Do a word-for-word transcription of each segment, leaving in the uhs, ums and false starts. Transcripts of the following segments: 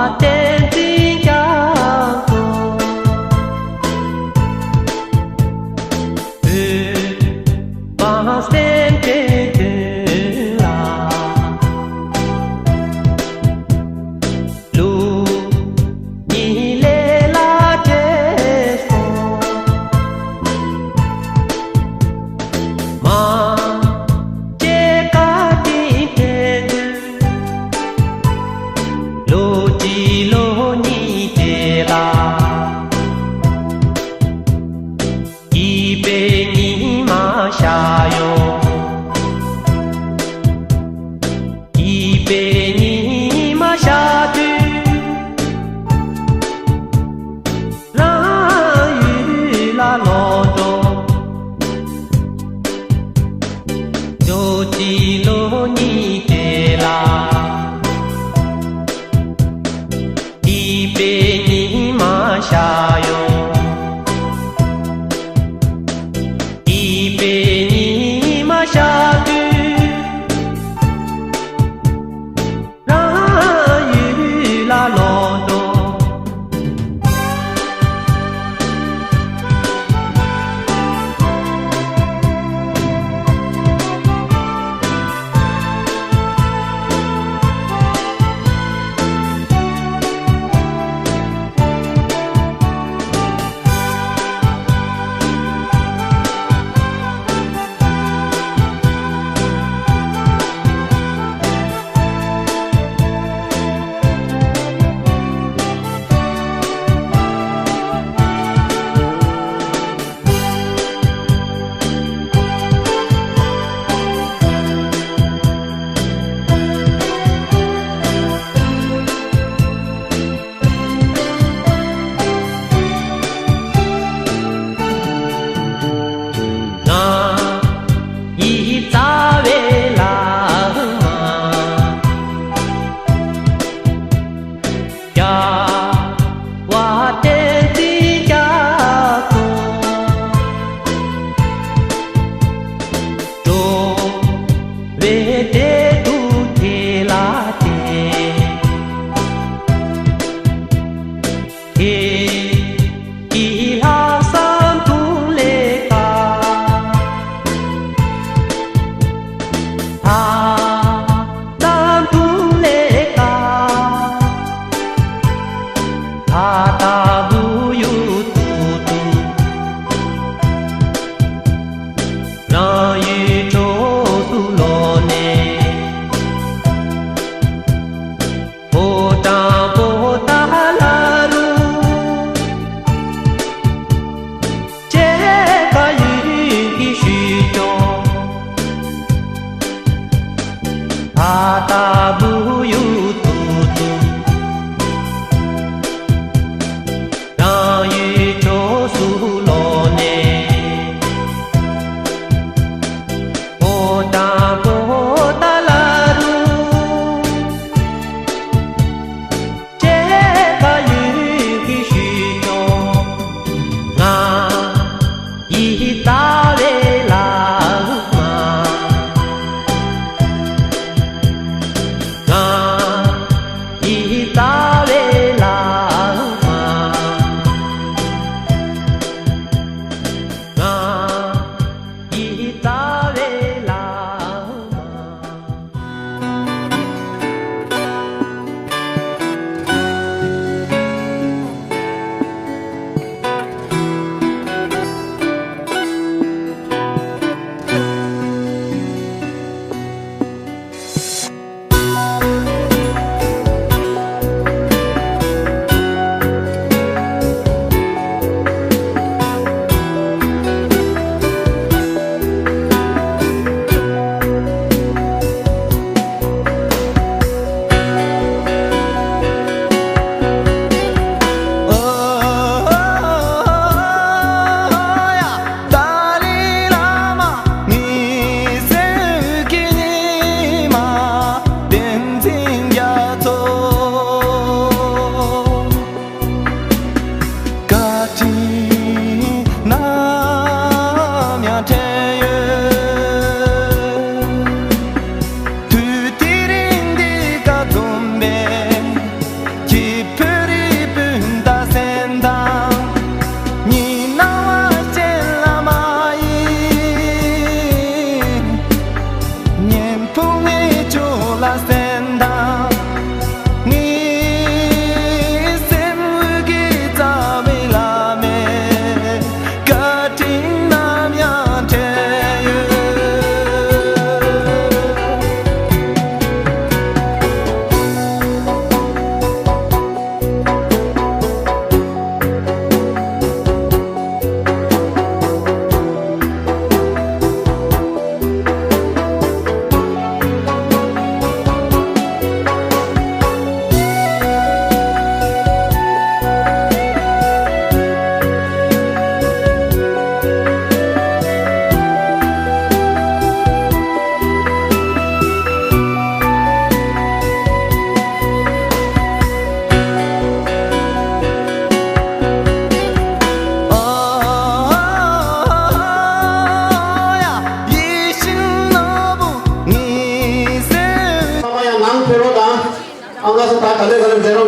བསྟན་འཛིན་རྒྱ་མཚོ། བོད་པ་སེམས་ཅན་དོན་ལ། ལུགས་གཉིས་ལས་ལ་བྲེལ་སོང་། མ་སྐྱེས་བཀའ་དྲིན་དྲན་དུས། ལོ་གཅིག་ལོ་གཉིས་བྲེལ་ལ། སྐྱིད་པའི་ཉི་མ་ཤར་ཡོང་། སྐྱིད་པའི་ཉི་མ་ཤར་དུས། རང་ཡུལ་ལ་ལོག་འགྲོ། ལོ་གཅིག་ལོ་གཉིས་བྲེལ་ལ། སྐྱིད་པའི་ཉི་མ་ཤར་ཡོང་། སྐྱིད་པའི་ཉི་མ་ཤར་དུས། རང་ཡུལ་ལ་ལོག་འགྲོ།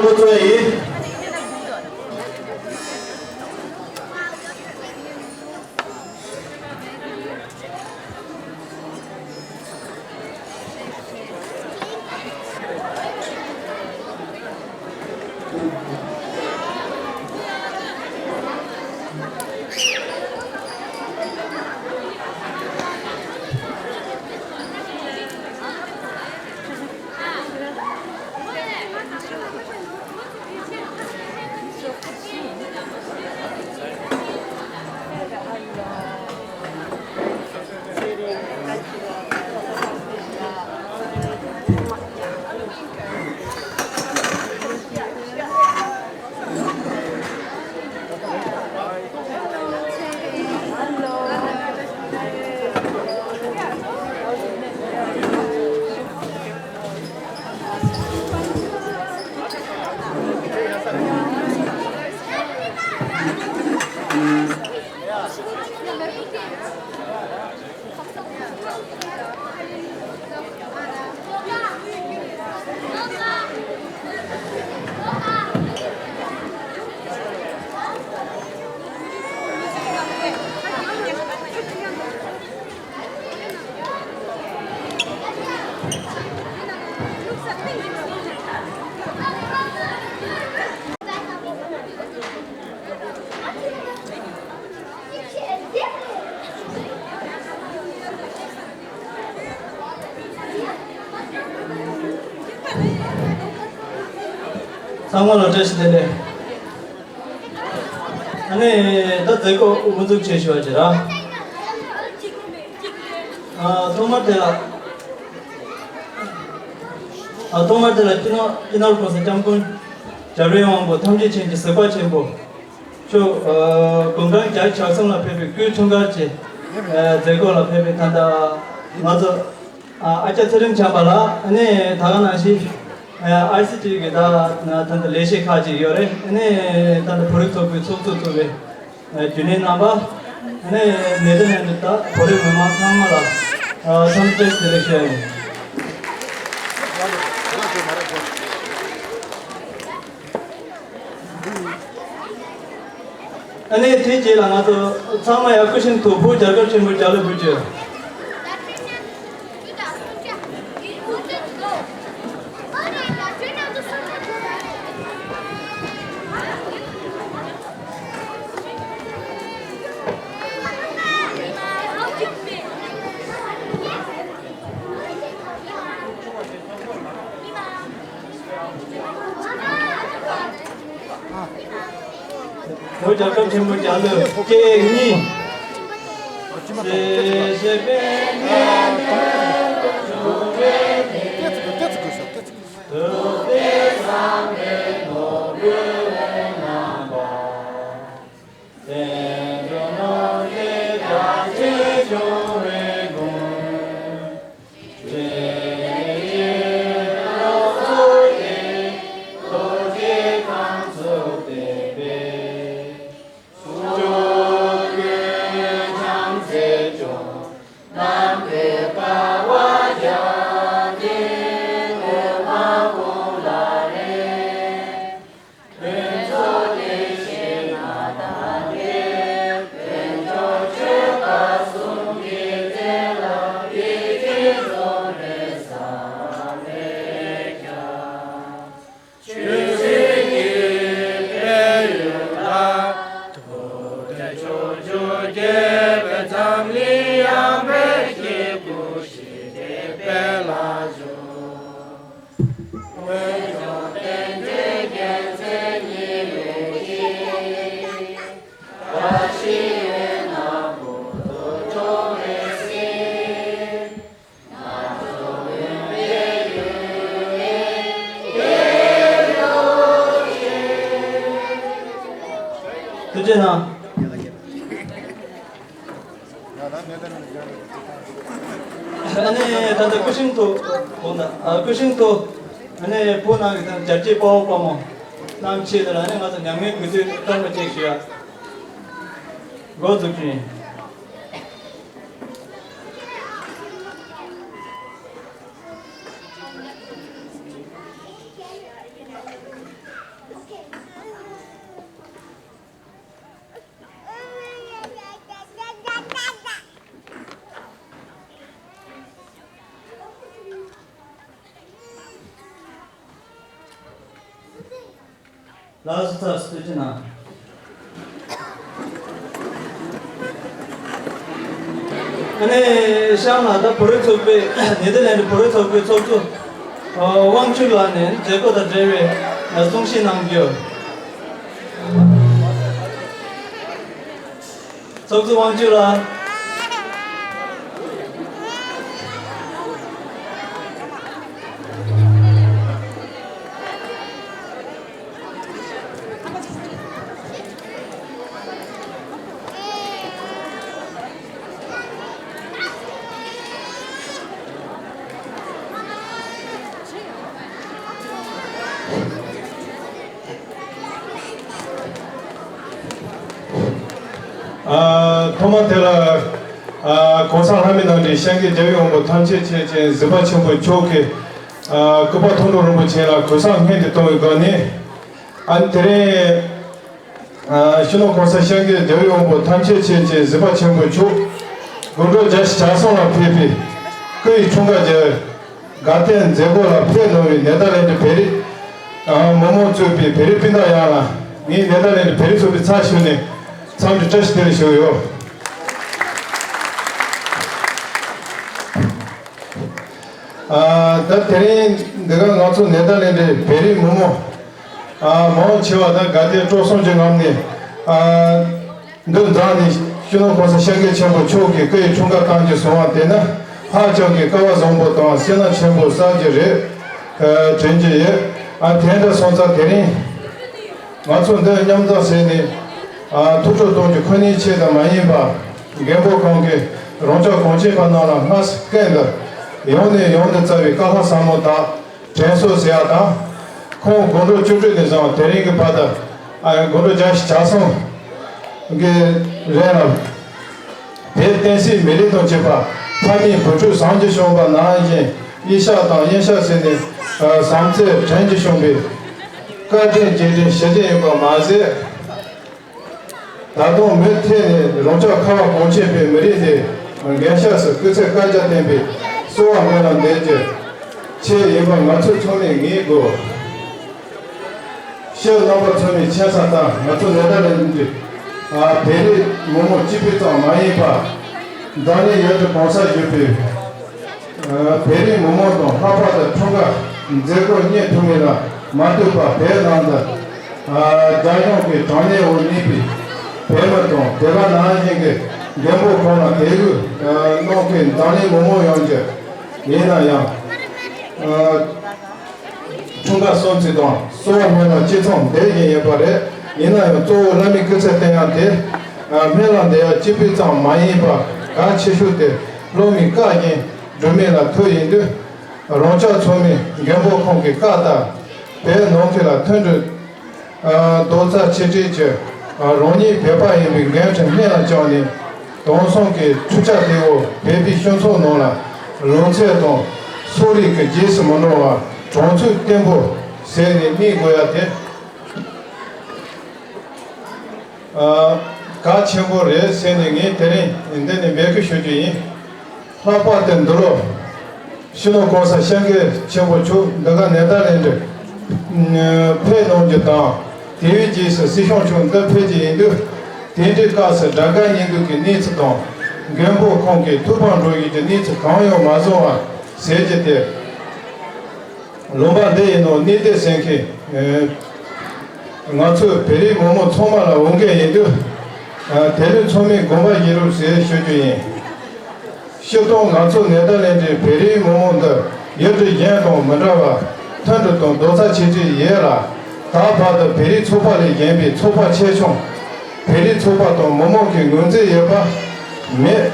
ཁོ་ཚོ་ཡིན། ཚང་མ་ལ་བཀྲ་ཤིས་བདེ་ལེགས། ཨ་ནི་ད་མཛད་སྒོ་དབུ་འཛུགས་བྱེད་ཞུ་བ་བྱེད་ར། ཨ་ཐོག་མར་དེ་ལ། ཨ་ཐོག་མར་དེ་ལ་སྤྱི་ནོར་སྤྱི་ནོར་༸གོང་ས་༸སྐྱབས་མགོན་རྒྱལ་བའི་དབང་པོ་ཐམས་ཅད་མཁྱེན་ཅིང་གཟིགས་པ་ཆེན་པོ་མཆོག་ཨ་དགུང་གྲངས་བརྒྱད་ཅུ་གྱ་གསུམ་ལ་ཕེབས་པའི་སྐུའི་འཁྲུངས་སྐར་གྱི་ཨ་མཛད་སྒོ་ལ་ཕེབས་པའི་ད་ལྟ་ང་ཚོ་ཨ་ཨ་ཅག་ཚེ་རིང་བྱམས་པ་ལགས་ཨ་ནི་ད་ག་ནང་བཞིན་ཨ་ཨའི་སི་ཊི་གི་ད་ད་ལྟ་ལས་བྱེད་ཁག་ཅིག་ཡོད་རེད། ཨ་ནི་ད་ལྟ་བོད་རིགས་ཚོགས་པའི་ཚོགས་གཙོ་གཙོས་པའི་རྒྱུན་ལས་རྣམ་པ། ཨ་ནི་ནེ་ཐར་ལེན་ཌི་དང་བོད་རིགས་མི་མང་ཚང་མ་ལ་ཨ་འཚམས་འདྲི་བཀྲ་ཤིས་བདེ་ལེགས་ཞུ་ཡ་ཡིན། ཨ་ནི་དེའི་རྗེས་ལ་ང་ཚོ་ཚང་མ་ཡར་སྐུ་ཞབས་ཐུགས་ཕུག་རྒྱལ་ཁབ་ཆེན་པོའི་རྒྱལ་གླུ་འབུལ་རྒྱུ། བོད་རྒྱལ་ཁབ་ཆེན་པོའི་རྒྱལ་གླུ་སྐད་གཉིས། ཐུགས་རྗེ་གནང་། ཨ་ནི་ད་ལྟ་སྐུ་ཞབས་ཐུགས་ཕུག་ན་ཨ་སྐུ་ཞབས་ཐུགས་ཨ་ནི་ཕུག་ནང་གི་ད་རྒྱལ་གཅེས་དཔའ་བོ་དཔའ་མོ་རྣམས་ཆེད་དུ་ལ་ཨ་ནི་ང་ཚོ་ཉམས་ངའི་གུས་བཏུད་བསྐྱར་མ་གཅིག་ཞུ་ཡ། འགོ་འཛུགས་རྒྱུ་ཡིན། ལགས་སོ། ཚར་སོང་། ཐུགས་རྗེ་གནང་། ཨ་ནི་གཤམ་ལ་ད་བོད་རིགས་ཚོགས་པའི་ནེ་དར་ལེན་ཌི་བོད་རིགས་ཚོགས་པའི་ཚོགས་གཙོ་དབང་ཕྱུག་ལགས་ནས་མཛད་སྒོ་དང་འབྲེལ་བའི་གསུང་བཤད་གནང་རྒྱུ། ཚོགས་གཙོ་དབང་ཕྱུག་ལགས། ཨ། ཐོག་མ་དེ་ལ། ཨ། གོང་ས་ལྷ་མིའི་རྣམ་འདྲེན་སྐྱབས་མགོན་རྒྱལ་བའི་དབང་པོ་ཐམས་ཅད་མཁྱེན་ཅིང་གཟིགས་པ་ཆེན་པོ་མཆོག་གིས། ཨ། སྐུ་པར་མཐོང་གྲོལ་རིན་པོ་ཆེ་ལ་གུས་ཕྱག་སྔོན་དུ་གཏོང་བའི་སྒོ་ནས། ཨ་ནི་དེ་རིང་། ཨ། སྤྱི་ནོར་གོང་ས་སྐྱབས་མགོན་རྒྱལ་བའི་དབང་པོ་ཐམས་ཅད་མཁྱེན་ཅིང་གཟིགས་པ་ཆེན་པོ་མཆོག་དགུང་གྲངས་བརྒྱད་ཅུ་གྱ་གསུམ་ལ་ཕེབས་པའི་སྐུ་ཡི་འཁྲུངས་སྐར་རྒྱལ་དགའ་སྟོན་མཛད་སྒོ་ལ་ཕེབས་གནང་བའི་ནེ་དར་ལེན་ཌི་བོད་རིགས། ཨ། མི་མང་གཙོས་པའི་བོད་རིགས་སྤུན་ཟླ་ཡོངས་ལ་ངས་ནེ་དར་ལེན་ཌི་བོད་རིགས་ཚོགས་པའི་ཚབ་ཞུས་ནས་འཚམས་འདྲི་བཀྲ་ཤིས་བདེ་ལེགས་ཞུ་གི་ཡོད། ཨ། ད་དེ་རིང་འདི་ག་ང་ཚོ་ནེ་དར་ལེན་ཌི་བོད་རིགས་མི་མང་། ཨ། མང་ཆེ་བ་དང་དགའ་དད་སྤྲོ་གསུམ་གྱི་ངང་ནས། ཨ། འདི་འཛོམས་ནས་སྤྱི་ནོར་གོང་ས་སྐྱབས་མགོན་ཆེན་པོ་མཆོག་གི་སྐུ་ཡི་འཁྲུངས་སྐར་གཏོང་རྒྱུ་སོང་བ་དེ་ནི་ཧ་ཅང་གི་སྐལ་བ་བཟང་པོ་དང་བསོད་ནམས་ཆེན་པོ་བསགས་རྒྱུ་རེད། ཨ། དྲན་གྱི་ཡོད། ཨ། དེ་འདྲ་སོང་ཙང་དེ་རིང་ང་ཚོ་འདི་མཉམ་འཛོམས་བྱས་ནས། ཨ། ཐུགས་སྤྲོ་གཏོང་རྒྱུ་ཁོ་ནའི་ཆེད་དུ་མ་ཡིན་པར། མགོན་པོ་ཁོང་གིས་རང་ཅག་གངས་ཅན་པ་རྣམས་ལ་སྔར་ཀུན་ཏུ་ཡང་ནས་ཡང་དུ་བསྩལ་བའི་བཀའ་ལྷག་ཟབ་མོ་དག་དྲན་གསོ་ཟེར་ཡག་དང་། ཁོང་དགུང་གྲངས་བཅུ་དྲུག་ནས་བཟུང་དེ་རིང་གི་བར་དུ། ཨ། དགུང་གྲངས་བརྒྱད་ཅུ་གྱ་གསུམ་གྱི་རིང་ལ། བོད་བསྟན་སྲིད་མི་རིགས་དང་བཅས་པ་ཕ་མེས་བུ་ཕྲུག་བཟང་གི་བྱུང་བ་ནང་བཞིན་ཨི་ཤ་དང་དབྱིན་ཤ་ཟེར་ནས། ཨ། བཟང་རྩལ་དྲན་གྱི་བྱུང་བའི་བཀའ་དྲིན་རྗེས་དྲན་ཞུ་རྒྱུ་ཡིན་པ་མ་ཟད། ད་དུང་མུ་མཐུད་ནས་རང་ཅག་ཁ་བ་གངས་ཅན་པའི་མི་རིགས་འདི་རྒན་ཤོས་སུ་སྐུ་ཚེ་བསྐལ་བརྒྱར་བརྟན་པའི་གསོལ་བ་སྨོན་ལམ་འདེབས་རྒྱུ་ཆེད་ཡིན་པ་ང་ཚོ་ཚང་མས་ངེས་དགོས། ཕྱི་རྣམ་པ་ཚང་མས་མཁྱེན་གསལ་ལྟར་ང་ཚོ་ནེ་དར་ལེན་ཌི། ཨ། བོད་རིགས་མི་མང་སྤྱི་པའི་ཙམ་མ་ཡིན་པར། འཛམ་གླིང་ཡུལ་གྲུ་གང་སར་བཞུགས་པའི། ཨ། བོད་རིགས་མི་མང་དང་ལྷག་པར་དུ་འཁྲུངས་སྐར་མཛད་སྒོ་གཉེར་ཐུབ་མིན་ལ་མ་ལྟོས་པར་བོད་ནང་དུ། ཨ། རྒྱ་གཞུང་གི་དྲག་གནོན་འོག་གནས་པའི་བོད་མི་དང་དེ་ག་ནང་བཞིན་གྱི་མགོན་པོ་ཁོང་ལ་དད་གུས། ཨ། གནང་མཁན་འཛམ་གླིང་མི་མང་ཡོངས་ཀྱིས་ཡིན་ན་ཡང་། ཨ། འཁྲུངས་སྐར་གསུང་ཚིག་དང་གསོལ་བ་སྨོན་ལམ་ཅི་ཚང་འདེབས་བཞིན་ཡོད་པ་རེད། ཡིན་ན་ཡང་གཙོ་བོ་བླ་མའི་སྐུ་ཚེ་བརྟན་ཡག་དེ། ཨ། སྨོན་ལམ་འདེབས་ཡག་གཅིག་པུའི་ཙམ་མ་ཡིན་པར་གལ་ཆེ་ཤོས་དེ་སློབ་མའི་བཀའ་བཞིན་སྒྲུབ་མིན་ལ་ཐུག་ཡིན་དུས། རང་ཅག་ཚང་མས་མགོན་པོ་ཁོང་གི་བཀའ་ལྟར་བོད་ནང་ཁུལ་ལ་མཐུན་སྒྲིལ། ཨ། རྡོག་རྩ་ཆིག་སྒྲིལ་གྱིས། ཨ། རང་ཉིད་བོད་པ་ཡིན་པའི་འགན་འཁྲི་སྙིང་ལ་བཅངས་ནས། དེང་སང་གི་འཕྲུལ་ཆས་དེ་འོག་བོད་པའི་སྤྱི་ཚོགས་ནང་ལ་ལུང་ཚན་དང་སོག་རིགས་ཀྱི་རྗེས་སུ་མི་འབྲང་བར་དྲང་ཚུགས་བརྟན་པོ་ཟེར་ནས་གནས་དགོས་ཡ་དེ། ཨ། གལ་ཆེན་པོ་རེད་ཟེར་ནས་ངས་དེ་རིང་འདི་ནས་འབོད་སྐུལ་ཞུ་རྒྱུ་ཡིན། ལྷག་པར་དུ་འདི་ལོ་སྤྱི་ནོར་གོང་ས་སྐྱབས་མགོན་ཆེན་པོ་མཆོག་འདི་ག་ནེ་དར་ལེན་ཌི་ཕེབས་གནང་རྒྱུ་དང་། དེ་བས་རྗེས་སུ་སྲིད་སྐྱོང་མཆོག་འདི་ཕེབས་རྒྱུ་ཡིན་དུས། དེ་འདྲའི་སྐབས་སུ་དགྲ་དགའ་གཉེན་སྡུག་གི་གནས་ཚུལ་དང་། མགོན་པོ་ཁོང་གི་ཐུགས་ཕམ་འགྲོ་ཡུལ་གྱི་གནས་ཚུལ་གང་ཡང་མ་བྱུང་བ་ཟེར་རྒྱུ་དེ། ལུང་པ་འདི་ཡི་ནང་གནས་སྡོད་བྱེད་མཁན་ང་ཚོའི་བོད་རིགས་མི་མང་ཚང་མ་ལ་འོས་འགན་ཡིན་དུས། དེ་ལུས་ཚང་མས་དགོངས་པ་བཞེས་རོགས་ཞེས་ཞུ་རྒྱུ་ཡིན། སྤྱིར་བཏང་ང་ཚོ་ནེ་དར་ལེན་ཌིའི་བོད་རིགས་མི་མང་འདི་ཡུལ་གྲུ་གཞན་དང་མི་འདྲ་བར་མཐུན་སྒྲིལ་དང་རྡོག་རྩ་ཆིག་སྒྲིལ་ཡོད་ལ། ད་བར་དུ་བོད་རིགས་ཚོགས་པ་ལས་གཞན་པའི་ཚོགས་པ་ཆེ་ཆུང་། བོད་རིགས་ཚོགས་པ་དང་མི་མང་གི་ངོས་འཛིན་ཡོད་པ་མེད།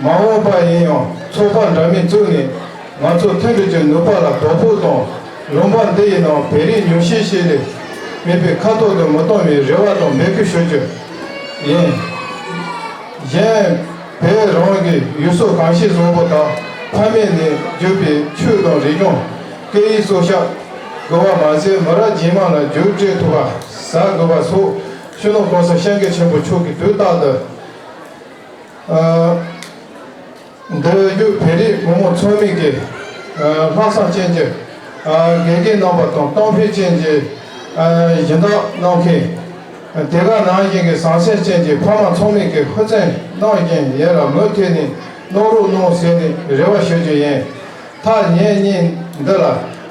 མ་འོངས་པ་ཡིན་ཡང་ཚོགས་པ་འདྲ་མིན་བཙུགས་ནས་ང་ཚོ་མཐུན་སྒྲིལ་གྱི་ནུས་པ་ལ་དོ་ཕོག་དང་། ལུང་པ་འདི་ཡི་ནང་བོད་རིགས་ཉུང་ཤས་ཤིག་ལས་མེད་པའི་ཁ་ཐོག་ཏུ་མི་གཏོང་བའི་རེ་བ་དང་འབོད་སྐུལ་ཞུ་རྒྱུ་ཡིན། གཞན་བོད་རང་གི་ཡུལ་སྲོལ་གོམས་གཤིས་བཟང་པོ་དང་ཕ་མེས་ནས་བརྒྱུད་པའི་ཆོས་དང་རིག་གཞུང་། སྐད་ཡིག་སྲོག་ཆགས་དགོས་པ་མ་ཟད་མི་རབས་རྗེས་མ་ལ་མཇུག་སྒྲིལ་ཐུབ་པ་ཟ་དགོས་པ་སོགས་སྤྱི་ནོར་གོང་ས་སྐྱབས་མགོན་ཆེན་པོ་མཆོག་གིས་དུས་རྟག་ཏུ། ཨ། འདིར་བཞུགས་བོད་རིགས་མི་མང་ཚང་མས་ཀྱི། ཨ། ལྷག་བསམ་ཅན་གྱི། ཨ། དགེ་རྒན་རྣམ་པ་དང་གཏམ་དཔེ་ཅན་གྱི། སྦྱིན་བདག་གནང་མཁན། དེ་ག་ནང་བཞིན་གྱི་བཟང་སྤྱོད་ཅན་གྱི་ཕ་མ་ཚང་མས་ཀྱི་ཧུར་བརྩོན་གནང་བཞིན་ཡོད་ལ་མུ་མཐུད་ནས་གནང་རོགས་གནང་ཟེར་ནས་རེ་བ་ཞུ་རྒྱུ་ཡིན། ཐག་ཉེ་གཉིས་འདི་ལ་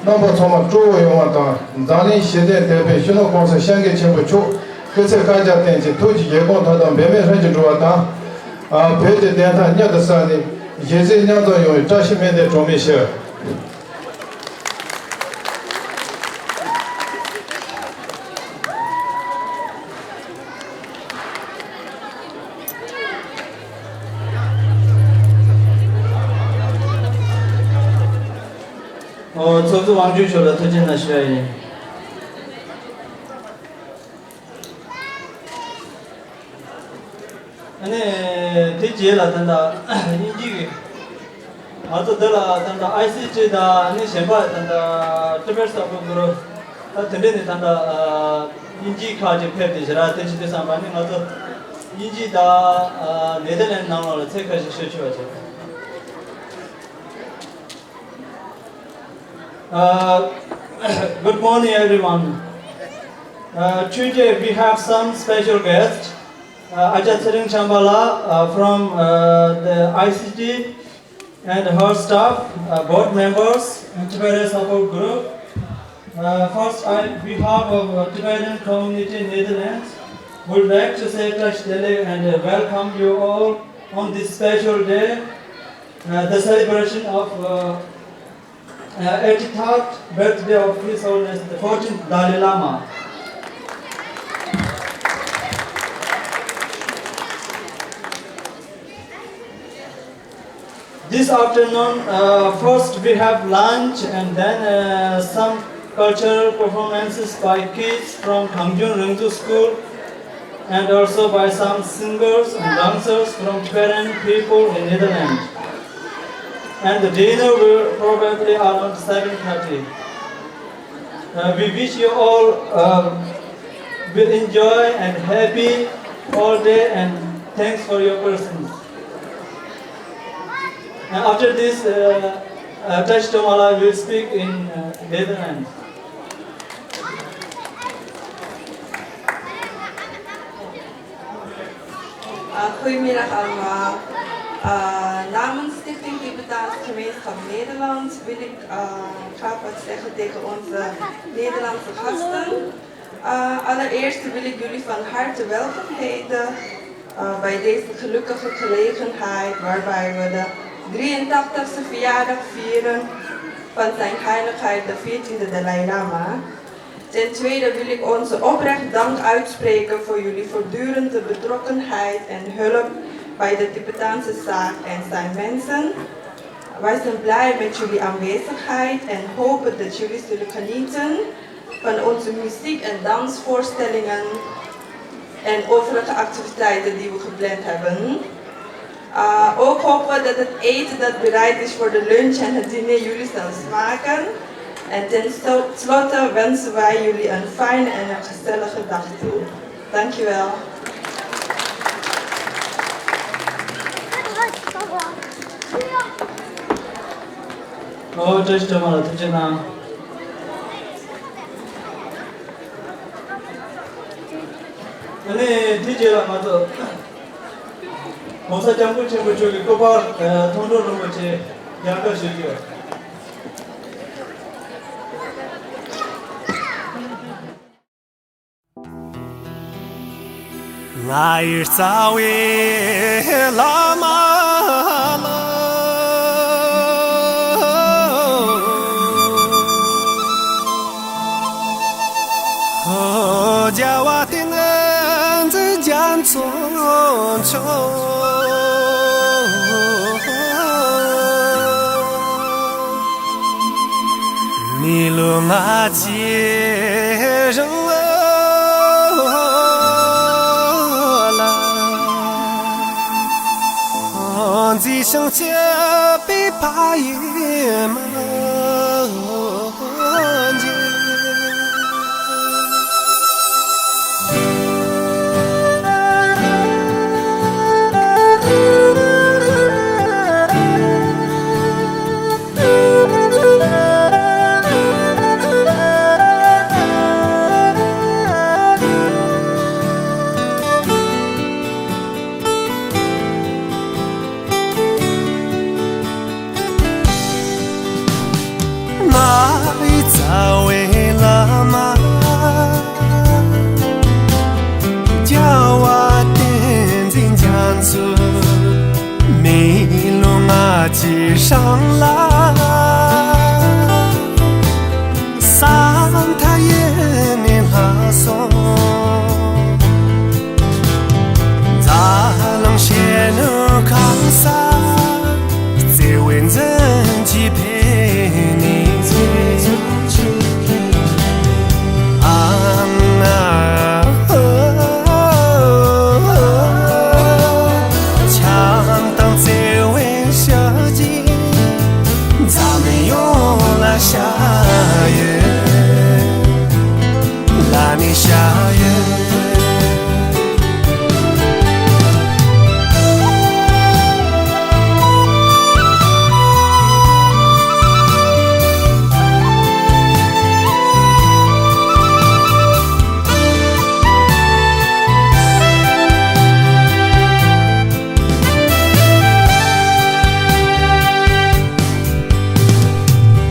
རྣམ་པ་ཚང་མ་སྤྲོ་བོ་ཡོང་བ་དང་འཛམ་གླིང་ཞི་བདེ་དད་པའི་སྤྱི་ནོར་༸གོང་ས་༸སྐྱབས་མགོན་ཆེན་པོ་མཆོག་སྐུ་ཚེ་བསྐལ་བརྒྱར་བརྟན་ཅིང་ཐུགས་ཀྱི་བཞེད་དགོངས་མཐའ་དག་འབད་མེད་ལྷུན་གྱིས་འགྲུབ་པ་དང་། བོད་ཀྱི་བདེན་མཐའ་མྱུར་དུ་གསལ་ནས་གཞིས་བྱེས་མཉམ་འཛོམས་ཡོང་བའི་བཀྲ་ཤིས་སྨོན་འདུན་གྲངས་མེད་ཞུ། ཨོ། ཚོགས་གཙོ་དབང་ཕྱུག་མཆོག་ལ་ཐུགས་རྗེ་གནང་ཞུ་ཡ་ཡིན། ཨ་ནི་དེ་རྗེས་ལ་ད་ལྟ་དབྱིན་ཇི་གི་ང་ཚོ་འདི་ལ་ད་ལྟ་ཨའི་སི་ཊི་དང་ཨ་ནི་གཞན་པ་ད་ལྟ་ཊི་བེཊ་སཔོརཊ་གུ་རུབ་ད་དེ་འདྲས་ནས་ད་ལྟ་དབྱིན་ཇི་ཁག་ཅིག་ཕེབས་ཏེ་ཞེ་དྲག་དེ་བྱེད་དུས་ཙམ་པ་ནི་ང་ཚོ་དབྱིན་ཇི་དང་ནེ་ཐར་ལེནཌ་ནང་ལོགས་ལ་ཚིག་ཁ་ཤས་ཤོད་ཆོག་པ་བྱེད། Uh, good morning, everyone. Uh, today we have some special guests, uh, Acha Tshering Chambala, uh, from, uh, the I C T and her staff, uh, board members, and Tibetan support group. Uh, first, I, on behalf of, uh, Tibetan community in Netherlands, would like to say Tashi Delek and, uh, welcome you all on this special day, uh, the celebration of, uh, uh, eighty-third birthday of His Holiness the fourteenth Dalai Lama. This afternoon, uh, first we have lunch and then, uh, some cultural performances by kids from Kangchung Rengtsu School and also by some singers and dancers from Tibetan people in Netherlands. And the dinner will probably around seven thirty. Uh, we wish you all, uh, will enjoy and happy all day, and thanks for your presence. And after this, uh, uh, Tashi Chambala will speak in, uh, Netherlands. Uh, goedemiddag allemaal. Uh, namens Stichting Tibetaans Gemeenschap Nederland wil ik, uh, graag wat zeggen tegen onze Nederlandse gasten. Uh, allereerst wil ik jullie van harte welkom heten, uh, bij deze gelukkige gelegenheid waarbij we de drieëntachtigste verjaardag vieren van Zijn Heiligheid de veertiende Dalai Lama. Ten tweede wil ik onze oprecht dank uitspreken voor jullie voortdurende betrokkenheid en hulp bij de Tibetaanse zaak en zijn wensen. Wij zijn blij met jullie aanwezigheid en hopen dat jullie zullen genieten van onze muziek- en dansvoorstellingen en overige activiteiten die we gepland hebben. Uh, ook hopen we dat het eten dat bereid is voor de lunch en het diner jullie zal smaken. En ten slo-, slotte wensen wij jullie een fijne en een gezellige dag toe. Dankjewel. ཨོ། བཀྲ་ཤིས་བདེ་ལེགས། ཐུགས་རྗེ་གནང་། ཨ་ནི་དེ་རྗེས་ལ་ང་ཚོ་༸གོང་ས་༸སྐྱབས་མགོན་ཆེན་པོ་མཆོག་གི་སྐུ་པར་མཐོང་གྲོལ་རིན་པོ་ཆེ་ཡར་བཀའ་ཞུ་རྒྱུ། ང་ཡི་རྩ་བའི་བླ་མ་ལ། རྒྱལ་བ་ཏིང་འཛིན་རྒྱ་མཚོ་མཆོག་མི་ལོ་ལྔ་བཅུའི་རིང་ལ་མཛེས་ཤིང་སྐྱིད་པའི་ཕ་ཡུལ་མ། ཡི་ཧྲང་ལ། ས་མཐའ་ཡས་ནས་ལྷག་སོང་། འཛམ་གླིང་ཤེས་ནུ་ཁང་ས། བརྩེ་བའི་འཛིན་གྱིས་ཕེབས་ནས། ཨ་ན། ཨོ། འཆམ་དང་བརྩེ་བའི་ཞབས་ཀྱིས། འཛམ་གླིང་ཡོངས་ལ་ཞབས་ཡོད། ལ་ནི་ཞབས་ཡོད།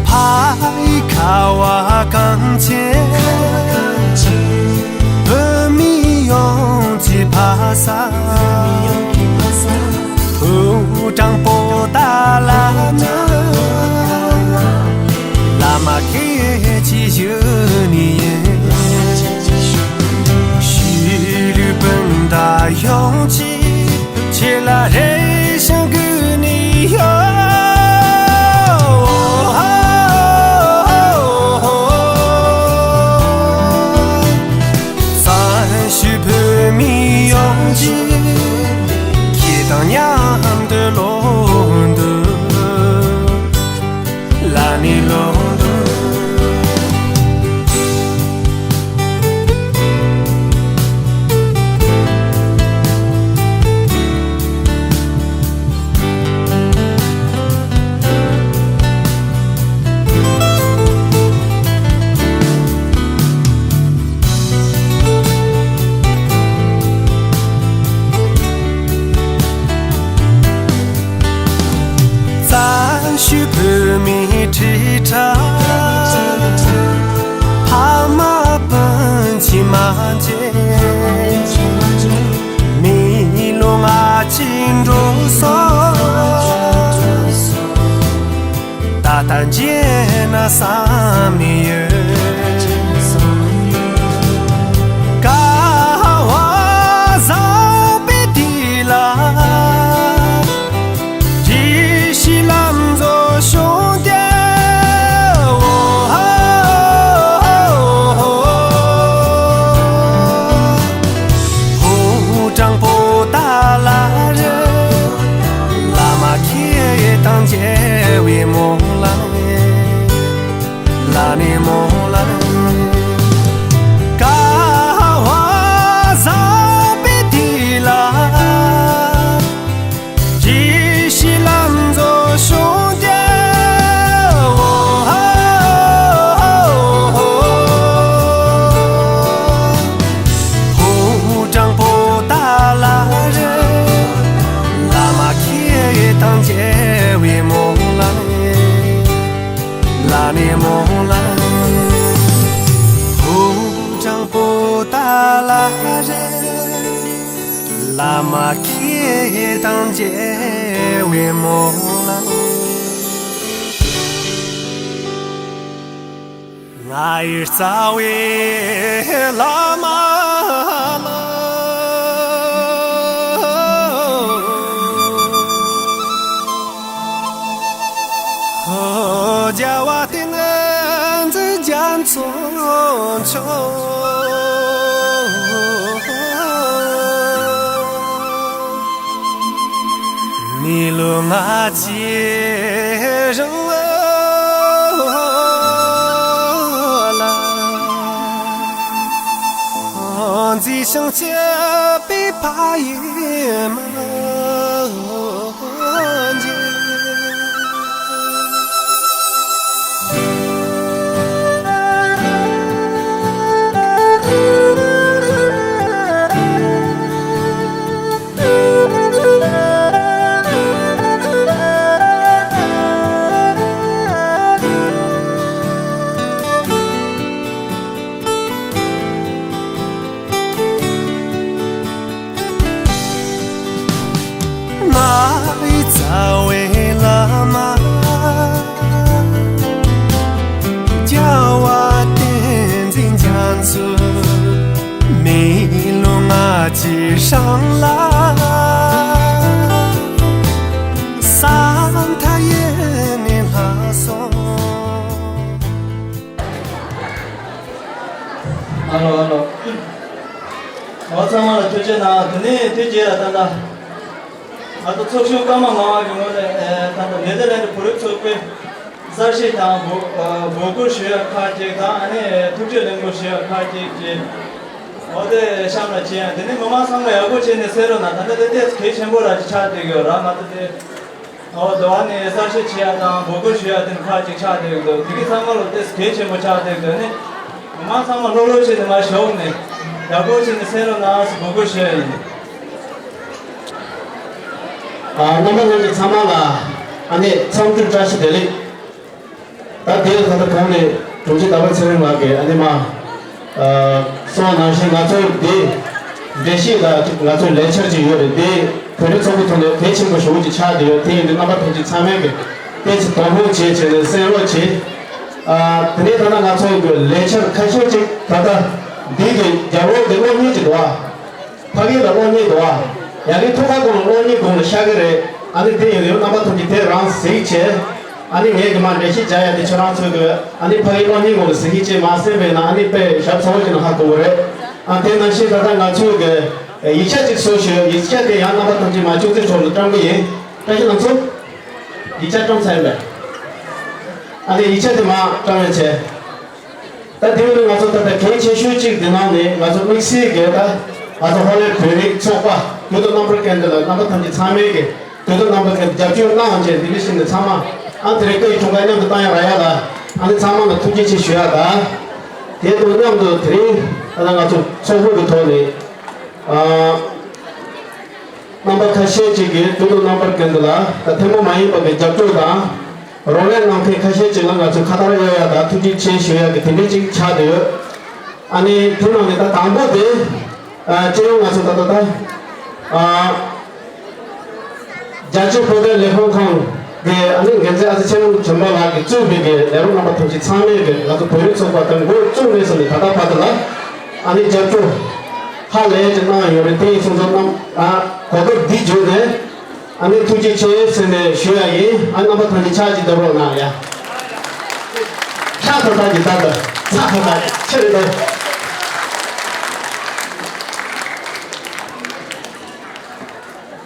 ཕ་ཡི་ཁ་བ་གངས་ཅན། བོད་མི་ཡོངས་ཀྱི་ཕ་ས། ཕོ་བྲང་པོ་ཏཱ་ལ་ན། བླ་མ་ཁྱེད་ཀྱི་ཞུ་ནི་ཡིན། ཤུལ་ལུས་སྤུན་ཟླ་ཡོངས་ཀྱིས། ཁྱེད་ལ་རེ་ཞིང་གུས་ནས་ཡོད། བཙན་བྱོལ་བོད་མི་ཡོངས་ཀྱིས། ཁྱེད་དང་མཉམ་དུ་ལོག་འདུག་ལ་ནི་ལོག་འདུག་བཙན་བྱོལ་བོད་མིའི་ཁྲི་ཕྲག་ཕ་མ་སྤུན་མཆེད་མ་མཇལ། མི་ལོ་ལྔ་བཅུ་འགྲོ་སོང་། ད་ལྟ་མཇལ་ན་བསམ་ཡོད། ཀ་བ་བཟང་པོའི་དུས་ལ། དྲི་ཞིམ་ལམ་བཟོ་བྱུང་སྟེ། འོ། ཕོ་བྲང་པོ་ཏཱ་ལ་རུ། བླ་མ་ཁྱེད་དང་མཇལ་བའི་སྨོན་ལམ། ལ་ནི་སྨོན་ལམ། ཀ་བ་བཟང་པོའི་དུས་ལ། དྲི་ཞིམ་ལམ་བཟོ་བྱུང་སྟེ། འོ། ཕོ་བྲང་པོ་ཏཱ་ལ་རུ། བླ་མ་ཁྱེད་དང་མཇལ་བའི་སྨོན་ལམ། ལ་ནི་སྨོན་ལམ། ཕོ་བྲང་པོ་ཏཱ་ལ་རུ། བླ་མ་ཁྱེད་དང་མཇལ་བའི་སྨོན་ལམ། ང་ཡི་རྩ་བའི་བླ་མ་ལ། རྒྱལ་བ་བསྟན་འཛིན་རྒྱ་མཚོ་མཆོག། མི་ལོ་ལྔ་བཅུའི་རིང་ལ། མཛེས་ཤིང་སྐྱིད་པའི་ཕ་ཡུལ་མ། ཅི་ཧྲང་ལ་ས་མཐའ་ཡས་ནས་ལྷག་སོང་། ཨ་ལོ་ཨ་ལོ། ཨོ་ཚང་མ་ལ་ཐུགས་རྗེ་གནང་། དེ་ནས་དེ་རྗེས་ལ་ད་ལྟ་ང་ཚོ་ཚོགས་ཞུགས་ཀརྨ་ངག་དབང་གི་ངོས་ནས་ཨེ་ད་ལྟ་ནེ་ཐར་ལེན་ཌི་བོད་རིགས་ཚོགས་པའི་གསར་ཤེས་དང་འབོད་འབོད་སྐུལ་ཞུ་ཡ་ཁག་ཅིག་དང་། ཨ་ནི་ཐུགས་རྗེ་ལེགས་འབུལ་ཞུ་ཡ་ཁག་ཅིག་བཅས། འོ་དེ་གཤམ་ལ་བྱས་ཡ། དེ་ནི་མི་མང་ཚང་མ་ཡག་པོ་བྱས་ནས་གསན་རོགས་གནང་། ད་ལྟ་དེ་ཏོག་ཙམ་གལ་ཆེན་པོ་ར་ཅིག་ཆགས་བསྡད་ཡོད་ར། ང་ཚོ་དེ་འོ་དེ་བ་ནས་གསར་ཤེས་བྱེད་ཡ་དང་འབོད་སྐུལ་ཞུ་ཡ་དེ་ཁག་ཅིག་ཆགས་བསྡད་ཡོད་འདུག་དེ་གི་ཚང་མ་ལ་ཏོག་ཙམ་གལ་ཆེན་པོ་ཆགས་བསྡད་ཡོད་ནི། མི་མང་ཚང་མ་ལྷོད་ལྷོད་བྱས་ནས་མར་ཞོག་ནས་ཡག་པོ་བྱས་ནས་གསན་རོགས་གནང་ཟེར་འབོད་སྐུལ་ཞུ་ཡ་ཡིན། ཨ་རྣམ་པ་ལྷན་རྒྱས་ཚང་མ་ལ་ཨ་ནི་འཚམས་འདྲི་བཀྲ་ཤིས་བདེ་ལེགས། ད་དེ་ལ་ད་ལྟ་གོང་ནས་དྲུང་ཆེ་ཟླ་བ་ཚེ་རིང་ལགས་ཀྱིས་ཨ་ནི་མ་ཨ་གསུངས་པ་ནང་བཞིན་ང་ཚོ་འདི་འགྲེལ་བཤད་དང་ང་ཚོའི་ལས་འཆར་ཅིག་ཡོད་རེད། འདི་བོད་རིགས་ཚོགས་པའི་ཐོག་ནས་གལ་ཆེན་པོ་ཞེ་པོ་ཅིག་ཆགས་བསྡད་ཡོད། དེ་ཡིན་དུས་རྣམ་པ་ཐམས་ཅད་ཚང་མས་ཀྱི་ཏོག་ཙམ་དོ་སྣང་བྱེད་བྱས་ནས་གསན་རོགས་བྱེད། ཨ་དེ་ནས་ད་ལྟ་ང་ཚོ་གི་ལས་འཆར་ཁ་ཤས་ཅིག་ད་ལྟ་འདི་གི་རྒྱབ་ལོགས་ཀྱི་གློག་བརྙན་ཅིག་འདུག་ཨ། ཕ་གི་ལ་གློག་བརྙན་འདུག་ཨ། ཡ་གི་ཐུག་ཁ་གོང་ལ་གློག་བརྙན་གོང་ལ་ཤར་གི་རེད། ཨ་ནི་དེ་ཡོད་ཡོད་རྣམ་པ་ཐམས་ཅད་དེ་རང་གཟིགས་བྱས། ཨ་ནི་ངས་གི་མ་འགྲེལ་བཤད་རྒྱག་ཡ་དེ་ཁྱོད་རང་ཚོས་གི་ཨ་ནི་ཕ་གི་གློག་བརྙན་གོང་ལ་གཟིགས་ཀྱི་བྱས་མ་གསན་པས་ན་ཨ་ནི་དཔེ་ཞབས་ཚ་བོ་ཅིག་ན་ཧ་གོ་གི་རེད། ཨ་དེ་ནང་བཞིན་ད་ལྟ་ང་ཚོས་གི་ཡིག་ཆ་ཅིག་བཟོ་ཞུ། ཡིག་ཆ་དེ་ཡང་རྣམ་པ་ཐམས་ཅད་མ་ཅུང་ཙམ་ཞོར་ལ་བཀྲམ་གི་ཡིན། བཀྲ་ཤིས་ལགས་ཚོ། ཡིག་ཆ་བཀྲམ་ཚར་ཡིན་པས། ཨ་ནི་ཡིག་ཆ་དེ་མ་བཀྲམ་ཡ་བྱས། ད་དེ་བས་ང་ཚོ་ད་ལྟ་གལ་ཆེ་ཤོས་གཅིག་དེ་ནང་ནས་ང་ཚོ་དམིགས་བསལ་གྱི་ད་ང་ཚོ་ཧོ་ལན་བོད་རིགས་ཚོགས་པ་དུས་དང་རྣམ་པར་ཀན་ཏི་ལ་རྣམ་པ་ཐམས་ཅད་ཚང་མས་ཀྱི་དུས་དང་རྣམ་པར་ཀན་ཏི་རྒྱབ་སྐྱོར་གནང་བྱས། འདི་འདྲ་ཞིག་ནས་ཚང་མ་ཨ་དེ་རིང་སྐུ་ཡི་འཁྲུངས་སྐར་མཉམ་དུ་བཏང་ཡ་རག་ཡ་ལ་ཨ་ནི་ཚང་མ་ལ་ཐུགས་རྗེ་ཆེ་ཞུ་ཡ་དང་། དེ་དང་མཉམ་དུ་དེ་རིང་ད་ལྟ་ང་ཚོ་ཚོགས་ཁང་གི་ཐོག་ནས་ཨ་རྣམ་པ་ཁ་ཤས་ཅིག་གིས་དུས་དང་རྣམ་པར་ཀན་ཏི་ལ་ད་ཐུན་མོང་མ་ཡིན་པ་གི་རྒྱབ་སྐྱོར་དང་། རོགས་ལས་གནང་མཁན་ཁ་ཤས་ཅིག་ལ་ང་ཚོས་ཁ་བཏགས་གཡོག་ཡ་དང་ཐུགས་རྗེ་ཆེ་ཞུ་ཡ་གི་དེ་འདྲས་ཅིག་ཆགས་བསྡད་ཡོད། ཨ་ནི་དེ་ནང་ནས་ད་དང་པོ་དེ་ཨ་སྤྱི་ཡོངས་ང་ཚོ་ད་ལྟ་ད་ཨ་རྒྱ་ཆེ་བོད་དོན་ལས་ཁུངས་ཁང་གི་ཨ་ནི་འགན་འཛིན་ཨ་ཙི་ཆེན་མོ་ཆོས་འཕེལ་ལགས་ཀྱིས་གཙོས་པའི་གི་ལས་རོགས་རྣམ་པ་ཐམས་ཅད་ཚང་མས་གི་ང་ཚོ་བོད་རིགས་ཚོགས་པ་དང་འགོ་བཙུགས་ནས་ཟེར་ནས་ད་ལྟ་བར་དུ་ལ་ཨ་ནི་རྒྱབ་སྐྱོར་ཧ་ལས་ཀྱི་གནང་ཡོད་རེད། དེ་ཡིན་སོང་ཙང་རྣམ་ཨ་གོ་སྐབས་འདི་བརྒྱུད་ནས། ཨ་ནི་ཐུགས་རྗེ་ཆེ་ཟེར་ནས་ཞུ་ཡ་ཡིན། ཨ་རྣམ་པ་ཐམས་ཅད་ཕྱག་ཅིག་བརྡབ་རོགས་གནང་ཡ། ཕྱག་ཐག་ཐག་གི་ད་ད་ཚ་ཐག་ཐག་ཆེ་རེད་དོ།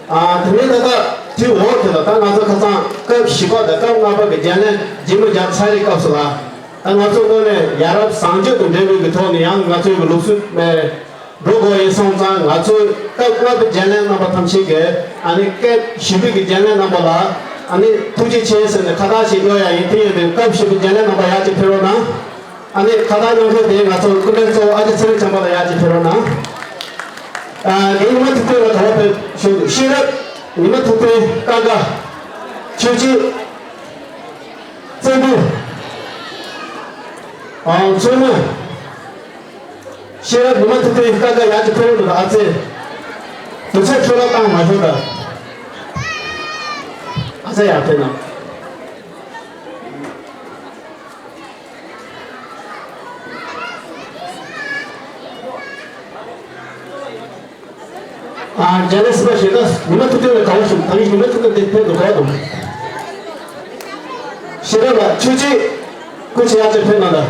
ཨ་དེ་ནས་ད་ལྟ་དེ་འོག་དེ་ལ་ད་ང་ཚོ་ཁ་སང་སྐབས་བཞི་པ་དང་སྐབས་ལྔ་པ་གི་རྒྱན་ལེན་རྗེས་མ་རྒྱག་ཚར་རེད། སྐབས་སུ་ལ་ད་ང་ཚོ་དངོས་གནས་ཡ་རབས་བཟང་སྤྱོད་དང་འབྲེལ་བའི་གི་ཐོག་ནས་ཡང་ང་ཚོའི་གི་ལུགས་སྲོལ་ཨེ། འགྲོ་དགོས་ཡིན་སོང་ཙང་ང་ཚོའི་སྐབས་ལྔ་པའི་རྒྱན་ལས་རྣམ་པ་ཐམས་ཅད་ཀྱིས་ཨ་ནི་སྐབས་བཞི་པའི་གི་རྒྱན་ལས་རྣམ་པ་ལ་ཨ་ནི་ཐུགས་རྗེ་ཆེ་ཟེར་ནས་ཁ་བཏགས་ཤིག་གཡོག་ཡ་ཡིན། དེ་ཡིན་དུས་སྐབས་བཞི་པའི་རྒྱན་ལས་རྣམ་པ་ཡར་ཅིག་ཕེབས་རོགས་གནང་། ཨ་ནི་ཁ་བཏགས་མཉམ་འཁུར་དེ་ང་ཚོ་སྐུ་མགྲོན་གཙོ་བོ་ཨ་ཅེ་ཚེ་རིང་ཆོས་འཕེལ་ལགས་ཡར་ཅིག་ཕེབས་རོགས་གནང་། ཨ་ངའི་ཉི་མ་ཐུབ་བསྟན་ལ་ག་བ་ཕེབས་ཞུ། ཤེས་རབ་ཉི་མ་ཐུབ་བསྟན་ཀ་ཀ་ཆོས་སྐྱིད་བརྩོན་འགྲུས་ཨང་མཚོ་མོ། ཤེས་རབ་ཉི་མ་ཐུབ་བསྟན་ཀ་ཀ་ཡར་ཅིག་ཕེབས་རོགས་གནང་། ཨ་ཙེ། དུས་ཚོད་འཕྲོ་བརླག་བཏང་མ་ཤོག་ད། ཨ་ཙེ་ཡར་ཕེབས་གནང་། ཨ་རྒྱ་ལས་སྲིད་པ་ཞེ་དྲག་ཉི་མ་ཐུབ་བསྟན་ལ་དགའ་བོ་བྱུང་། ད་ནི་ཉི་མ་ཐུབ་བསྟན་དེ་ཕེབས་འདུག་ག་འདུག་ཤེས་རབ་ལགས་ཆོས་སྐྱིད་སྐུ་མཁྱེན་ཡར་ཅིག་ཕེབས་གནང་ད།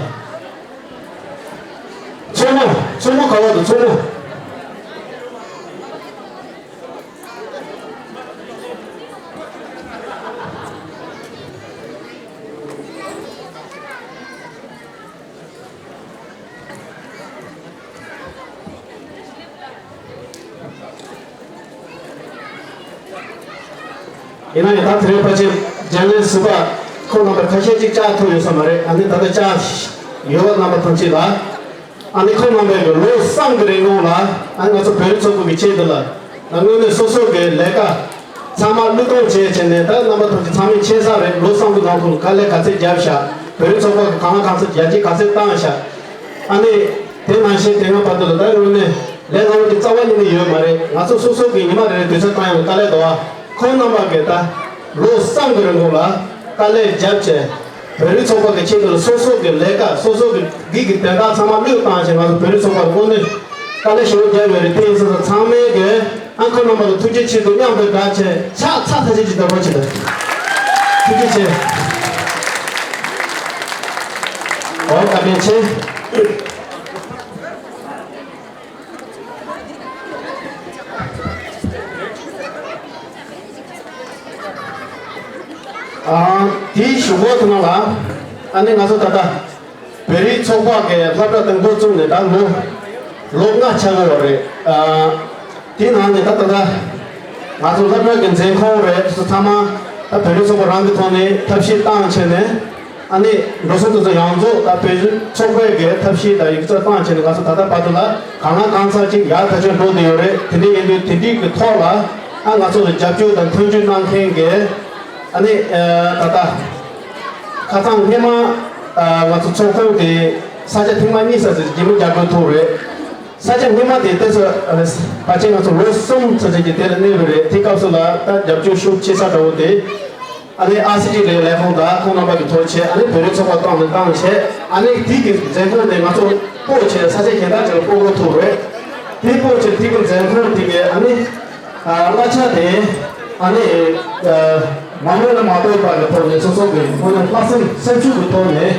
མཚོ་མོ། མཚོ་མོ་ག་བ་འདུག་མཚོ་མོ། ཡིན་ན་ཡང་ད་དེ་རིང་ཕལ་ཆེར་རྒྱ་ལས་སྲིད་པ་ཁོང་རྣམ་པ་ཁ་ཤས་ཅིག་བཅར་ཐུབ་ཡོད་ས་མ་རེད། ཨ་ནི་ད་ལྟ་བཅར་ཡོད་པ་རྣམ་པ་ཐམས་ཅད་ལ། ཨ་ནི་ཁོང་རྣམ་པས་ལོ་གསུམ་གྱི་རིང་ལ་ཨ་ནི་ང་ཚོ་བོད་རིགས་ཚོགས་པ་གི་ཆེད་དུ་ལ་དངོས་གནས་སོ་སོ་གི་ལས་ཀ་ཚང་མ་བློས་གཏོང་བྱས་བྱས་ནས། ད་རྣམ་པ་ཐམས་ཅད་ཚང་མས་མཁྱེན་གསལ་རེད། ལོ་གསུམ་གྱི་ནང་ཁོང་དཀའ་ལས་ག་ཚད་བརྒྱབ་ཤག་བོད་རིགས་ཚོགས་པ་གི་གང་ལ་གང་འཚམ་རྒྱལ་སྤྱི་ག་ཚད་བཏང་ཤག་ཨ་ནི་དེ་ནང་བཞིན་དེ་སྔ་བར་དུ་ལ་ད་དངོས་གནས་ལས་སླ་བོ་དེ་རྩ་བ་ཉིད་ནས་ཡོད་མ་རེད། ང་ཚོ་སོ་སོ་གི་ཉི་མ་རེ་རེ་དུས་ཚོད་བཏང་ཡང་དཀའ་ལས་འདུག་ཨ། ཁོང་རྣམ་པ་གིས་ད་ལོ་གསུམ་གྱི་རིང་ལ་དཀའ་ལས་བརྒྱབ་བྱས། བོད་རིགས་ཚོགས་པ་གི་ཆེད་དུ་སོ་སོ་གི་ལས་ཀ་སོ་སོ་གི་སྒེར་གྱི་དོན་དག་ཚང་མ་བློས་བཏང་བྱས། ང་ཚོ་བོད་རིགས་ཚོགས་པ་དངོས་གནས་ དཀའ་ལས་ཞེ་པོ་བརྒྱབ་ཡོད་རེད། དེ་ཡིན་ཙང་ཚང་མས་གི་ཨང་ཁོ་རྣམ་པ་ལ་ཐུགས་རྗེ་ཆེ་དུ་མཉམ་དུ་བསྒྲགས་བྱས་ཕྱག་འཚལ་ཚར་བྱེད་ཀྱི་འདོད་པ་ཆེ་ལ། ཐུགས་རྗེ་ཆེ། འོ་བཀའ་དྲིན་ཆེ། ཨ། དེའི་གཞུག་གུ་དེ་ནང་ལ་ཨ་ནི་ང་ཚོ་ད་ལྟ་བོད་རིགས་ཚོགས་པ་གི་སློབ་གྲྭ་དེ་འགོ་བཙུགས་ནས་ད་ལོ་ལོ་ལྔ་ཆགས་ཀྱི་ཡོད་རེད། ཨ། དེའི་ནང་ནས་ད་ད་ལྟ་ང་ཚོ་སློབ་གྲྭ་གི་འཛིན་ཁོངས་རེད། ཚང་མ་ད་བོད་རིགས་ཚོགས་པ་རང་གི་ཐོག་ནས་ཐབས་ཤེས་བཏང་བྱས་ནས། ཨ་ནི་འགྲོ་སོང་དེ་ཚོ་ཡོངས་རྫོགས་ད་བོད་ཚོགས་པའི་གི་ཐབས་ཤེས་དང་ཡིག་ཚགས་བཏང་བྱས་ནས་ང་ཚོ་ད་ལྟ་བར་དུ་ལ་གང་ལ་གང་འཚམ་ཅིག་ཡག་ཐག་ཆོད་འགྲོ་བསྡད་ཡོད་རེད། དེ་འདྲ་ཡིན་དུས་དེ་འདྲའི་གི་ཐོག་ལ་ཨ་ང་ཚོ་ལ་རྒྱབ་སྐྱོར་དང་མཐུན་འགྱུར་གནང་མཁན་གི་ཨ་ནི་ད་ལྟ་ཁ་སང་སྔོན་མ་ང་ཚོ་ཚོགས་ཁང་དེ་ས་ཆ་ཐེངས་མ་གཉིས་ཙམ་ཞིག་རྒྱ་མི་རྒྱ་སྒོར་ཐོག་རེད། ས་ཆ་སྔོན་མ་དེ་ལྟ་ས་ཕལ་ཆེར་ང་ཚོ་ལོ་གསུམ་ཙམ་ཞིག་གི་དེ་ལ་གནས་པ་རེད། དེ་སྐབས་སུ་ལ་ད་རྒྱབ་སྐྱོར་ཤུགས་ཆེ་ས་འདྲ་བོ་དེ། ཨ་ནི་ཨ་སི་ཊི་ལའི་ལས་ཁུངས་དང་ཁོང་རྣམ་པ་གི་ཐོག་ཆེད་ཨ་ནི་བོད་རིགས་ཚོགས་པ་བཏང་ནས་བཏང་བྱས། ཨ་ནི་དེ་གི་འཛིན་ཁོངས་དེ་ང་ཚོ་སྤོ་བྱས་ས་ཆ་གཞན་དག་ཅིག་ལ་སྤོ་དགོས་ཐུག་རེད། དེ་སྤོ་བྱས་དེ་གི་འཛིན་ཁོངས་དེ་གི་ཨ་ནི་གླ་ཆ་དེ་ཨ་ནི་མ་དངུལ་ལ་མ་གཏོགས་པ་གི་ཐོག་ནས་སོ་སོ་གི་དངོས་གནས་ལྷག་བསམ་སེམས་ཤུགས་ཀྱི་ཐོག་ནས་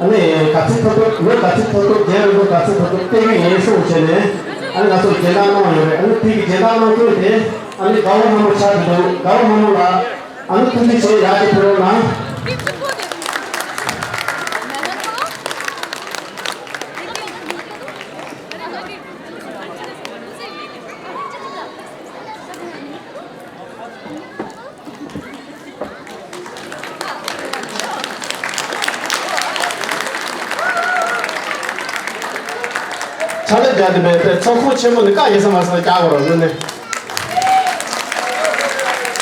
ཨ་ནི་ག་ཚོད་ཐུབ་ཐུབ་ལོ་ག་ཚོད་ཐུབ་ཐུབ་རྒན་རིན་པོ་ག་ཚོད་ཐུབ་ཐུབ་སྤྲད་གི་ཡིན་གསུངས་བྱས་ནས་ཨ་ནི་ང་ཚོ་སྦྱིན་བདག་གནང་ཡོད་རེད། ཨ་ནི་དེ་གི་སྦྱིན་བདག་གནང་མཁན་དེ། ཨ་ནི་དགའ་བོ་ལྷ་མོ་ཆགས་ཀྱི་འདུག་དགའ་བོ་ལྷ་མོ་ལགས། ཨ་ནི་ཐུགས་རྗེ་ཆེ། ཡག་གི་ཕེབས་རོགས་གནང་། ཕྱག་ལས་རྒྱག་དེ་མེད་པའི་ཚོགས་ཁང་ཆེན་མོ་ནས་བཀའ་ཡོད་ས་མ་སོང་རྒྱག་དགོས་རོགས་དངོས་གནས།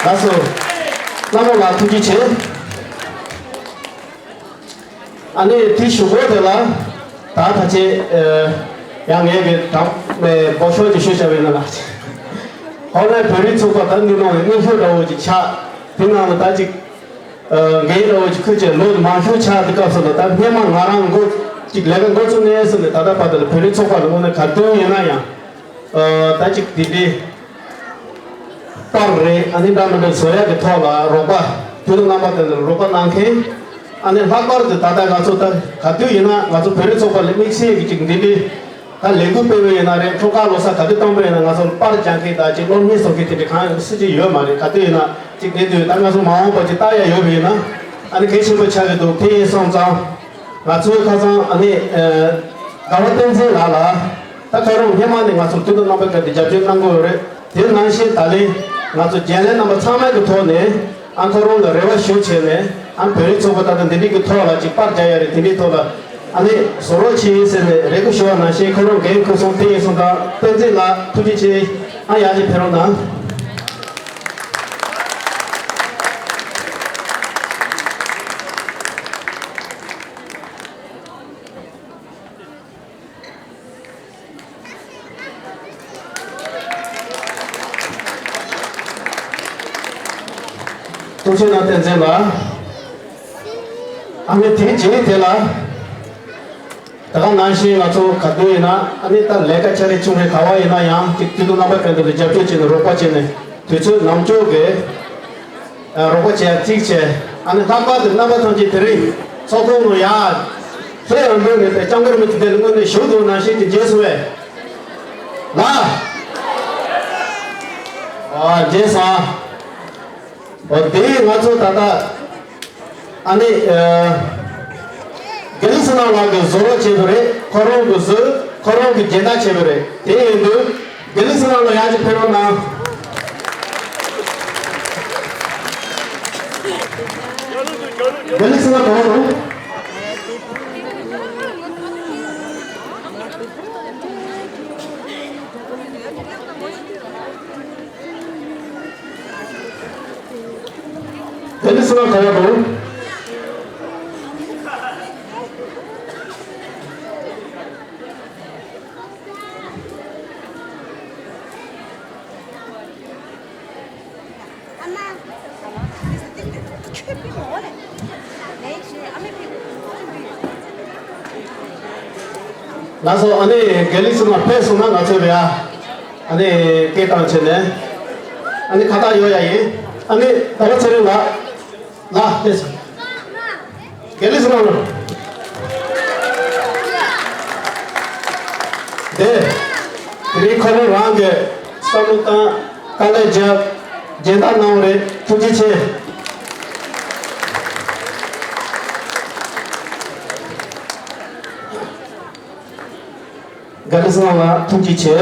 ལགས་སོ། བླ་མ་ལགས་ཐུགས་རྗེ་ཆེ། ཨ་ནི་དེ་གཞུག་གུ་དེ་ལ་ད་ཕལ་ཆེར་ཡང་ངས་གི་དྲང་མོ་ཤོར་གྱི་ཤོད་བྱ་བའི་ནང་ལ། ཧོ་ལའི་བོད་རིགས་ཚོགས་པ་ད་ནི་ནང་ནས་མངོན་ཤོས་འདྲ་བོ་ཅིག་ཆགས། དེ་ནང་ལ་ད་ཅིག་འགན་འདྲ་བོ་ཅིག་འཁུར་བྱས་ལོ་མང་ཤོས་ཆགས། དེ་སྐབས་སུ་ལ་ད་སྔོན་མ་ང་རང་འགོ་ཅིག་ལས་ཀ་འགོ་བཙུགས་ནས་ཟིན་ནས་ད་ལྟ་བར་དུ་ལ་བོད་རིགས་ཚོགས་པ་ལ་དངོས་གནས་ག་དུས་ཡིན་ན་ཡང་ད་ཅིག་དེ་འདྲའི་པར་རེད། ཨ་ནི་འདྲ་མི་འདྲ་བཟོ་ཡག་གི་ཐོག་ལ་རོགས་པ་དུས་དང་རྣམ་པ་དེ་འདྲ་རོགས་པ་གནང་མཁན། ཨ་ནི་ལྷག་པར་དུ་ད་ལྟ་ང་ཚོ་ད་ག་དུས་ཡིན་ན་ང་ཚོ་བོད་རིགས་ཚོགས་པ་ལ་དམིགས་བསལ་གྱི་ཅིག་འདི་འདྲའི་ད་ལས་འགུལ་སྤེལ་བ་ཡིན་ན་རེད། འཁྲུངས་སྐར་ལོ་གསར་ག་དུས་གཏོང་བ་ཡིན་ན་ང་ཚོ་པར་རྒྱག་མཁན་དང་ཅིག་སློབ་གཉེར་བཟོ་མཁན་དེ་འདྲ་གང་སུ་ཅིག་ཡོད་མ་རེད། ག་དུས་ཡིན་ན་ཅིག་དེ་དུས་ད་ང་ཚོ་མ་འོངས་པ་ཅིག་ལྟ་ཡ་ཡོད་པ་ཡིན་ན་ཨ་ནི་གལ་ཆེན་པོ་ཆགས་ཀྱི་འདུག་དེ་ཡིན་སོང་ཙང་ང་ཚོའི་ཁ་སང་ཨ་ནི་ཨ་དགའ་བ་བསྟན་འཛིན་ལགས་ལ་ད་ཁ་རོག་སྔོན་མ་ནས་ང་ཚོ་དུས་དང་རྣམ་པ་ཀུན་ཏུ་རྒྱབ་སྐྱོར་གནང་གི་ཡོད་རེད། དེ་ནང་བཞིན་ད་ལན་ང་ཚོ་རྒན་ལགས་རྣམ་པ་ཚང་མ་གི་ཐོག་ནས་ཨ་ཁོ་རང་ལ་རེ་བ་ཞུ་བྱས་ནས་ཨ་བོད་རིགས་ཚོགས་པ་ད་ལྟ་འདི་འདྲའི་གི་ཐོག་ལ་ཅིག་པར་རྒྱག་ཡ་རེད། དེ་འདྲའི་ཐོག་ལ་ཨ་ནི་བཟོ་རོགས་བྱེད་ཟེར་ནས་རེ་སྐུལ་ཞུ་བ་ནང་བཞིན་ཁོ་རང་འགན་འཁུར་སོང་། དེ་ཡིན་སོང་ཙང་བསྟན་འཛིན་ལགས་ཐུགས་རྗེ་ཆེ། ཨ་ཡག་ཅིག་ཕེབས་རོགས་གནང་། ཐུགས་རྗེ་གནང་བསྟན་འཛིན་ལགས། ཨ་ནི་དེའི་རྗེས་དེ་ལ་ད་ག་ནང་བཞིན་ང་ཚོ་ག་དུས་ཡིན་ན་ཨ་ནི་ད་ལས་ཀ་ཆ་རེ་ཆུང་རེ་ག་བ་ཡིན་ན་ཡང་ཅིག་དུས་དང་རྣམ་པ་ཀུན་ཏུ་རྒྱབ་སྐྱོར་བྱས་ནས་རོགས་པ་བྱས་ནས་དུས་ཚོད་ནམ་ཅོག་གི་རོགས་པ་བྱས་གཅིག་བྱས། ཨ་ནི་ལྷག་པར་དུ་རྣམ་པ་ཐམས་ཅད་དེ་རིང་ཚོགས་ཁང་ནང་ཡར་ལྷོད་ཡོང་འདོད་མེད་པའི་སྐྱབས་མགོན་རིན་པོ་ཆེ་འདི་ལ་དངོས་གནས་ཞུ་འདུག་ནང་བཞིན་གྱི་རྗེས་སུ་བས་ལ། ཨ་རྗེས་སུ་ཨ། འོ་དེ་ང་ཚོ་ད་ལྟ་ཨ་ནི་ཨ་དགེ་ལེགས་བསོད་ནམས་ལགས་ཀྱིས་བཟོ་རོགས་བྱས་པ་རེད། ཁོ་རང་གིས་བཟོས། ཁོ་རང་གིས་སྦྱིན་བདག་བྱས་པ་རེད། དེ་ཡིན་དུས་དགེ་ལེགས་བསོད་ནམས་ལགས་ཡར་ཅིག་ཕེབས་རོགས་གནང་། དགེ་ལེགས་བསོད་ནམས་ག་པར་འདུག་དེ་ནི་སེམས་ལ་ག་བ་འདུག་ལགས་སོ། ཨ་ནི་དགེ་ལེགས་ཚང་མ་ཕེབས་སོང་ན་ང་ཚོས་རེད་ཨ། ཨ་ནི་སྐད་བཏང་བྱས་ནས་ཨ་ནི་ཁ་བཏགས་ཡོད་ཡ་ཡིན། ཨ་ནི་ཟླ་བ་ཚེ་རིང་ལགས། ལགས་ཕེབས་སོང་། དགེ་ལེགས་ཚང་མ། དེ་དེ་རིང་ཁོ་རང་རང་གི་བསམ་བློ་བཏང་། དཀའ་ལས་བརྒྱབ། སྦྱིན་བདག་གནང་བ་རེད། ཐུགས་རྗེ་ཆེ། དགེ་ལེགས་ཚང་མ་ལ་ཐུགས་རྗེ་ཆེ།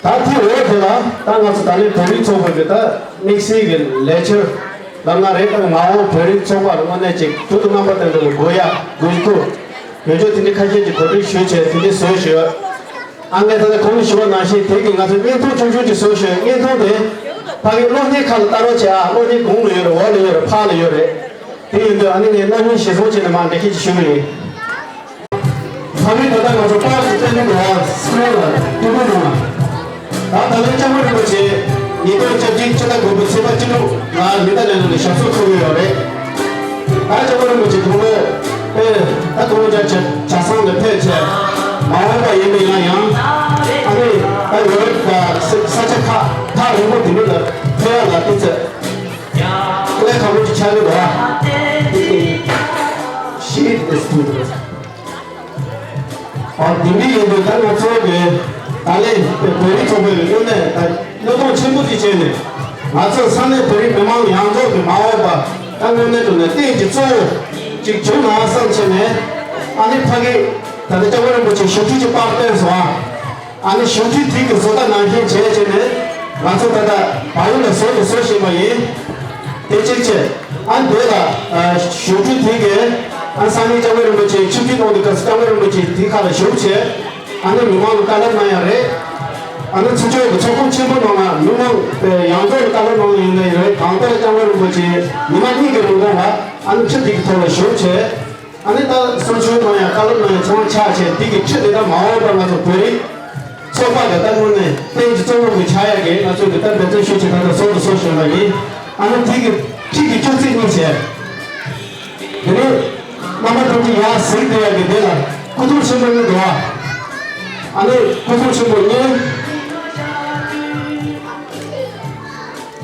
ད་དེ་འོག་དེ་ལ་ད་ང་ཚོ་ད་ལན་བོད་རིགས་ཚོགས་པའི་གི་ད་དམིགས་བསལ་གྱི་ལས་འཆར་ལམ་ལྔ་རེད། ད་མ་འོངས་བོད་རིགས་ཚོགས་པ་ལ་དངོས་གནས་ཅིག་ཐུགས་དང་རྣམ་པ་དེ་འདྲ་ལ་དགོས་ཡ་དགོས་མཁོ་ཡོད་ཆོག་དེ་འདྲ་ཁ་ཤས་ཀྱིས་གོ་སྒྲིག་ཞུས་བྱས་དེ་འདྲ་བཟོས་ཞུས། ཨ་ངས་ད་ལྟ་གོང་ནས་ཞུས་པ་ནང་བཞིན་དེ་གི་ང་ཚོ་བརྙན་ཐུང་ཆུང་ཆུང་ཅིག་བཟོས་ཞུས། བརྙན་ཐུང་དེ་ཕ་གི་གློག་བརྙན་ཁ་ལ་ལྟ་རོགས་བྱེད་ཨ། གློག་བརྙན་གོང་ལ་ཡོད་རེད། འོག་ལ་ཡོད་རེད། ཕར་ལ་ཡོད་རེད། དེ་ཡིན་དུས་ཨ་ནི་ངས་གནང་སྙིང་གཞེས་བཟུང་བྱས་ནས་མར་འགྲེལ་བཤད་ཅིག་ཞུ་གི་ཡིན། ཕ་མའི་ད་ལྟ་ང་ཚོ་པར་དུ་བསྟན་ནས་འདུག་ཨ། སི་ཀྲིན་ལ་ཐུགས་ཁུར་གནང་། ད་ད་ལན་སྐྱབས་མགོན་རིན་པོ་ཆེ་ཉིས་སྟོང་བཅུ་གཅིག་ཕྱི་ཟླ་དགུ་པའི་ཚེས་པ་བཅུ་དྲུག་ལ་མི་ད་ལན་ལ་ཞབས་སོར་འཚོགས་ཀྱི་ཡོད་རེད། ད་སྐྱབས་མགོན་རིན་པོ་ཆེ་དགུང་ལོ་ཨེ་ད་དགུང་ལོ་བརྒྱ་ཆ་གྲྭ་ཚང་ལ་ཕེབས་བྱས་མ་འོངས་པ་ཡིན་ན་ཡང་ཡང་ཨ་ནི་ད་ཡོ་རོབ་དང་ས་ཆ་ཁག་ཐག་རིང་པོ་དེ་འདྲ་ལ་ཕེབས་ཡ་ལ་དེ་ཚོ་ཀླད་ཁག་པོ་ཅིག་ཆགས་ཀྱི་འདུག་ཨ། ཤེས་ཏེ་སུ་འདུག་ཨ། དེ་འདྲ་ཡིན་དུས་ད་ང་ཚོ་གི་ད་ལན་བོད་རིགས་ཚོགས་པའི་ངོས་ནས་ད་བློས་གཏོང་ཆེན་པོ་ཅིག་བྱས་ནས་ང་ཚོ་ས་གནས་བོད་རིགས་མི་མང་ཡོངས་རྫོགས་ཀྱི་མ་འོངས་པ་ད་དངོས་གནས་དྲང་གནས་རྟེན་གྱི་གཙོ་བོ་ཅིག་བྱུང་ན་བསམ་བྱས་ནས་ཨ་ནི་ཕ་གི་ད་ལྟ་སྐྱབས་མགོན་རིན་པོ་ཆེ་ཞབས་ཕྱི་ཅིག་པར་བཏོན་སོང་ཨ། ཨ་ནི་ཞབས་ཕྱི་དེ་གི་བཟོ་ལྟ་ནང་བཞིན་བྱས་བྱས་ནས་ང་ཚོ་ད་ལྟ་བལ་ཡུལ་ལ་བཟོ་དང་བཟོ་བཞིན་པ་ཡིན། དེ་གཅིག་བྱས། ཨ་ནི་དེ་ལ་ཨ་ཞབས་ཕྱི་དེ་གི་ཨ་ནི་སང་ཉིན་སྐྱབས་མགོན་རིན་པོ་ཆེ་ཆིབས་བསྒྱུར་གནང་དུས་སྐབས་སུ་སྐྱབས་མགོན་རིན་པོ་ཆེ་དེ་ཁ་ལ་བཞུགས་བྱས། ཨ་ནི་མི་མང་ལ་བཀའ་སློབ་གནང་ཡ་རེད། ཨ་ནི་ཚུར་ཕྱོགས་ཀྱི་ཚོགས་ཁང་ཆེན་པོ་ནང་ལ་མི་མང་ཡོངས་རྫོགས་ལ་བཀའ་སློབ་གནང་ཡ་ཡིན་ན་ཡང་རེད། གང་ལྟར་སྐྱབས་མགོན་རིན་པོ་ཆེ་ཉི་མ་གཉིས་ཀྱི་རིང་ལ་ཨ་ནི་ཁྲི་དེ་གི་ཐོག་ལ་བཞུགས་བྱས། ཨ་ནི་ད་གསུང་ཆོས་གནང་ཡ་བཀའ་སློབ་གནང་ཡ་ཚང་མ་ཆགས་བྱས་འདི་གི་ཁྲི་དེ་ད་མ་འོངས་པར་ང་ཚོ་བོད་རིགས་ཚོགས་པ་གི་ད་དངོས་གནས་རྟེན་གྱི་གཙོ་བོ་གི་ཆགས་ཡ་གི་ང་ཚོ་གི་ད་འབད་བརྩོན་ཞུ་ཆེད་ད་ད་སོ་དུ་སོ་ཞུ་ལ་ཡིན། ཨ་ནི་འདི་གི་ཁྲི་གི་ཅོག་ཙེ་གཉིས་བྱས། དེ་ནས་རྣམ་པ་ཐམས་ཅད་ཡར་གཟིགས་བསྡད་ཡ་གི་དེ་ལ་སྐུ་གདུང་ཆེན་པོ་གཉིས་འདུག་ཨ། ཨ་ནི་སྐུ་གདུང་ཆེན་པོ་གཉིས།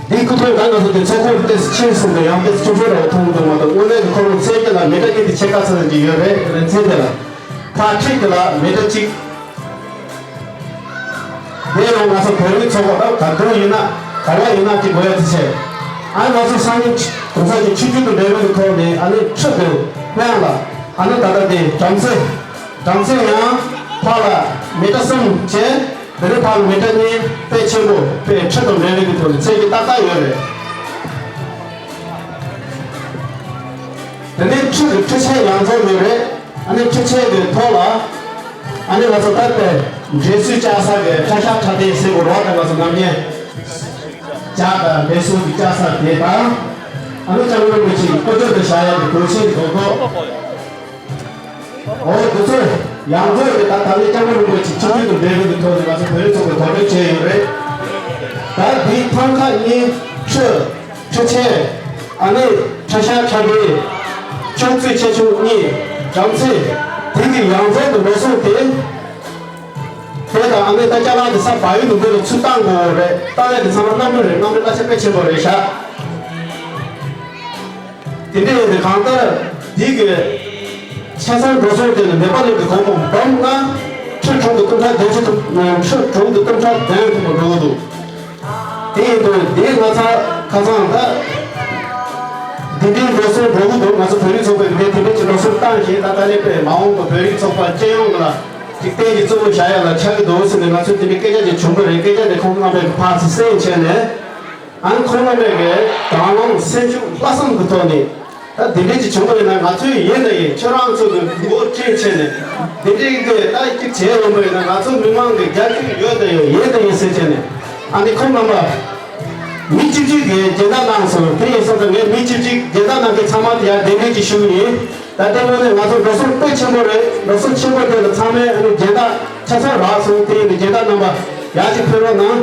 འདི་སྐུ་ཐོག་ག་ང་ཚོ་དེ་ཚོགས་ཁོངས་ཏེ་ཆེན་གསུམ་དུ་ཡང་ཏེ་ཆུ་ཚོད་ར་མཐོང་གི་འདུག་མ་གཏོགས་དངོས་གནས་ཀྱི་ཁོ་རང་ཚད་ཀྱི་ལ་མི་ཊར་གཉིས་དེ་ཕྱེད་ཀ་ཙམ་ཅིག་ཡོད་རེད། རིན་ཚད་དེ་ལ་ཕར་ཁྲིད་དེ་ལ་མི་ཊར་གཅིག་དེ་ཡང་ང་ཚོ་བོད་རིགས་ཚོགས་པ་ད་ག་དུང་ཡིན་ན་ག་བ་ཡིན་ན་དེ་དགོས་ཡ་དེ་བྱས། ཨ་ནི་ང་ཚོ་སང་ཉིན་གོང་ས་ཀྱི་ཆིབས་བསྒྱུར་དུ་འབྲེལ་བའི་ཐོག་ནས་ཨ་ནི་ཁྲིད་དེ་ཕན་ལ་ཨ་ནི་ད་ལྟ་དེ་བྲམ་ཟེ་བྲམ་ཟེ་ཡང་ཕར་ལ་མི་ཊར་གསུམ་བྱས། དེ་ནས་ཕར་མི་ཊར་གཉིས་དཔེ་ཆེན་པོ་དཔེ་ཁྲི་དང་འབྲེལ་བའི་གི་ཐོག་ནས་ཚད་ཀྱི་ཏག་ཏག་ཡོད་རེད། དེ་ནས་ཁྲི་གི་ཁྲི་ཆེན་ཡང་འཛོམས་ཡོད་རེད། ཨ་ནི་ཁྲི་ཆེན་གི་ཐོག་ལ་ཨ་ནི་ང་ཚོ་ད་ལྟའི་འདྲེ་སུའི་ལྕགས་སར་གི་ཁྲ་ཤ་ཁྲ་ལྡེ་ཟེར་དགོས་རོགས་དང་ང་ཚོ་ནམ་རྒྱུན་ལྕགས་དང་འདྲེ་སུ་གི་ལྕགས་སར་དེ་དང་། ཨ་ནི་སྐྱབས་མགོན་རིན་པོ་ཆེ་གི་སྐུ་མདུན་དུ་བཞག་ཡག་གི་གོས་ཆེན་རྡོག་རྡོག་འོ་དེ་ཚོ་ཡང་སྒོས་ཀྱི་ད་ད་ལོའི་སྐྱབས་མགོན་རིན་པོ་ཆེ་ཆིབས་བསྒྱུར་དུ་འབྲེལ་བའི་ཐོག་ནས་ང་ཚོ་བོད་རིགས་ཚོགས་པས་གོ་སྒྲིག་བྱས་ཡོད་རེད། ད་འདིའི་ཐང་ཀ་གཉིས་ཁྲི་ཁྲི་ཆེན་ཨ་ནི་ཁྲ་ཤ་ཁྲ་ལྡེ་ཅོག་ཙེ་ཆེ་ཆུང་གཉིས་བྲམ་ཟེ་དེ་གི་ཡང་རྩེ་དུ་འགྲོ་སོང་དེ། དེ་དང་ཨ་ནི་ད་ཅ་ལག་དེ་ས་བལ་ཡུལ་དུ་འདི་ལ་ཚུར་བཏང་དགོས་རེད། བཏང་ཡ་དེ་ཚང་མ་གནམ་གྲུ་རེད། གནམ་གྲུ་གླ་ཆ་དཔེ་ཆེན་པོ་རེད་ཤག་དེ་འདྲ་ཡིན་དུས་གང་ལྟར་འདི་གི་ཆ་ཚང་འགྲོ་སོང་དེ་ལ་ནེ་པ་ལི་གི་གོང་མོ་འབུམ་ལྔ་ཁྲི་གྲོང་དུ་སྟོང་ཕྲག་བདུན་ཅུ་ཐུབ་ཁྲི་གྲོང་དུ་སྟོང་ཕྲག་བདུན་ཐུབ་པ་འགྲོ་གི་འདུག་དེ་ཡིན་དུས་འདི་ང་ཚ་ཁ་སང་ད་འདི་འདྲའི་འགྲོ་སོང་འགྲོ་གི་འདུག་ང་ཚོ་བོད་རིགས་ཚོགས་པས་འདི་དེ་འདྲའི་གི་འགྲོ་སོང་བཏང་བཞིན་ད་ལྟ་ནས་དཔེ་མ་འོངས་པ་བོད་རིགས་ཚོགས་པ་སྤྱི་ཡོངས་ལ་ཅིག་གཏན་གྱི་གཙོ་བོ་བཞག་ཡ་ལ་ཆགས་ཀྱི་འདུག་ཟེར་ནས་ང་ཚོས་དེ་འདྲའི་སྐད་ཆ་ཅིག་བྱུང་གི་རེད། སྐད་ཆ་དེ་ཁོང་རྣམ་པས་ཕར་ཚུར་གསན་བྱས་ནས། ཨ་ནི་ཁོང་རྣམ་པས་ཀྱི་དང་བླངས་སེམས་ཤུགས་ལྷག་བསམ་གྱི་ཐོག་ནས་ད་དེ་འདྲས་ཀྱི་བྱུང་བ་ཡིན་ན་ང་ཚོས་ཡིན་ད་ཡིན་ཁྱོད་རང་ཚོ་གི་མགོ་ཁྲིད་བྱས་ནས་དེ་འདྲས་ཀྱི་ད་ཅིག་བྱས་ཡོང་བ་ཡིན་ན་ང་ཚོ་མི་མང་གི་རྒྱབ་སྐྱོར་ཡོད་ད་ཡོད་ཡིན་ད་ཡིན་ཟེར་བྱས་ནས་ཨ་ནི་ཁོང་རྣམ་པ་མི་གཅིག་གཅིག་གིས་སྦྱིན་བདག་གནང་སོང་། དེ་ཡིན་སོང་ཙང་ངས་མི་གཅིག་གཅིག་སྦྱིན་བདག་གནང་མཁན་ཚང་མ་དེ་ཡང་གདན་འདྲེན་ཅིག་ཞུ་གི་ཡིན། ད་ལྟའི་ངོས་ནས་ང་ཚོ་འགྲོ་སོང་དཔེ་ཆེན་པོ་རེད། འགྲོ་སོང་ཆེན་པོ་དེ་ལ་ཚང་མས་ཨ་ནི་སྦྱིན་བདག་ཆ་ཚང་རག་སོང་། དེ་ཡིན་དུས་སྦྱིན་བདག་རྣམ་པ་ཡག་ཅིག་ཕེབས་རོགས་གནང་།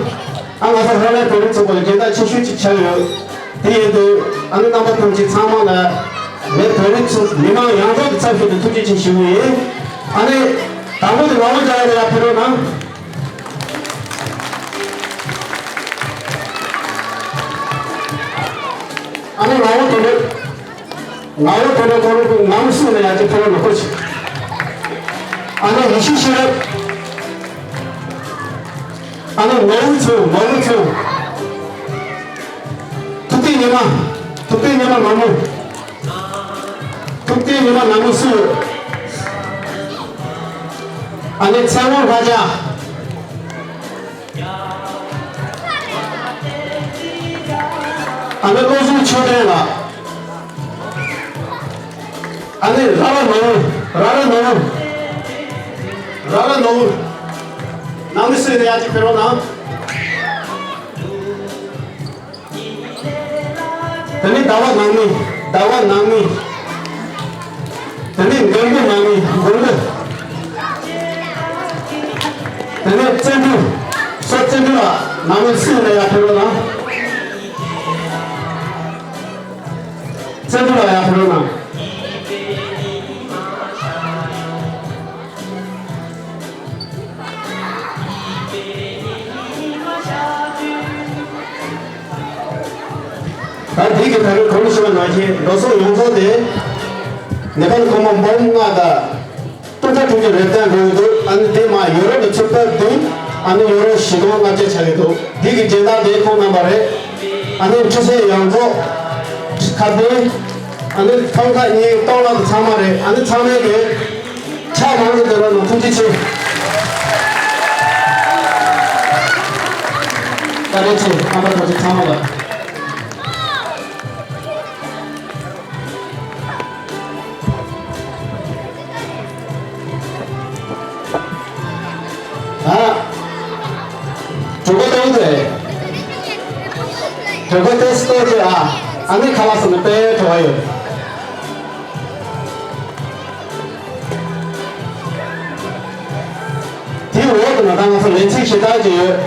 ཨ་ང་ཚོ་ཧོ་ལན་བོད་རིགས་ཚོགས་པ་ལ་སྦྱིན་བདག་ཆེ་ཤོས་ཅིག་ཆགས་ཡོད། དེ་ཡིན་དུས་ཨ་ནི་རྣམ་པ་ཐམས་ཅད་ཚང་མ་ལ་ངས་བོད་རིགས་ཚོ་མི་མང་ཡོངས་རྫོགས་ཀྱི་ཚབ་ཞུས་ཏེ་ཐུགས་རྗེ་ཆེ་ཞུ་གི་ཡིན། ཨ་ནི། དང་པོ་དེ་ལག་པ་རྒྱག་ཡ་དེ་ཡར་ཕེབས་རོགས་གནང་། ཨ་ནི་ལག་པ་དེ་འདྲ། ང་རང་ཁོ་རང་ཁོ་རང་གི་ནང་སྲིད་ལ་ཡང་ཅིག་ཐོན་ནས་ཁོ་ཅིག་ཨ་ནི་ཡེ་ཤེས་ཤེས་རབ། ཨ་ནི་ནོར་བུ་ཚོ་ནོར་བུ་ཚོ། ཐུབ་བསྟན་ཉི་མ། ཐུབ་བསྟན་ཉི་མ་ནོར་བུ། ཐུབ་བསྟན་ཉི་མ་ནོར་བུ་སུ་ཡོད། ཨ་ནི་ཚེ་དབང་ལྷ་རྒྱལ། ཨ་ནི་བློ་བཟང་ཆོས་ལྡན་ལགས། ཨ་ནི་ར་ར་ནོར་བུ། ར་ར་ནོར་བུ། ར་ར་ནོར་བུ། ནང་མི་སུ་ཡིན་ན་ཡར་ཅིག་ཕེབས་རོགས་གནང་། དེ་ནས་ཟླ་བ་ནང་མི། ཟླ་བ་ནང་མི། དེ་ནས་མགོན་པོ་ནང་མི། མགོན་པོ། དེ་ནས་བརྩོན་འགྲུས། སོ་བརྩོན་འགྲུས་ལགས། ནང་མི་སུ་ཡིན་ན་ཡར་ཕེབས་རོགས་གནང་། བརྩོན་འགྲུས་ལགས་ཡར་ཕེབས་རོགས་གནང་། ད་འདི་གི་ད་རེས་གོང་ཞུས་པ་ནང་བཞིན་འགྲོ་སོང་ཡོངས་རྫོགས་དེ་ནེ་པཱལ་སྒོར་མོ་འབུམ་ལྔ་དང་སྟོང་ཕྲག་དྲུག་ཅུ་རེ་བརྒྱད་འགྲོ་གི་འདུག་ཨ་ནི་དེ་མ་ཡོ་རོབ་ལ་ཚུར་ཕེབས་དུས་ཨ་ནི་ཡོ་རོབ་བཞི་སྟོང་ལྔ་བརྒྱ་ཆགས་ཀྱི་འདུག་འདི་གི་སྦྱིན་བདག་དེ་ཁོང་རྣམ་པ་རེད། ཨ་ནི་འཕྲི་སྲས་ཡོངས་རྫོགས་ཁ་བརྡའི་ཨ་ནི་ཐང་ཁ་གཉིས་སྟོང་ལ་ཚང་མ་རེད། ཨ་ནི་ཚང་མས་དེ། ཕྱག་མང་དུ་སྟོན་རོགས་གནང་། ཐུགས་རྗེ་ཆེ། བཀའ་དྲིན་ཆེ། རྣམ་པ་ཐམས་ཅད་ཚང་མ་ལ། ཨ། གྲོད་ཁོག་ལྟོགས་ཏེ། གྲོད་ཁོག་ཏོག་ཙམ་ལྟོགས་ཏེ་ཨ། ཨ་ནི་ཁ་ལག་ཟ་ན་དཔེ་བྲོ་བ་ཡོད། དེའི་འོག་ཏུ་ན་ད་ང་ཚོ་ལེ་ཚན་ཞེ་དྲག་ཅིག་ཡོད།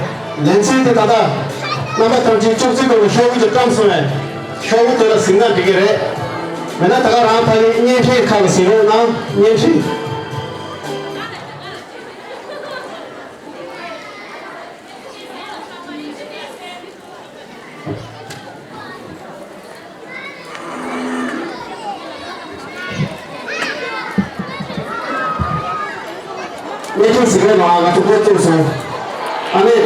ལེ་ཚན་དེ་ད་ལྟ་རྣམ་པ་ཐམས་ཅད་ཅོག་ཙེ་སྒང་ལ་ཤོག་བུ་ཅིག་བཀྲམ་སོང་བས། ཤོག་བུ་དེ་ལ་གཟིགས་ན་འགྲིག་གི་རེད། མེད་ན་ད་ག་རང་ཕ་གི་བརྙན་འཕྲིན་ཁག་ལ་གཟིགས་རོགས་གནང་། བརྙན་འཕྲིན། བརྙན་འཕྲིན་གཟིགས་པའི་ནང་ང་ཚོ་འགོ་བཙུགས་སོང་། ཨ་ནི།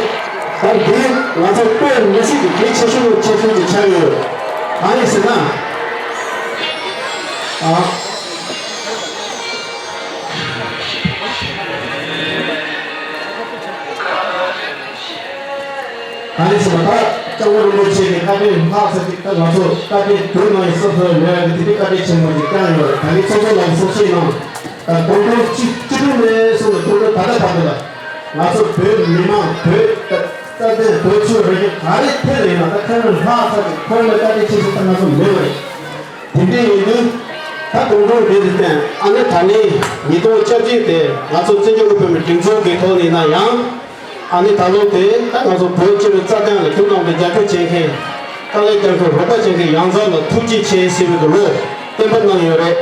ད་འདི་ང་ཚོ་དཔེ་མི་སྲིད་ཀྱི་གལ་ཆེ་ཤོས་ཆེ་ཤོས་ཀྱི་ཆགས་ཡོད། གང་ཡིན་ཟེར་ན། ཨ། ད་ནི་སོ་ད་སྐྱབས་མགོན་རིན་པོ་ཆེ་གི་བཀའ་དྲིན་ལྷག་ས་ཅིག་ད་ང་ཚོ་བཀའ་དྲིན་དུས་ནང་ཡིན་སོ་སོ་ལས་ཀྱི་དེ་དུས་བཀའ་དྲིན་ཆེན་མོ་ཅིག་བསྐྱངས་ཡོད་རེད། ད་ནི་ཚོགས་གཙོ་ལགས་སོགས་ཤིག་ནང་ད་དགོང་དྲོ་གཅིག་གཅིག་སྒྲིལ་ནས་སོང་ནས་དགོང་དྲོ་ད་ལྟ་བར་དུ་ལ་ང་ཚོ་བོད་མི་མང་བོད་རྩ་དོན་བོད་ཆོས་རིག་གཞུང་ག་རེ་ཐད་ལ་ཡིན་ན་ད་ཁ་རང་ལྷག་ས་ཅིག་ཁོང་ལ་བཀའ་དྲིན་ཆེ་ཞུ་ད་ང་ཚོ་མེད་པ་རེད། དེ་འདྲ་ཡིན་དུས་ད་དགོང་དྲོ་འདི་འདི་བསྟན་ཨ་ནི་ད་ནི་ཉིས་སྟོང་བཅོ་བརྒྱད་དེ་ང་ཚོ་བཙན་བྱོལ་བོད་མིའི་སྒྲིག་འཛུགས་ཀྱི་ཐོག་ནས་ཡིན་ན་ཡང་། ཨ་ནི་ད་ལོ་དེ་ད་ང་ཚོ་བོད་སྤྱི་པའི་རྩ་དོན་ལ་ཐུགས་སྣང་དང་རྒྱབ་སྐྱོར་བྱེད་མཁན། དཀའ་ལས་རྒྱག་མཁན་རོགས་པ་བྱེད་མཁན་ཡོངས་རྫོགས་ལ་ཐུགས་རྗེ་ཆེ་ཟེར་བའི་གི་ལོ་བསྟན་པ་གནང་ཡོད་རེད།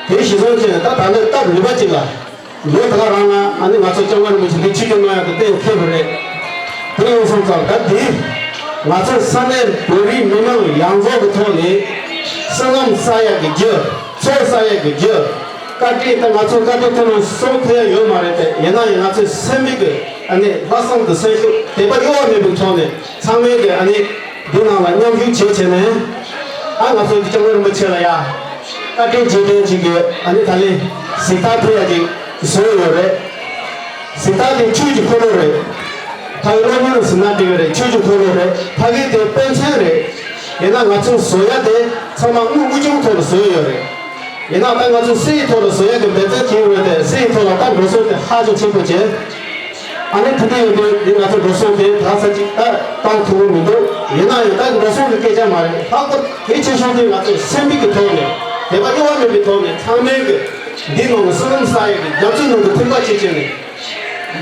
དེ་གཞི་བཟུང་བྱས་ནས་ད་ད་ལོའི་སྟབས་ལེགས་པ་ཅིག་ལ། ལོ་ད་ག་རང་ལ་ཨ་ནི་ང་ཚོ་སྐྱབས་མགོན་རིན་པོ་ཆེ་འདི་ཆིབས་བསྒྱུར་གནང་ཡག་དེ་གཏན་འཁེལ་བ་རེད། དེ་ཡིན་སོང་ཙང་ད་འདི་ང་ཚོ་ས་གནས་བོད་རིགས་མི་མང་ཡོངས་རྫོགས་ཀྱི་ཐོག་ནས་སེམས་ལམ་བསགས་ཡག་གི་རྒྱུ། ཚོགས་བསགས་ཡག་གི་རྒྱུ། བཀའ་དྲིན་ད་ང་ཚོ་བཀའ་དྲིན་ཐོན་ནས་སོང་ཐུབ་ཡ་ཡོད་མ་རེད་དེ། ཡིན་ན་ཡང་ང་ཚོའི་སེམས་པའི་གི་ཨ་ནི་ལྷག་བསམ་དང་སེམས་ཤུགས་དད་པ་གཡོ་བ་མེད་པའི་ཐོག་ནས་ཚང་མས་གི་ཨ་ནི་འདི་ནང་ལ་མཉམ་ཞུགས་བྱེད་བྱས་ནས་ཨ་ང་ཚོ་གི་སྐྱབས་མགོན་རིན་པོ་ཆེ་ལ་ཡ་བཀའ་དྲིན་རྗེས་དྲན་ཅིག་གི་ཨ་ནི་ད་ལན་གཟིགས་རྟགས་ཕུལ་ཡ་ཅིག་བཟོས་ཡོད་རེད། གཟིགས་རྟགས་དེ་ཆོས་ཀྱི་འཁོར་ལོ་རེད། ཕ་གི་སློབ་གཉེར་ཟེར་ན་འགྲིག་གི་རེད། ཆོས་ཀྱི་འཁོར་ལོ་རེད། ཕ་གི་དེ་དཔེ་མཚོན་རེད། ཡིན་ན་ང་ཚོས་བཟོ་ཡ་དེ་ཚང་མ་དངུལ་དབུལ་སྐྱོར་ཐོག་ལ་བཟོས་ཡོད་རེད། ཡིན་ན་ད་ང་ཚོས་གསེར་ཡི་ཐོག་ལ་བཟོ་ཡ་གི་འབད་བརྩོན་བྱས་ཡོད་རེད་དེ། གསེར་ཡི་ཐོག་ལ་ད་འགྲོ་སོང་དེ་ཧ་ཅང་ཆེན་པོ་བྱས། ཨ་ནི་དེ་འདྲ་ཡོད་དུས་འདི་ང་ཚོ་འགྲོ་སོང་དེ་ད་ས་ཅིག་ད་བཏང་ཐུབ་ཀྱི་མི་འདུག་ཡིན་ན་ཡང་ད་འགྲོ་སོང་གི་སྐད་ཆ་མ་རེད། ལྷག་པར་གལ་ཆེ་ཤོས་དེ་ང་ཚོས་སེམས་པའི་གི་ཐོག་ནས་དད་པ་གཡོ་བ་མེད་པའི་ཐོག་ནས་ཚང་མས་གི་འདི་ནང་ལ་སེམས་ལམ་བསགས་ཡ་གི་རྒྱ་མཚོའི་ནང་དུ་ཐིམ་པ་བྱེད་བྱས་ནས།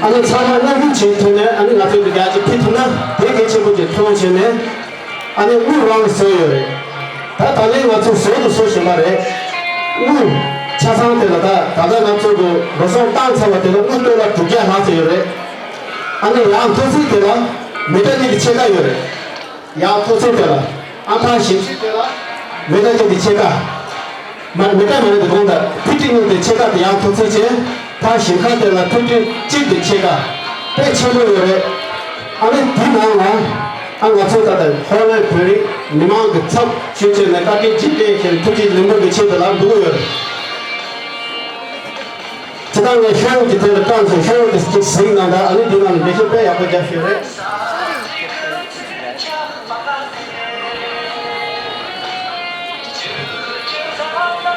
ཨ་ནི་ཚང་མ་མཉམ་ཞུགས་བྱེད་ཐུབ་ནས་ཨ་ནི་ང་ཚོའི་གི་རྒྱལ་གཅེས་ཕུལ་ཐུབ་ན་དེ་གལ་ཆེན་པོ་ཅིག་མཐོང་བྱས་ནས་ཨ་ནི་དངུལ་རང་གི་བཟོས་ཡོད་རེད། ད་ད་ལན་ང་ཚོ་བཟོ་དང་བཟོ་བཞིན་པ་རེད། དངུལ་ ཆ་ཚང་དེ་ལ་ད་ད་ལྟ་ང་ཚོ་གི་འགྲོ་སོང་བཏང་ཚར་བ་དེ་ལ་དངུལ་ཏོ་ལ་དྲུག་བརྒྱ་ལྷག་ཙམ་ཡོད་རེད། ཨ་ནི་ཡང་མཐོ་ཚད་དེ་ལ་མི་ཊར་གཉིས་ཀྱི་ཕྱེད་ཀ་ཡོད་རེད། ཡང་མཐོ་ཚད་དེ་ལ་ཨ་ཕར་ཞིབ་ཞིབ་དེ་ལ་མི་ཊར་གཅིག་དེ་ཕྱེད་ཀ། མ་མི་ཊར་མ་རེད་དེ་གོང་དང་ཕི་ཊི་གཉིས་དེ་ཕྱེད་ཀ་དེ་ཡང་མཐོ་ཚད་བྱས། ཕར་ཞིབ་ཁ་དེ་ལ་ཕི་ཊི་གཅིག་དེ་ཕྱེད་ཀ། དཔེ་ཆེན་པོ་ཡོད་རེད། ཨ་ནི་དེ་ནང་ལ་ཨ་ང་ཚོ་ད་ལྟ་ཧོ་ལན་བོད་རིགས་མི་མང་གི་ཚབ་ཞུས་བྱས་ནས་བཀའ་དྲིན་རྗེས་དྲན་བྱས་ཐུགས་རྗེ་ལེགས་འབུལ་གྱི་ཆེད་དུ་ལ་འབུལ་གྱི་ཡོད་རེད། སྤྱིར་བཏང་ངས་ཤོག་གུ་དེ་ལ་བཀྲམ་སོང་། ཤོག་གུ་དེ་གཅིག་གཟིགས་གནང་དང་། ཨ་ནི་འདི་ནང་ལ་འགྲེལ་བཤད་དཔེ་ཡག་པོ་རྒྱབ་ཤོད་རེད།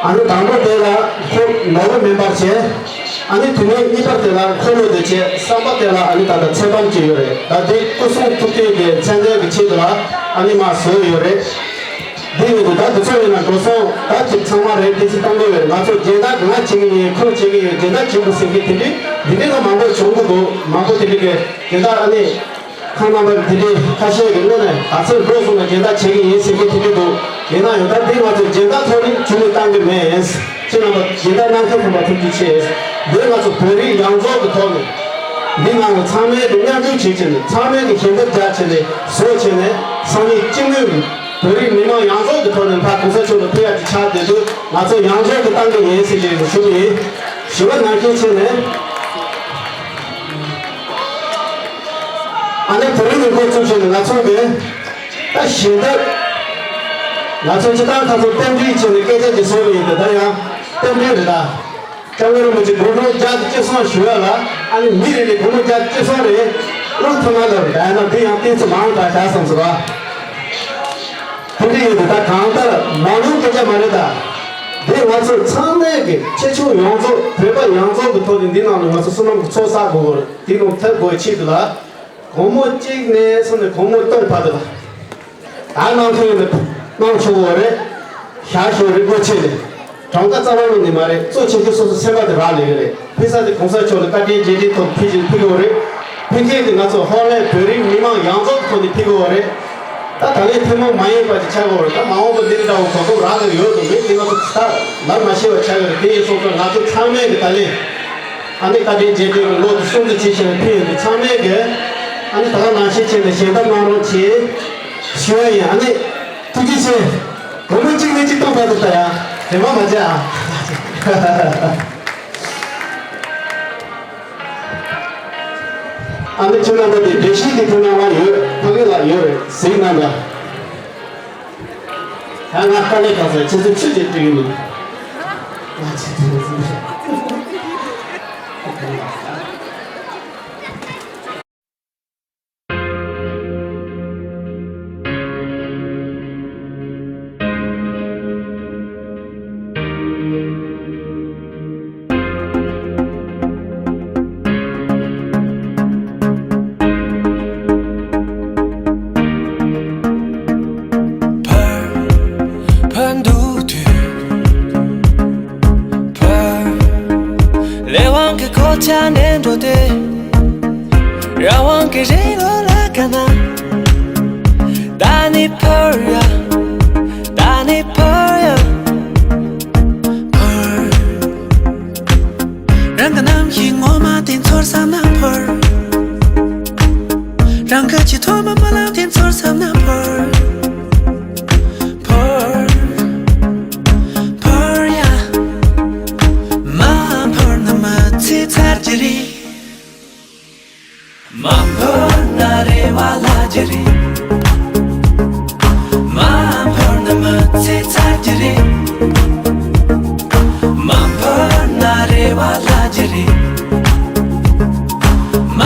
ཨ་ནི་དང་པོ་དེ་ལ་ཁོ་ནོར་བུ་མེ་འབར་བྱས། ཨ་ནི་དེ་ནས་གཉིས་པ་དེ་ལ་འཁོར་ལོ་དེ་བྱས། གསུམ་པ་དེ་ལ་ཨ་ནི་ད་ལྟ་ཚེ་དཔལ་གྱི་ཡོད་རེད། ད་དེ་སྐུ་གསུང་ཐུགས་རྟེན་གྱི་མཚན་ལྡན་གྱི་ཆེད་དུ་ལ་ཨ་ནི་མ་བཟོས་ཡོད་རེད། འདི་ཡིན་དུས་ད་དུས་ཚོད་ཡིན་ན་འགྲོ་སོང་ད་ཅིག་ཚང་མ་རེད། དེ་ཚོ་གཏོང་གི་ཡོད་རེད། ང་ཚོ་སྦྱིན་བདག་ང་བྱེད་ཀྱི་ཡིན། ཁོ་བྱེད་ཀྱི་ཡོད། སྦྱིན་བདག་བྱེད་དགོས་ཟེར་མཁན་དེ་འདྲའི་འདི་འདྲའི་ལ་མང་པོ་བྱུང་གི་འདུག་མང་པོ་དེ་འདྲའི་གི་སྦྱིན་བདག་ཨ་ནི་ཁོང་རྣམ་པ་དེ་འདྲའི་ཁ་ཤས་ཀྱི་དངོས་གནས་ག་ཚོད་འགྲོ་སོང་ན་སྦྱིན་བདག་བྱེད་ཀྱི་ཡིན་ཟེར་མཁན་དེ་འདྲའི་འདུག་ཡིན་ན་ཡང་ད་འདི་ང་ཚོ་སྦྱིན་བདག་ཐོག་ནས་ཇུས་ནས་བཏང་གི་མེད། ཁྱེད་རྣམ་པ་སྦྱིན་བདག་གནང་མཁན་ཚང་མ་ཐུགས་རྗེ་ཆེ། འདི་ང་ཚོ་བོད་རིགས་ཡོངས་རྫོགས་ཀྱི་ཐོག་ནས་འདི་ནང་ལ་ཚང་མས་ཀྱི་མཉམ་ཞུགས་བྱེད་བྱས་ནས། ཚང་མས་ཀྱི་ཞལ་འདེབས་རྒྱག་བྱས་ནས་བཟོ་བྱས་ནས། སང་ཉིན་སྤྱི་མོས་བོད་རིགས་མི་མང་ཡོངས་རྫོགས་ཀྱི་ཐོག་ནས་ཕར་གོང་ས་མཆོག་ལ་ཕུལ་ཡག་ཅིག་ཆགས་བསྡད་དུས། ང་ཚོ་ཡོངས་རྫོགས་ཀྱི་བཏང་གི་ཡིན་ཟེར་གྱི་ཞུ་གི་ཡིན། ཞུ་བ་ནང་བཞིན་བྱས་ནས། ཨ་ནི་བོད་རིགས་ཀྱི་འགོ་བཙུགས་བྱས་ནས་ང་ཚོ་གི་ད་ཞལ་འདེབས། ང་ཚོ་སྤྱིར་བཏང་ཁ་ཚོ་རྟེན་འབྲེལ་བྱས་ནས་སྐད་ཆ་ཅིག་གསུང་གི་ཡིན་པས། ད་ཡང་རྟེན་འབྲེལ་རེད་ད། སྐྱབས་མགོན་རིན་པོ་ཆེ་དགུང་གྲངས་བརྒྱ་དང་བཅུ་གསུམ་བཞུགས་ཡ་ལ། ཨ་ནི་མི་རེ་རེ་དགུང་གྲངས་བརྒྱ་དང་བཅུ་གསུམ་རེ་བླངས་ཐུབ་ན་ལབ་རེད། ཡང་ན་འདི་ཡང་བསྟན་ཚུལ་མང་དྲགས་བཞག་བསམ་ཟེར་བ། དེ་འདྲ་ཡིན་དུས་ད་གང་ལྟར་མ་ནོར་སྐད་ཆ་མ་རེད་ད། འདི་ང་ཚོ་ཚང་མས་ཀྱི་ཆེ་ཆུང་ཡོངས་རྫོགས་བོད་པ་ཡོངས་རྫོགས་ཀྱི་ཐོག་ནས་འདི་ནང་ལ་ང་ཚོ་བསོད་ནམས་ཀྱི་ཚོགས་བསགས་དགོས་ཀྱི་རེད། འདི་ནང་ཐེབས་དགོས་ཆེད་དུ་ལ། སྒོར་མོ་གཅིག་ནས་བཟུང་ནས་སྒོར་མོ་སྟོང་བར་དུ་ལ། ད་གནང་ཐུབ་ཡོད་ན་གནང་ཆོག་གི་རེད། བཞག་ཞོར་རེ་སྒོ་ཕྱེ་ནས། གྲངས་ཀ་རྩ་བ་ཉིད་ནས་མ་རེད། གཙོ་ཆེ་ཤོས་སོ་སོ་སེམས་པ་དེ་རག་ལས་ཀྱི་རེད། ཕུལ་ས་དེ་གོང་ས་མཆོག་ལ་བཀའ་དྲིན་རྗེས་དྲན་ཐོག་ཕུལ་གྱི་ཕུལ་གྱི་ཡོད་རེད། ཕུལ་མཁན་དེ་ང་ཚོ་ཧོ་ལན་བོད་རིགས་མི་མང་ཡོངས་རྫོགས་ཐོག་ནས་ཕུལ་གྱི་ཡོད་རེད། ད་ད་ལན་ཐུན་མོང་མ་ཡིན་པ་ཅིག་ཆགས་ཀྱི་ཡོད་རེད། ད་མ་འོངས་པ་འདི་འདྲ་བོ་གོ་སྐབས་རག་གི་ཡོད་དང་མེད་དེ་ང་ཚོ་ད་ལབ་མ་ཤེས་པ་ཆགས་ཀྱི་རེད། དེ་ཡིན་སོང་ཙང་ང་ཚོ་ཚང་མས་ཀྱི་ད་ལན། ཨ་ནི་བཀའ་དྲིན་རྗེས་དྲན་གྱི་ལོ་དེ་སྲུང་བརྩི་བྱེད་བཞིན་ཕུལ་ཡོད་དུས། ཚང་མས་ཀྱི་ཨ་ནི་ད་ག་ནང་བཞིན་བྱས་ནས་ཞལ་འདེབས་གནང་རོགས་གྱིས་ཞུ་ཡ་ཡིན། ཨ་ནི་ཐུགས་རྗེ་ཆེ། སྒོར་མོ་གཅིག་ནས་གཅིག་སྟོང་བར་དུ་ལྟ་ཡ་རེ་བ་མ་བྱེད་ཨ། ཨ་ནི་ཁྱེད་རྣམ་པ་དེ་འགྲེལ་བཤད་དེ་ཁྱེད་རྣམ་པ་ཡོད། ཕ་གི་ལ་ཡོད་རེད། གཟིགས་གནང་དང་། ད་ང་དཀའ་ལས་ཁག་སོང་། ཁྱེད་ཚོ་ཆུ་ཅིག་སྤྲད་གི་མིན། ང་ཆུ་ཚོད་ཟིན། ཕར་ཕར་འདུག་དུས། ཕར་ལས་དབང་གི་གོ་ཆ་ནས་འགྲོ་དུས། རང་དབང་གི་རི་ལོ་ལ་དགའ་ན། ད་ནི་ཕར་ཡ། ད་ནི་ཕར་ཡ། ཕར། རང་གི་རྣམ་ཤེས་ངོ་མ་དེ་ཚོར་ས་ན་ཕར། རང་གི་ཆེས་ཐོག་མ་རྨི་ལམ་དེ་ཚོར་ས་ན་ཕར། ཕར། ཕར་ཡ། མ་ཕར་ན་མི་ཚེ་ཚར་གྱི་རེད། མ་འཕུར་ན་རེ་བ་བརླག་རྒྱུ་རེད། མ་འཕུར་ན་མི་ཚེ་ཚར་རྒྱུ་རེད། མ་འཕུར་ན་རེ་བ་བརླག་རྒྱུ་རེད། མ་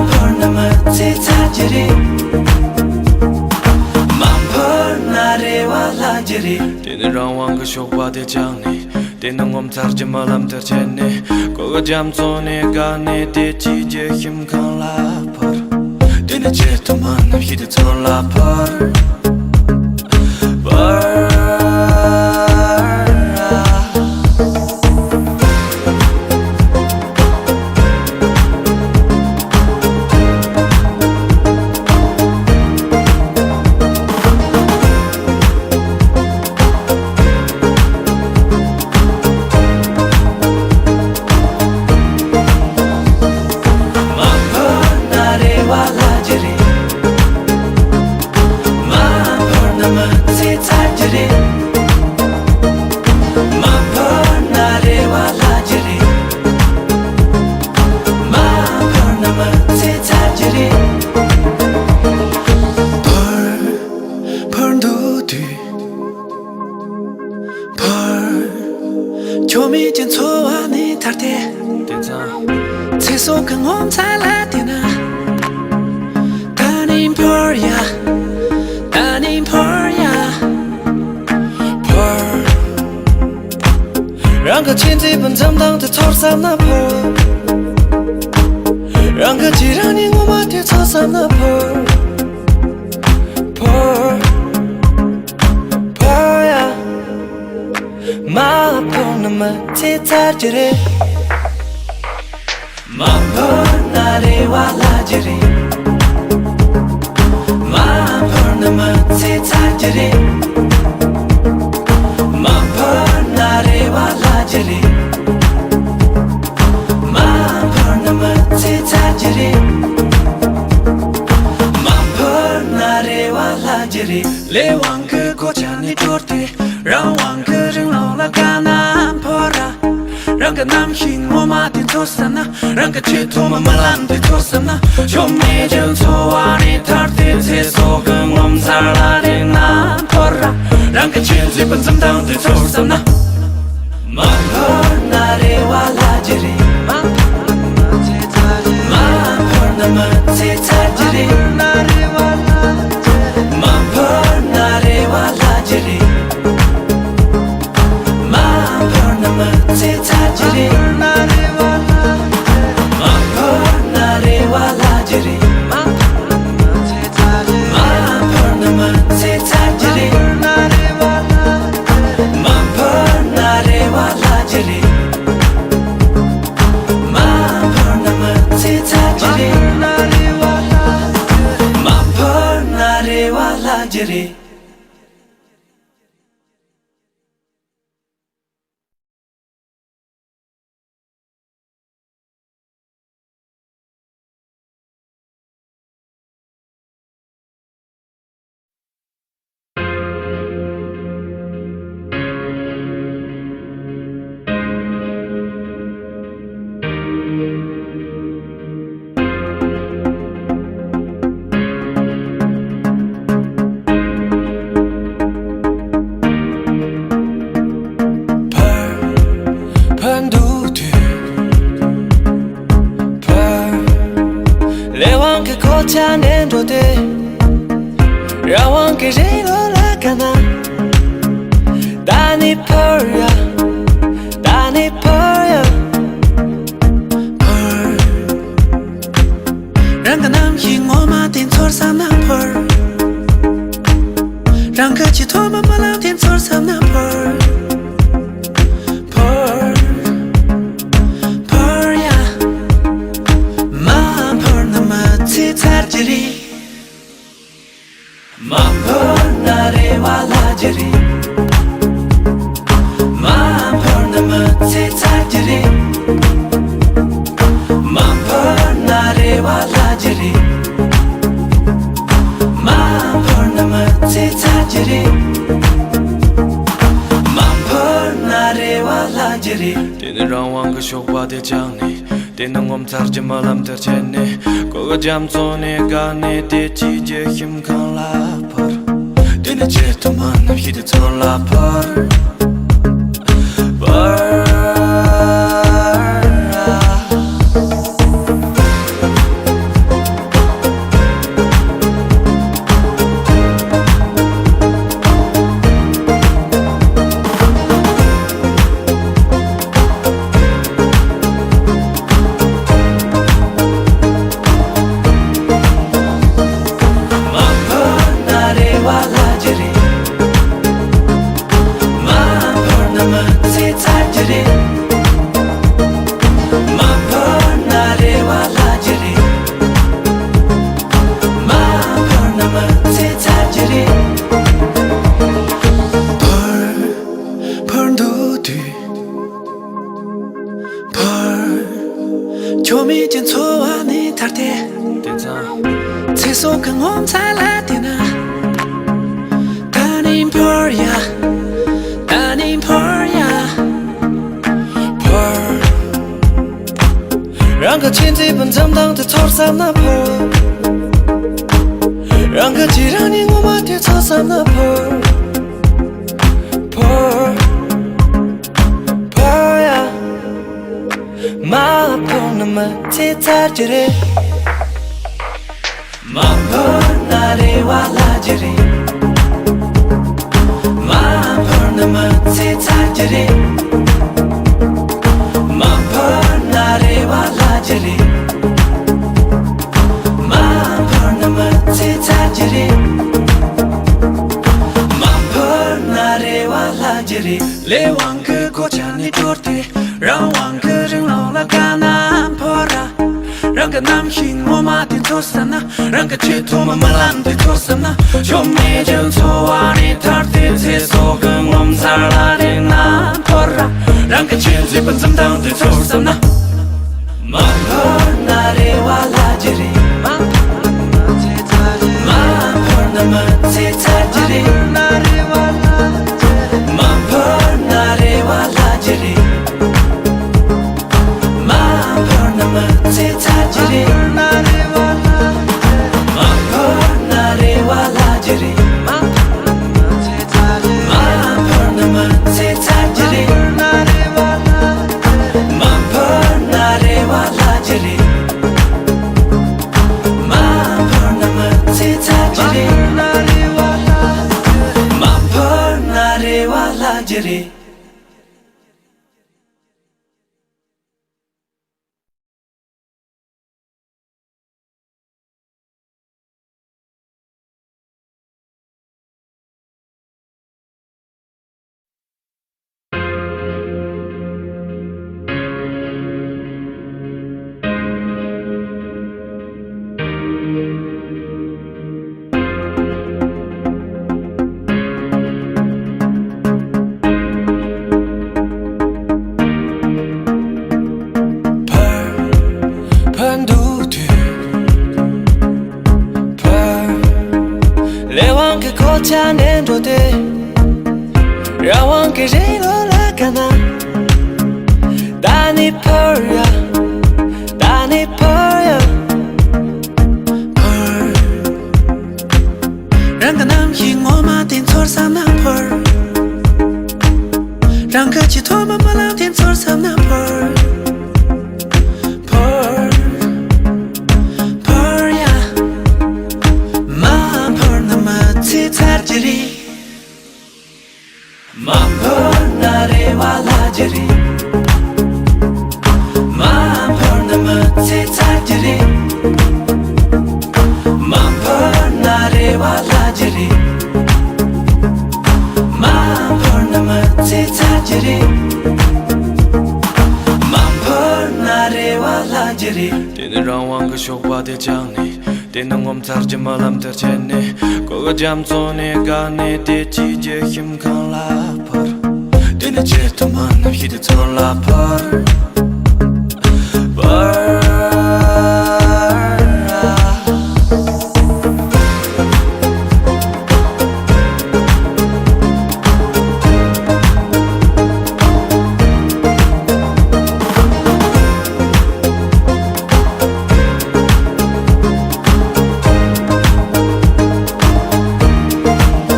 འཕུར་ན་མི་ཚེ་ཚར་རྒྱུ་རེད། མ་འཕུར་ན་རེ་བ་བརླག་རྒྱུ་རེད། དེ་ནི་རང་དབང་གི་ཞོགས་པ་དེ་བཅངས་ནས། དེ་ནི་ངོ་མཚར་གྱི་རྨི་ལམ་དེར་བྱས་ནས། གོ་གི་རྒྱ་མཚོ་ནས་བརྒལ་ནས། བདེ་སྐྱིད་ཀྱི་ཞིང་ཁམས་ལ་ཕར། དེ་ནི་ཆེས་ཐོག་མ་རྣམ་ཤེས་དེ་ཚོར་ལ་ཕར། ཕར། བ་ལ་ཅི་རེད། མ་འཕུར་ན་མི་ཚེ་ཚར་གྱི་རེད། མ་འཕུར་ན་རེ་བ་ལ་ཅི་རེད། མ་འཕུར་ན་མི་ཚེ་ཚར་གྱི་རེད། འཕུར། འཕུར་འདུག་དུས། འཕུར། ཁྱོད་མེད་ཀྱི་འཚོ་བ་ནས་ཐར་ཏེ། དེང་སང་། ཚེ་སྲོག་གི་ངོ་མཚར་ལ་བལྟས་ན། ད་ནི་འཕུར་ཡ། ད་ནི་འཕུར་ཡ། འཕུར། རང་གི་ཆེས་མཛེས་པའི་འཛུམ་མདངས་དེ་ཚོར་བསམ་ན་འཕུར། རང་གི་རྗེས་རང་ཉིད་ངོ་མ་དེ་ཚོར་བསམ་ན་འཕུར། འཕུར། འཕུར་ཡ། མ་འཕུར་ན་མི་ཚེ་ཚར་གྱི་རེད། མ་འཕུར་ན་རེ་བ་ལ་ཅི་རེད། མ་འཕུར་ན་མི་ཚེ་ཚར་གྱི་རེད། མ་འཕུར་ན་རེ་བ་ལ་ཅི་རེད། མ་འཕུར་ན་མི་ཚེ་ཚར་གྱི་རེད། མ་འཕུར་ན་རེ་བ་ལ་ཅི་རེད། ལས་དབང་གི་གོ་ཆ་ནས་དྲོར་ཏེ། རང་དབང་གི་རིང་ལུགས་ལ་དགའ་ན་འཕུར་ར། རང་གི་རྣམ་ཤེས་ངོ་མ་དེ་ཚོར་བསམ་ན། རང་གི་ཆེས་ཐོག་མ་རྨི་ལམ་དེ་ཚོར་བསམ་ན། ཆོ་མེད་ཀྱི་འཚོ་བ་ནས་ཐར་ཏེ། ཚེ་སྲོག་གི་ངོ་མཚར་ལ་རེ་ན་འཕུར་ར། རང་གི་ཆེས་མཛེས་པའི་འཛུམ་མདངས་དེ་ཚོར་བསམ་ན། མ་འཕུར་ན་རེ་བ་ལ་ཅི་རེད། མ་འཕུར་ན་མི་ཚེ་ཚར་གྱི་རེད། མ་འཕུར་ན་རེ་བ་ལ་ཅི་རེད། མ་འཕུར་ན་མི་ཚེ་ཚར་གྱི་རེད། མ་འཕུར་ན་རེ་བ་ལ་ཅི་རེད། མ་འཕུར་ན་མི་ཚེ་ཚར་གྱི་རེད། མ་འཕུར་ན་རེ་བ་ལ་ཅི་རེད། མ་འཕུར་ན་མི་ཚེ་ཚར་གྱི་རེད། མ་འཕུར་ན་རེ་བ་ལ་ཅི་རེད། འཕུར། འཕུར་འདུག་དུས། འཕུར། ལས་དབང་གི་གོ་ཆ་ནས་འགྲོ་སྟེ། རང་དབང་གི་རིང་ལུགས་ལ་དགའ་ན། ད་ནི་འཕུར་ཡ། ད་ནི་འཕུར་ཡ། འཕུར། རང་གི་རྣམ་ཤེས་ངོ་མ་དེ་ཚོར་བསམ་ན་འཕུར། རང་གི་ཆེས་ཐོག་མ་རྨི་ལམ་དེ་ཚོར་བསམ་ན་འཕུར། འཕུར། འཕུར་ཡ། མ་འཕུར་ན་མི་ཚེ་ཚར་གྱི་རེད། མ་འཕུར་ན་རེ་བ་ལ་ཅི་རེད། མ་འཕུར་ན་མི་ཚེ་ཚར་གྱི་རེད། མ་འཕུར་ན་རེ་བ་ལ་ཅི་རེད། མ་འཕུར་ན་མི་ཚེ་ཚར་གྱི་རེད། མ་འཕུར་ན་རེ་བ་ལ་ཅི་རེད། དེ་ནི་རང་དབང་གི་ཞོགས་པ་དེ་བཅངས་ནས། དེ་ནི་ངོ་མཚར་གྱི་རྨི་ལམ་དེར་ཆས་ནས། གོ་གི་རྒྱ་མཚོ་ནས་བརྒལ་ནས། བདེ་སྐྱིད་ཀྱི་ཁྱིམ་ཁང་ལ་འཕུར། དེ་ནི་ཆེས་ཐོག་མ་རྣམ་ཤེས་དེ་ཚོར་ལ་འཕུར། འཕུར། མ་འཕུར་ན་རེ་བ་ལ་ཅི་རེད། མ་འཕུར་ན་མི་ཚེ་ཚར་གྱི་རེད། ཚེ་སྲོག་གི་ངོ་མཚར་ལ་བལྟས་ན། ད་ནི་འཕུར་ཡ། ད་ནི་འཕུར་ཡ། འཕུར། རང་གི་ཆེས་མཛེས་པའི་འཛུམ་མདངས་དེ་ཚོར་བསམ་ན་འཕུར། རང་གི་ཆེས་རང་ཉིད་ངོ་མ་དེ་ཚོར་བསམ་ན་འཕུར། འཕུར། འཕུར་ཡ། མ་འཕུར་ན་མི་ཚེ་ཚར་གྱི་རེད། མ་འཕུར་ན་རེ་བ་བརླག་གི་རེད། མ་འཕུར་ན་མི་ཚེ་ཚར་གྱི་རེད། མ་འཕུར་ན་རེ་བ་བརླག་གི་རེད། མ་འཕུར་ན་མི་ཚེ་ཚར་གྱི་རེད། མ་འཕུར་ན་རེ་བ་བརླག་གི་རེད། ལས་དབང་གི་གོ་ཆ་ནས་དཀྲོལ་ཏེ། རང་དབང་གི་རིང་ལུགས་ལ་དགའ་ན་འཕུར་ར། རང་གི་རྣམ་ཤེས་ངོ་མ་དེ་ཚོར་བསམ་ན། རང་གི་ཆེས་ཐོག་མའི་རྨི་ལམ་དེ་ཚོར་བསམ་ན། ཆོ་མེད་ཀྱི་འཚོ་བ་ནས་ཐར་ཏེ། ཚེ་སྲོག་གི་ངོ་མཚར་ལ་བལྟས་ན་འཕུར་ར། རང་གི་ཆེས་མཛེས་པའི་འཛུམ་མདངས་དེ་ཚོར་བསམ་ན། མ་འཕུར་ན་རེ་བ་བརླག་གི་རེད། མ་འཕུར་ན་མི་ཚེ་ཚར་གྱི་རེད། མ་འཕུར་ན་རེ་བ་བརླག་གི་རེད། མ་འཕུར་ན་མི་ཚེ་ཚར་གྱི་རེད། མ་འཕུར་ན་རེ་བ་བརླག་གི་རེད། མ་འཕུར་ན་མི་ཚེ་ཚར་གྱི་རེད། མ་འཕུར་ན་རེ་བ་བརླག་གི་རེད། མ་འཕུར་ན་མི་ཚེ་ཚར་གྱི་རེད། མ་འཕུར་ན་རེ་བ་བརླག་གི་རེད། འཕུར། འཕུར་འདུག་དུས། འཕུར། ལས་དབང་གི་གོ་ཆ་ནས་འགྲོ་དུས། རང་དབང་གི་རིང་ལུགས་ལ་དགའ་ན། ད་ནི་འཕུར་ཡ། ད་ནི་འཕུར་ཡ། འཕུར། རང་གི་རྣམ་ཤེས་ངོ་མ་དེ་ཚོར་བསམ་ན་འཕུར། རང་གི་ཆེས་ཐོག་མའི་རྨི་ལམ་དེ་ཚོར་བསམ་ན་འཕུར། འཕུར། འཕུར་ཡ། མ་འཕུར་ན་མི་ཚེ་ཚར་གྱི་རེད། མ་འཕུར་ན་རེ་བ་བརླག་གི་རེད། མ་འཕུར་ན་མི་ཚེ་ཚར་གྱི་རེད། མ་འཕུར་ན་རེ་བ་བརླག་གི་རེད། མ་འཕུར་ན་མི་ཚེ་ཚར་གྱི་རེད། མ་འཕུར་ན་རེ་བ་བརླག་གི་རེད། དེ་ནས་རང་དབང་གི་ཞོགས་པ་དེ་བཅག་ནས། དེ་ནས་ངོ་མཚར་གྱི་རྨི་ལམ་དེར་ཆས་ནས། གོ་གི་རྒྱ་མཚོ་ནས་བཀག་ནས། བདེ་སྐྱིད་ཀྱི་ཁྱིམ་ཁང་ལ་འཕུར། དེ་ནས་ཆེས་ཐོག་མའི་རྣམ་ཤེས་དེ་ཚོར་ལ་འཕུར། འཕུར།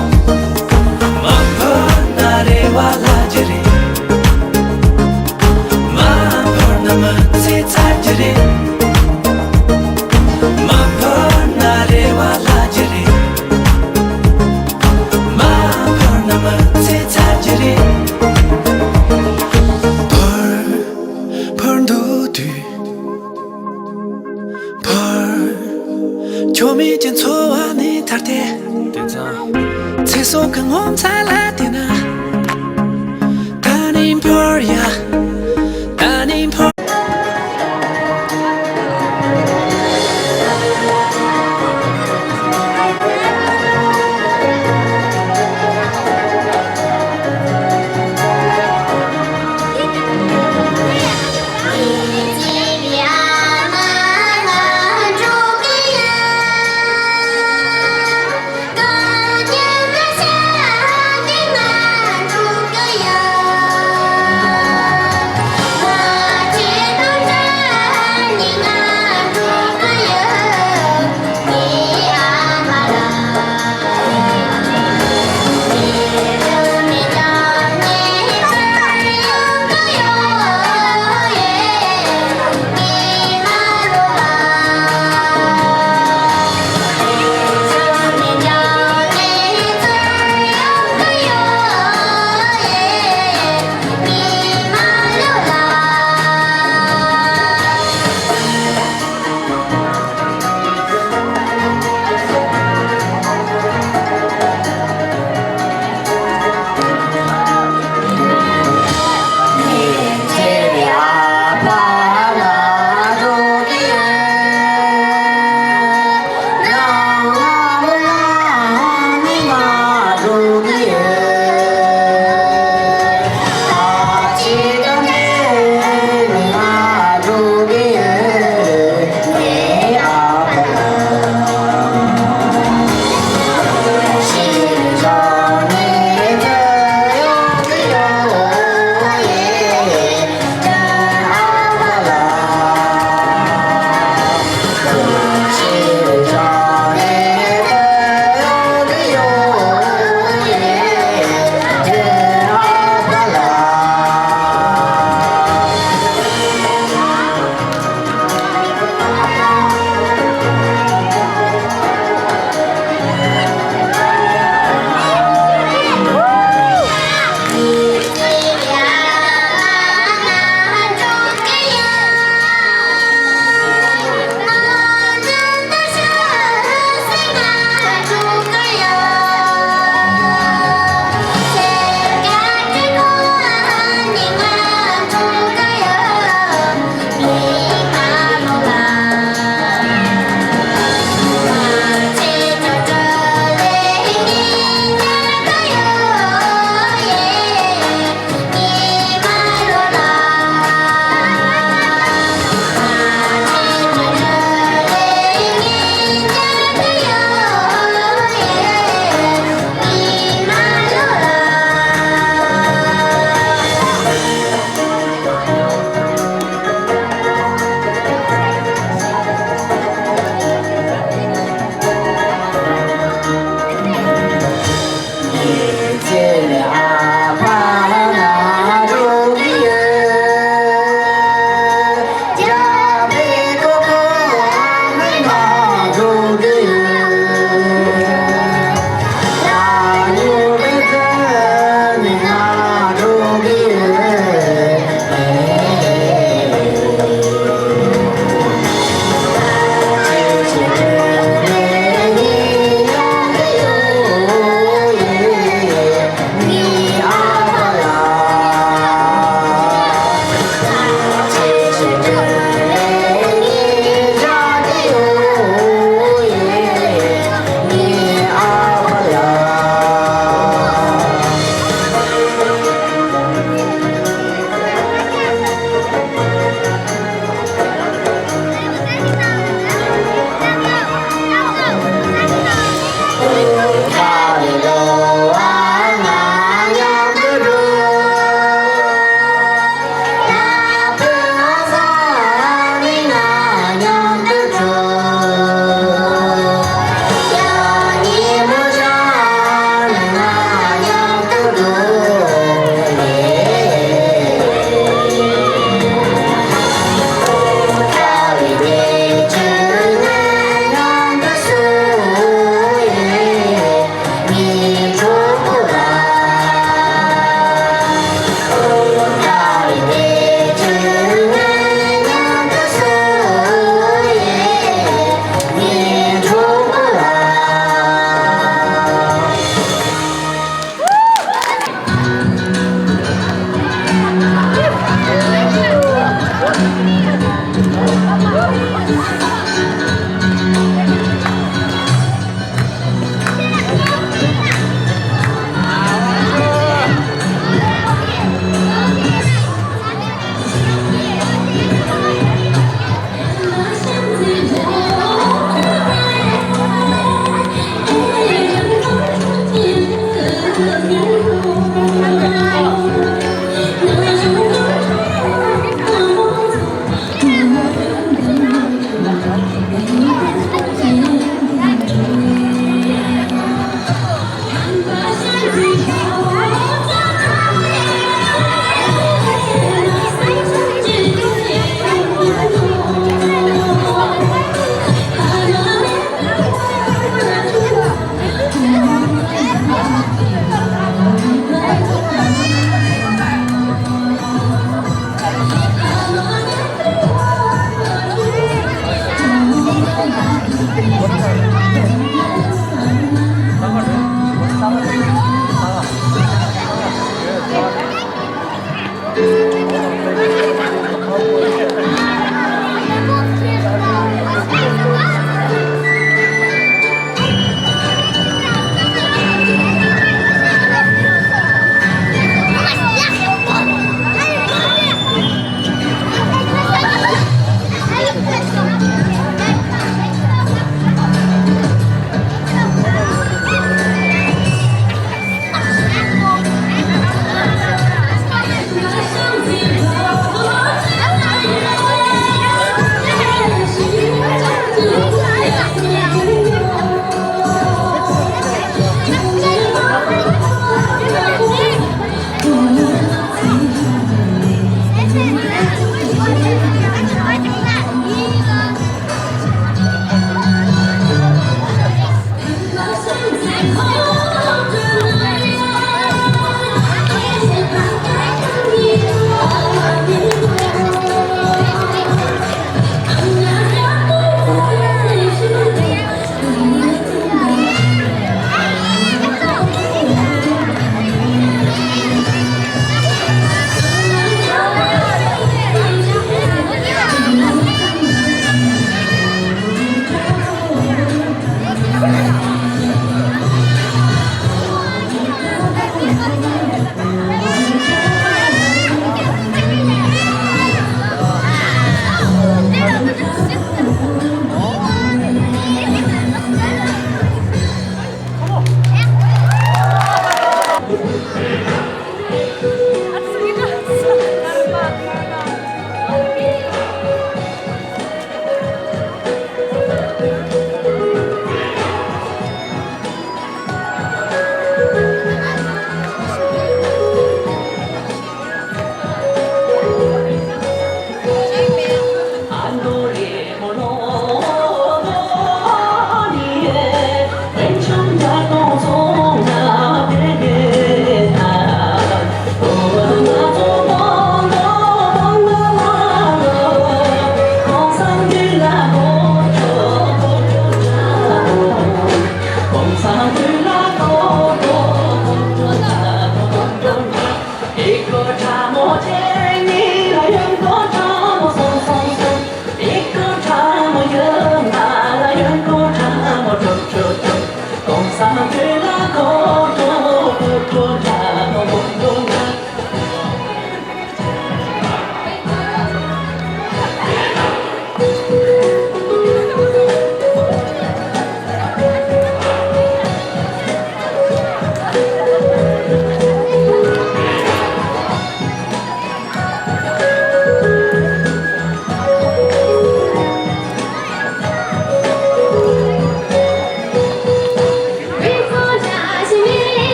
མ་འཕུར་ན་རེ་བ་བརླག་གི་རེད། མ་འཕུར་ན་མི་ཚེ་ཚར་གྱི་རེད། མ་འཕུར་ན་རེ་བ་བརླག་གི་རེད། མ་འཕུར་ན་མི་ཚེ་ཚར་གྱི་རེད། འཕུར། འཕུར་འདུག་དུས། འཕུར། ཆོ་མེད་ཀྱི་འཚོ་བ་ནས་ཐར་ཏེ། དེང་སང་། ཚེ་སྲོག་གི་ངོ་མཚར་ལ་བལྟས་ན། ད་ནི་འཕུར་ཡ། ད་ནི་འཕུར།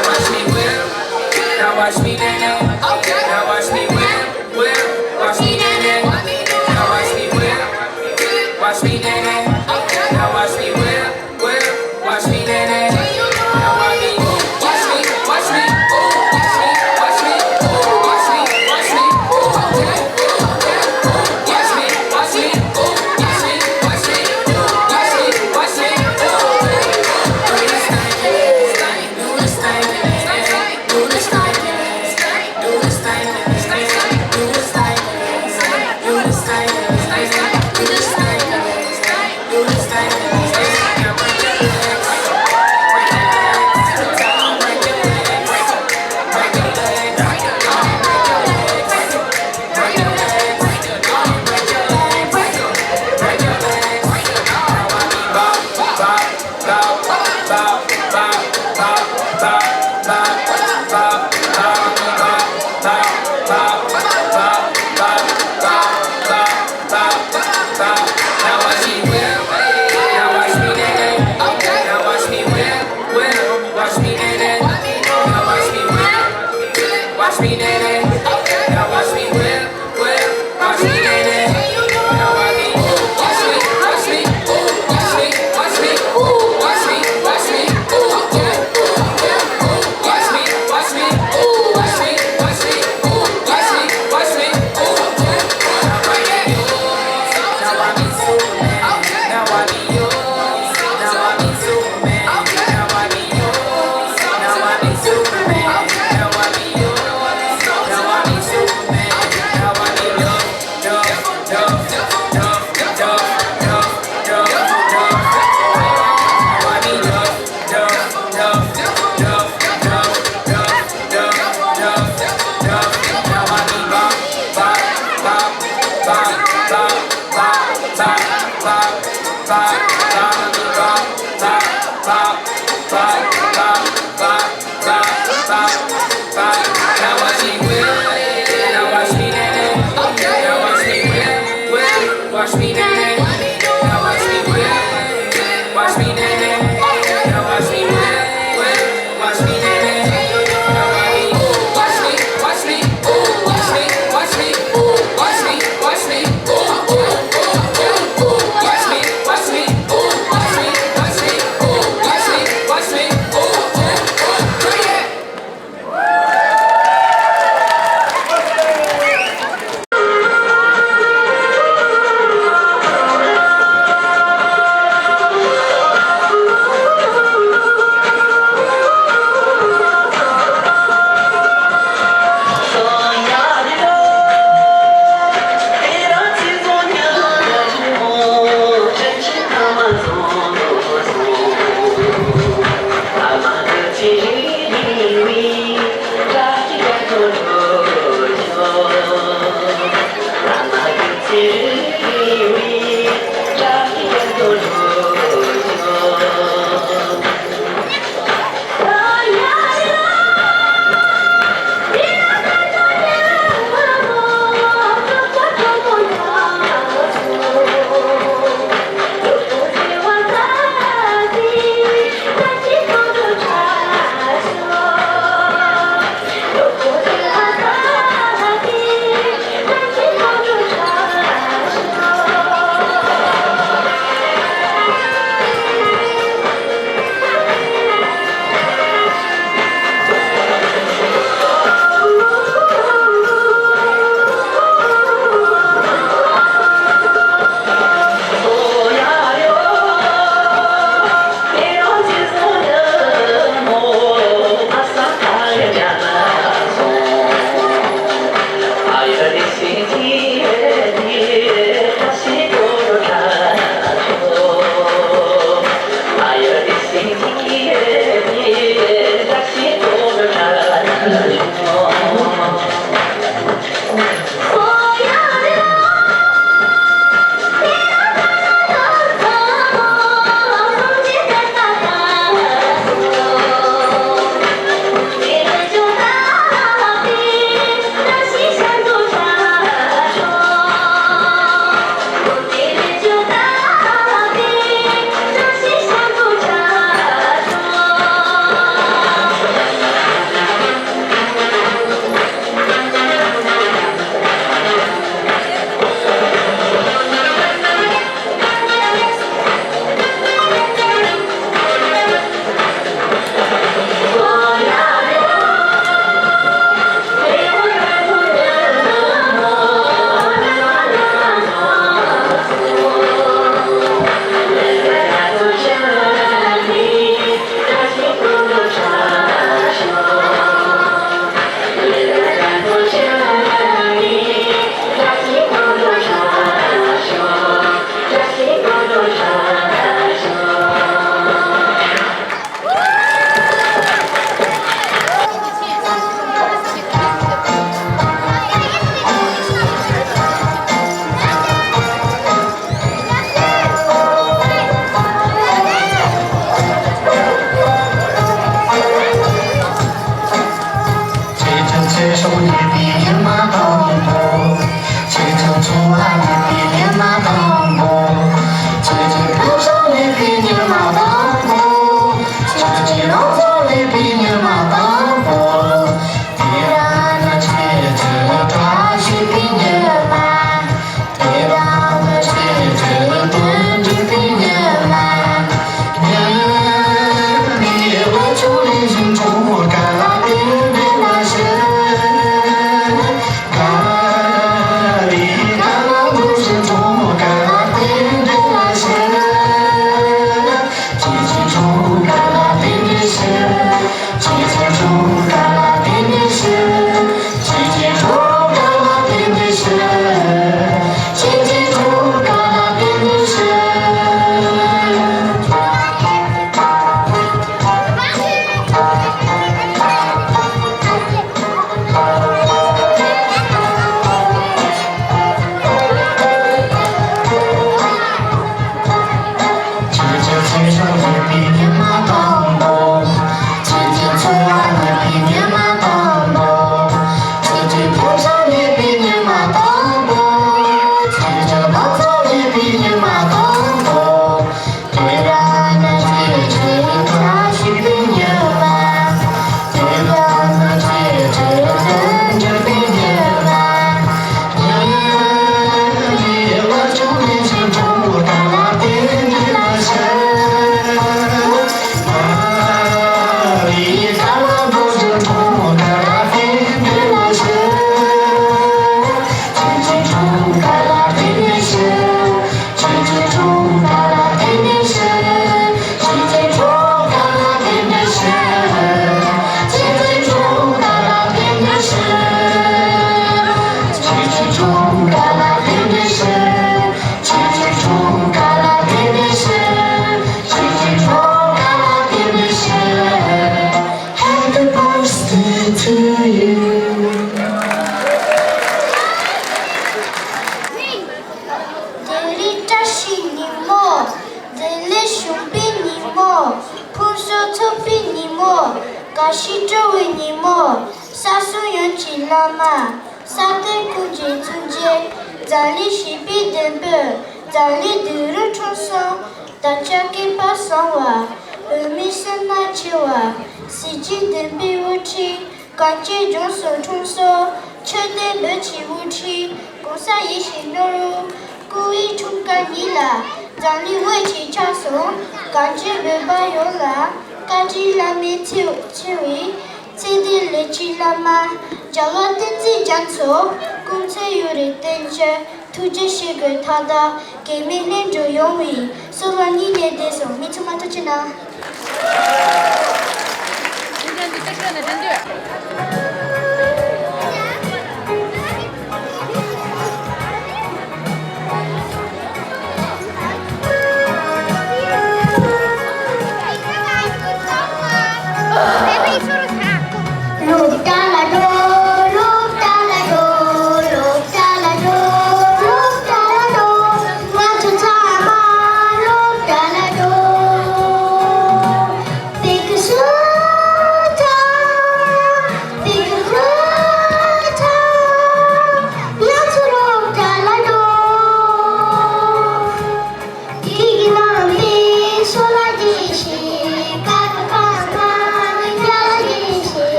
Now watch me whip, whip, watch me nae nae. Okay. Now watch me whip, whip, watch me nae nae. Now watch me whip, whip, watch me nae nae. Okay. Now watch me whip, whip, watch me nae nae. Now watch me, watch me, watch me, ooh, watch me, watch me, ooh, watch me. Watch me, nay, nay. Now watch me whip, whip. Watch me, nay, nay. Now watch me, watch me, watch me, ooh, watch me, watch me, ooh, watch me, watch me, ooh, ooh, ooh, ooh, ooh. Watch me, watch me, ooh, watch me, watch me, ooh, watch me, watch me, ooh, ooh, ooh. Now watch me, now watch me Superman. Now watch me, now watch me Superman. Now watch me, now watch me Superman. Now watch me, Watch me, nay, nay. Now watch me whip, whip. Watch me, nay, nay. Now watch me whip, whip. Watch me, nay, nay. Now watch me whip, whip. Watch me, nay, nay. Now watch me, ooh, watch me, watch me, ooh, watch me, watch me, ooh, watch me, watch me, ooh, ooh, ooh, ooh, ooh. Watch me, watch me, ooh, watch me, watch me, ooh, watch me, watch me, ooh, ooh, ooh. Bring it. དེ་རིང་བཀྲ་ཤིས་ཉིན་མོ། བདེ་ལེགས་གཞོན་པའི་ཉིན་མོ། ཕུན་སུམ་ཚོགས་པའི་ཉིན་མོ། དགའ་བཞིན་སྤྲོ་བའི་ཉིན་མོ། ས་གསུམ་ཡོངས་ཀྱི་བླ་མ། ས་སྟེང་ཀུན་གྱི་གཙུག་རྒྱན། འཛམ་གླིང་ཞི་བདེའི་བདེན་དཔང་། འཛམ་གླིང་དུས་རབས་ཁྲོམ་གསུམ། བདག་ཅག་སྐལ་པ་བཟང་བ། བོད་མིའི་སེམས་ནང་ཆེ་བ། གཟི་བརྗིད་ལྡན་པའི་དབུ་ཁྲིད། གངས་ཅན་ལྗོངས་སུ་འཁྲུངས་སོང་། ཆོས་ལྡན་བོད་ཀྱི་དབུ་ཁྲིད། ༸གོང་ས་ཡིད་བཞིན་ནོར་བུ། སྐུ་ཡི་འཁྲུངས་སྐར་ཉིན་ལ། འཛམ་གླིང་དབུས་ཀྱི་ཆགས་སོང་། གངས་ཅན་བོད་པ་ཡོངས་ལ། བཀའ་དྲིན་བླ་མའི་ཚེ་ཆེ་བའི། ཚེ་འདིར་ལེགས་བྱིན་བླ་མ། རྒྱལ་བ་བསྟན་འཛིན་རྒྱ་མཚོ། སྐུ་ཚེ་ཡུན་རིང་བརྟན་ཅིང་། ཐུགས་རྗེ་ཆེ་དགོས་མཐའ་དག། གེགས་མེད་ལྷུན་གྲུབ་ཡོང་བའི། སྲོལ་བ་སྙིང་ནས་བདེ་སོང་། མི་ཚང་མ་ཐུགས་རྗེ་གནང་།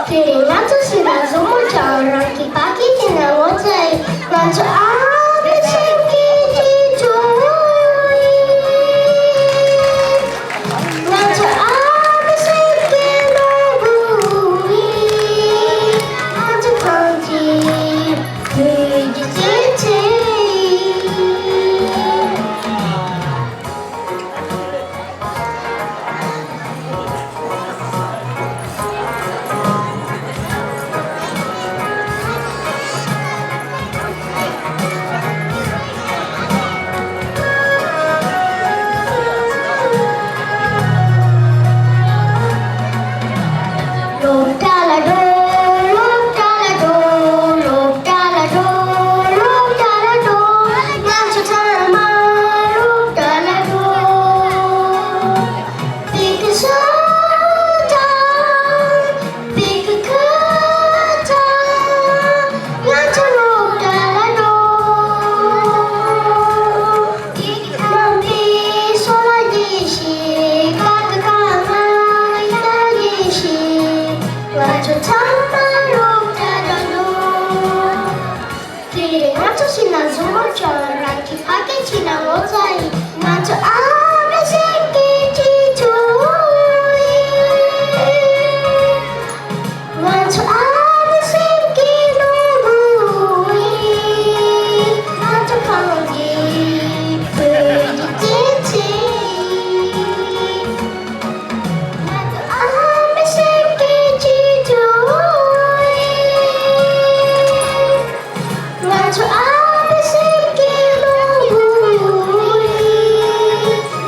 དེ་རིང་ང་ཚོ་ཕྱི་ནང་འཛོམས་མོ་ཆང་རང་གི་ཕ་སྐད་ཀྱི་ནང་ངོ་ཚ་ཡི། ང་ཚོ་ཨ་མའི་སེམས་ཀྱི་སྤྲིན་བྲལ་ཡི། ང་ཚོ་ཨ་མའི་སེམས་ཀྱི་ནོར་བུ་ཡིན། ང་ཚོ་གངས་ཅན་བོད་ཀྱི་སྐྱེད་ཚལ་ཡིན། དེ་རིང་ང་ཚོ་ཕྱི་ནང་འཛོམས་མོ་ཆང་རང་གི་ཕ་སྐད་ཀྱི་ནང་ངོ་ཚ་ཡི། ང་ཚོ་ཨ་མའི་སེམས་ཀྱི་སྤྲིན་བྲལ་ཡི། ང་ཚོ་ཨ་མའི་སེམས་ཀྱི་ནོར་བུ་ཡིན། ང་ཚོ་གངས་ཅན་བོད་ཀྱི་སྐྱེད་ཚལ་ཡིན། ང་ཚོ་ཨ་མའི་སེམས་ཀྱི་སྤྲིན་བྲལ་ཡི། ང་ཚོ་ཨ་མའི་སེམས་ཀྱི་ནོར་བུ་ཡིན།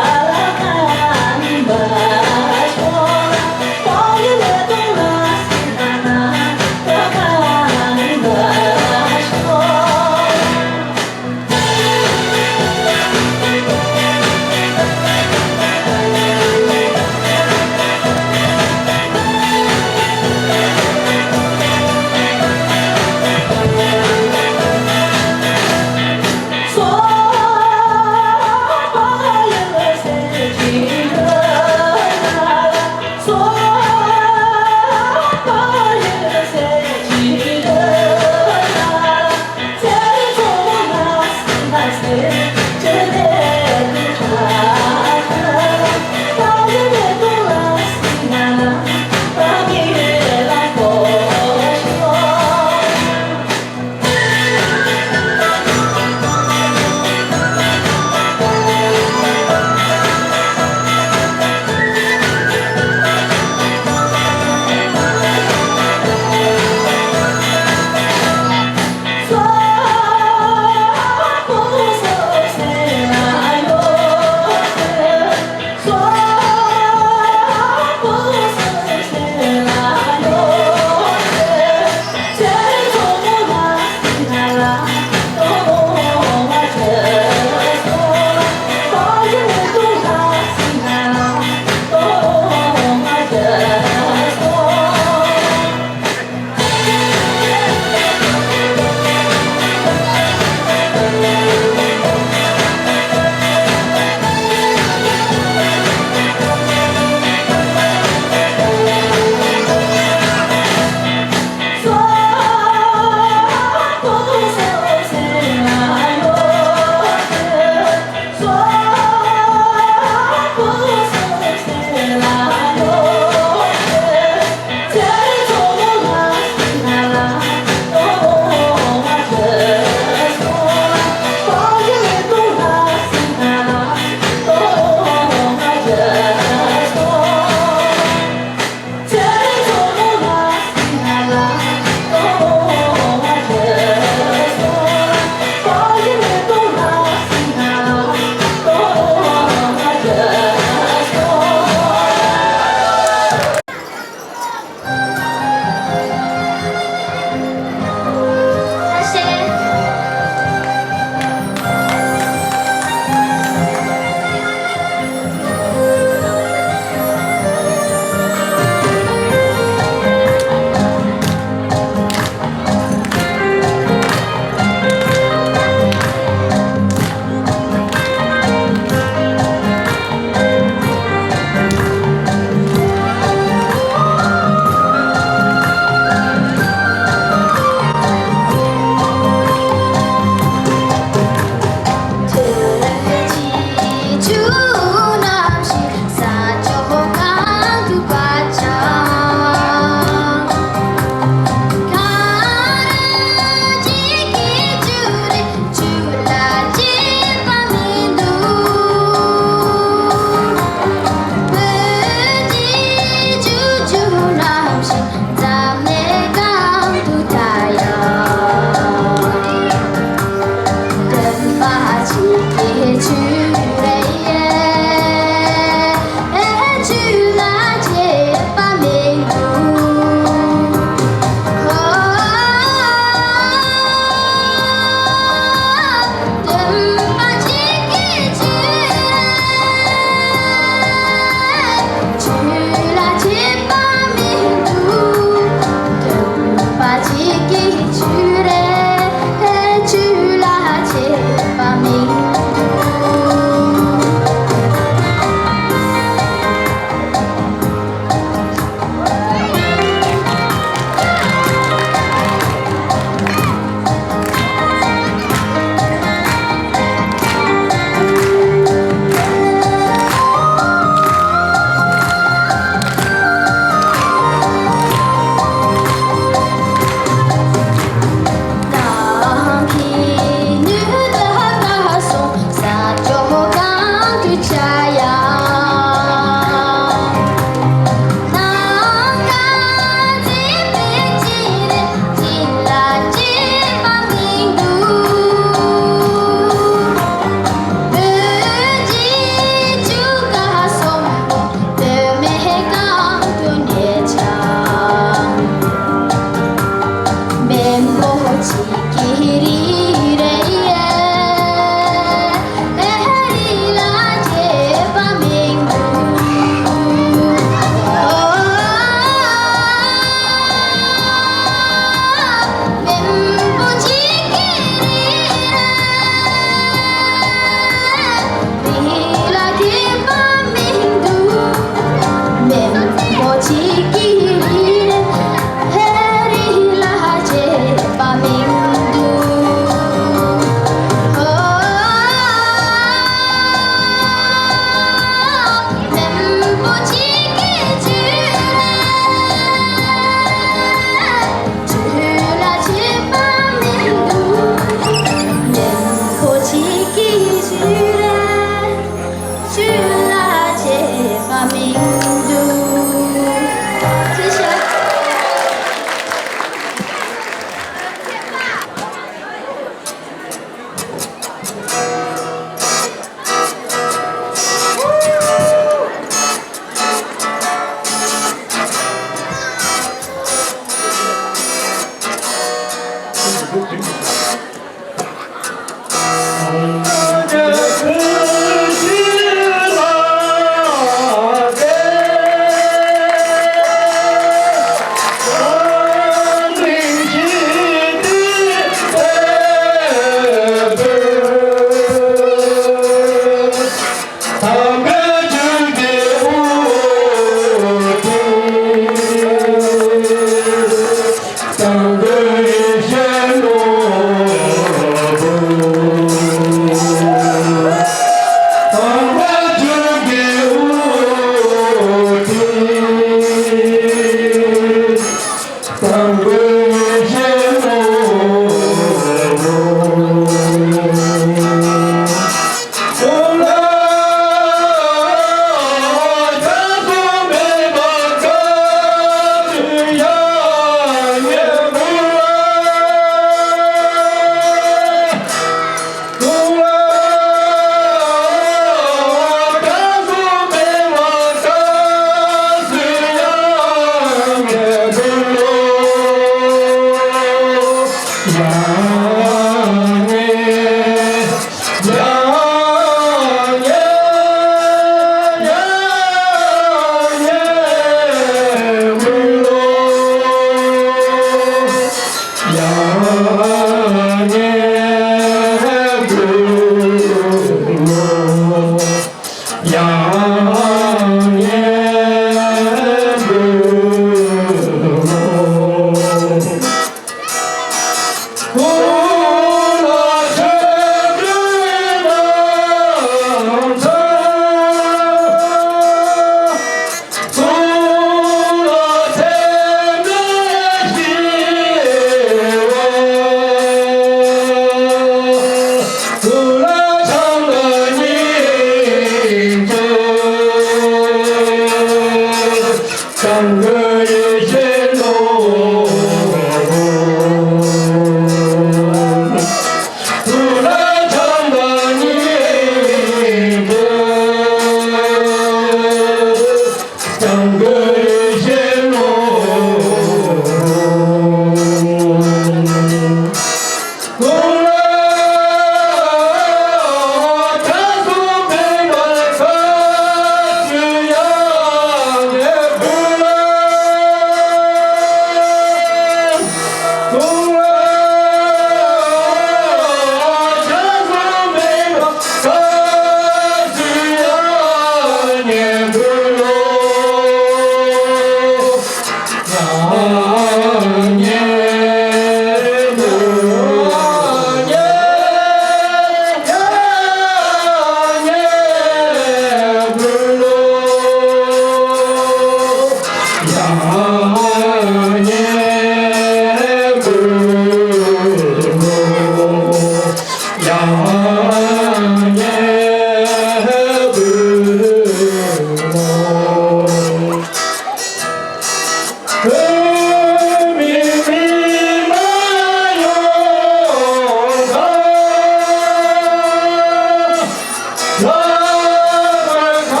Happy birthday to you.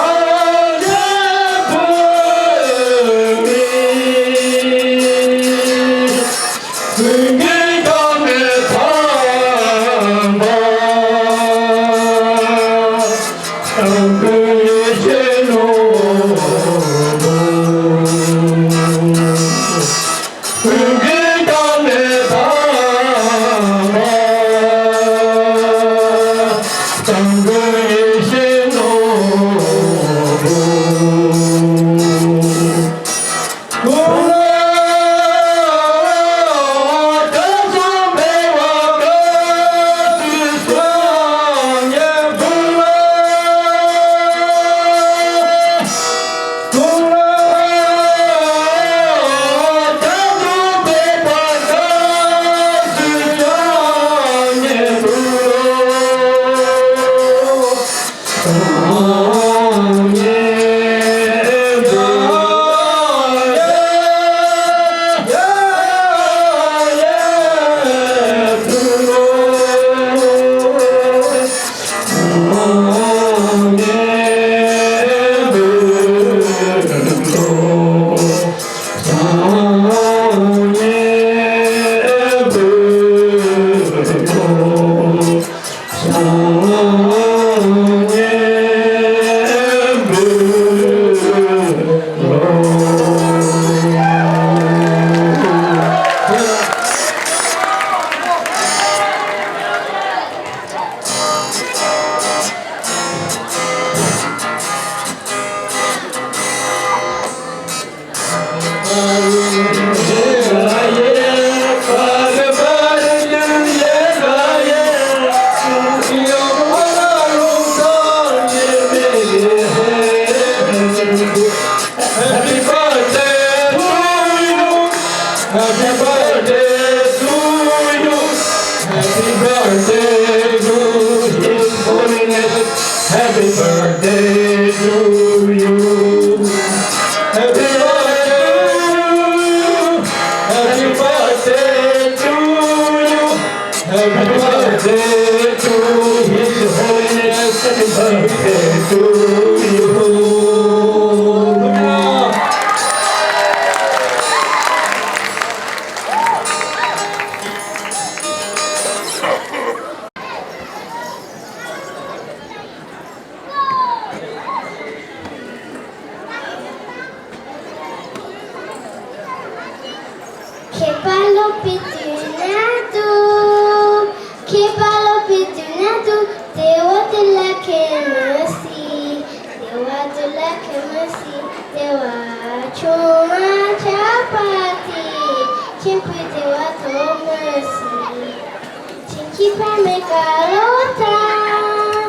Happy birthday to you. Happy birthday to His Holiness. Happy birthday to you. Happy birthday to you. Happy birthday to you. Happy birthday to His Holiness. Happy birthday to you. མཁས་པ་སློབ་པའི་དུས་ན་དུ། མཁས་པ་སློབ་པའི་དུས་ན་དུ། དེ་བ་དེ་ལ་མཁས་མི་སྲིད། དེ་བ་དེ་ལ་མཁས་མི་སྲིད། དེ་བ་ཆུང་མ་ཆགས་པ་དེ། ཆེན་པོའི་དེ་བ་ཐོབ་མི་སྲིད། ཆིན་ཆི་ཕ་མའི་བཀའ་སློབ་དང་།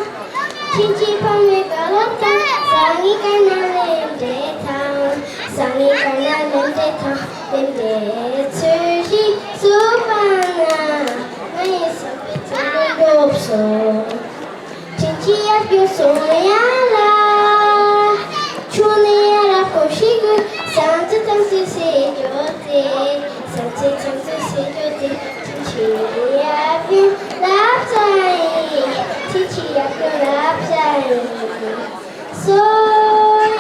ཆིན་ཆི་ཕ་མའི་བཀའ་སློབ་དང་། སང་ཉིན་དཀར་ནག་ལེན་འབྲས་དང་། སང་ཉིན་དཀར་ནག་ལེན་འབྲས་དང་། ལེན་འབྲས་ཚོས་གཞི་བསུ་བ་ན། ང་ཡི་བསམ་པའི་ཚོད་འགྲུབ་སོང་། ཆིན་ཆི་ཡར་རྒྱུག་སོང་ཡ་ལ། ཆུང་ནས་ཡར་ལ་ཁོ་ཤི་གུ། བསམ་ཚུལ་ཐམས་ཅད་ཟེར་རྒྱུ་དེ། བསམ་ཚུལ་ཐམས་ཅད་ཟེར་རྒྱུ་དེ། ཆིན་ཆི་ཡར་རྒྱུག་ལབ་ས་ཡིན། ཆིན་ཆི་ཡར་རྒྱུག་ལབ་ས་ཡིན། སོ་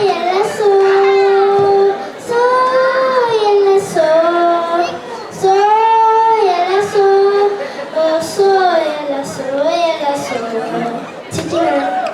ཡ་ལ་སོ། སོ་ཡ་ལ་སོ། སོ་ཡ་ལ་སོ། ཨོ་སོ་ཡ་ལ་སོ། ཡ་ལ་སོ། ཆིན་ཆི་ན།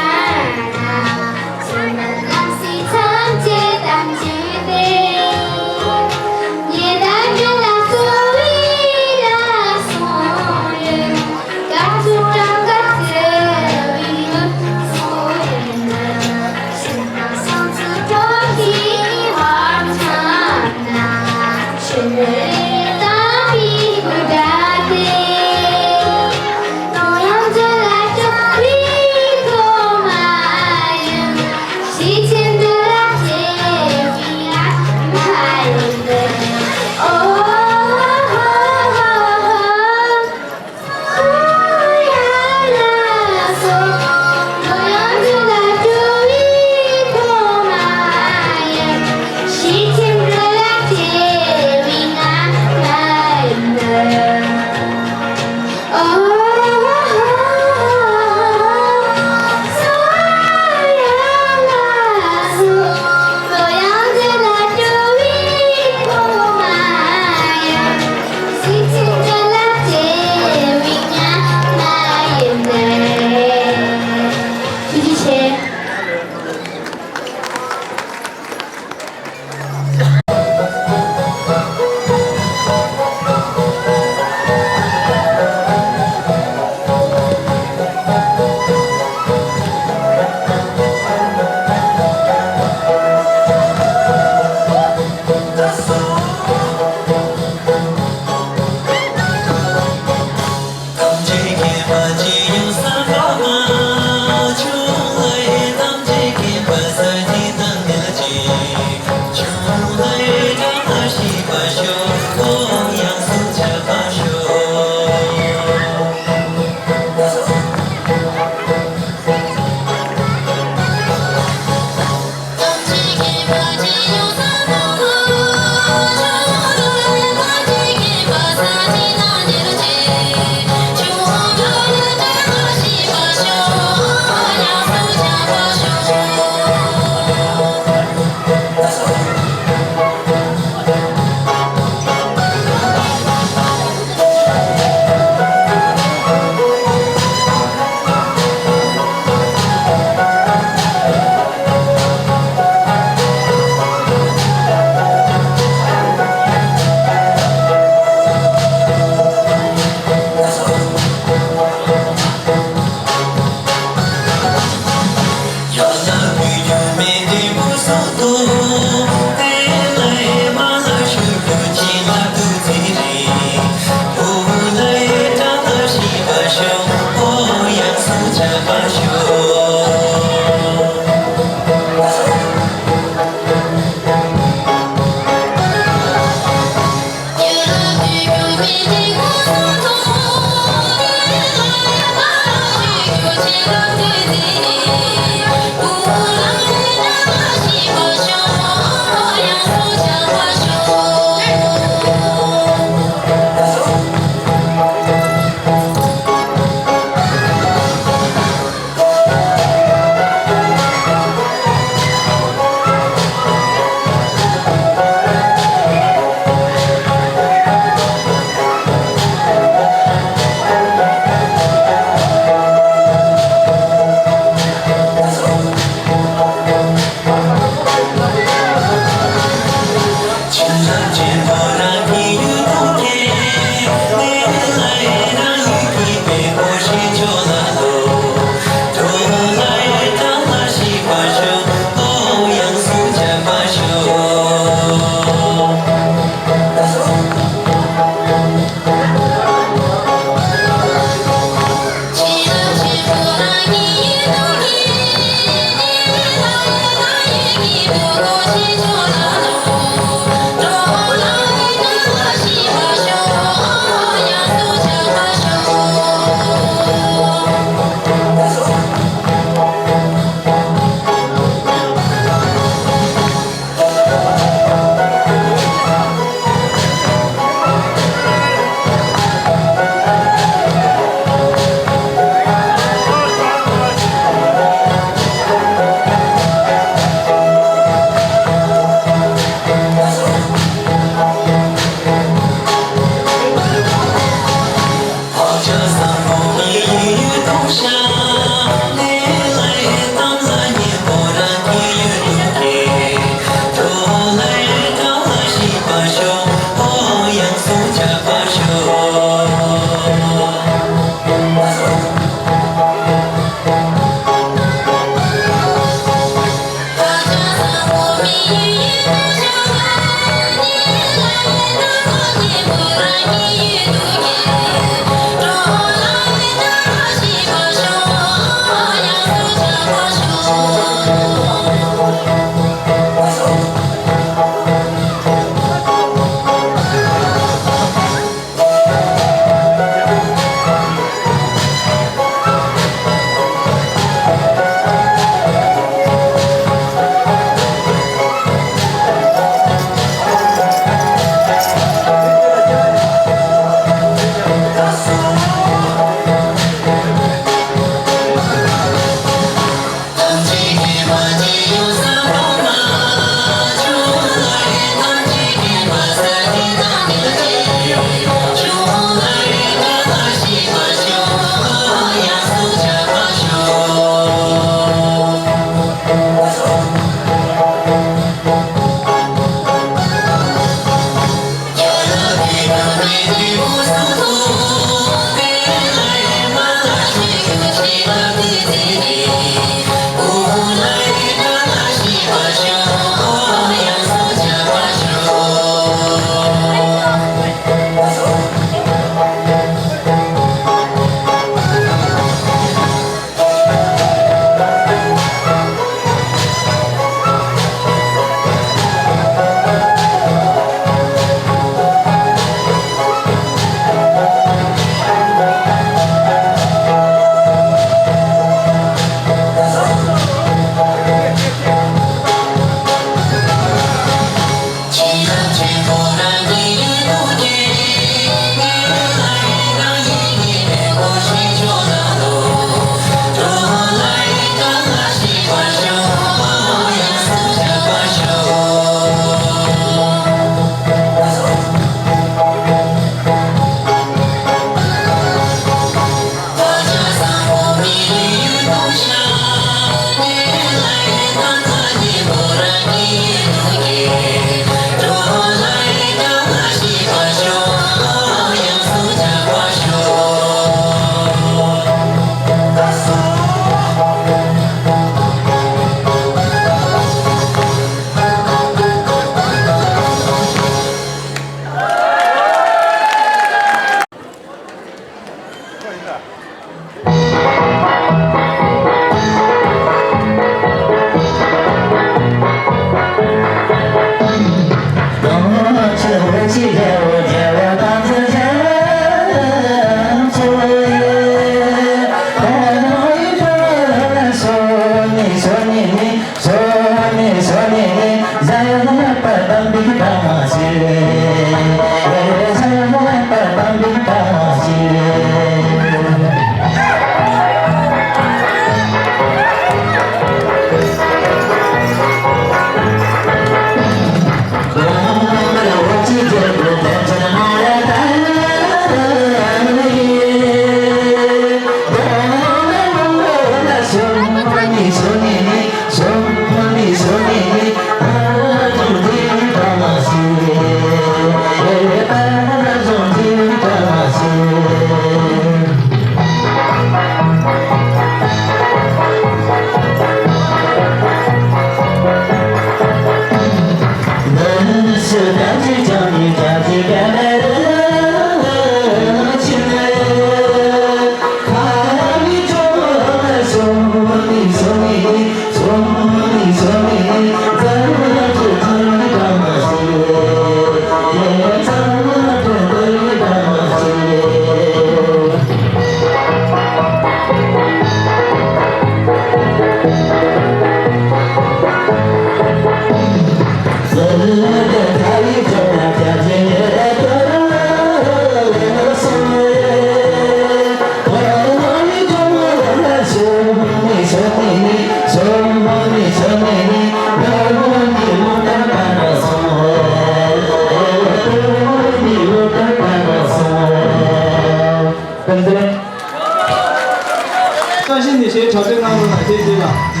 ཞེས་གྲ་སྒྲིག་གནང་རོགས་གནང་། ཁྱེད་ཀྱིས་ལ།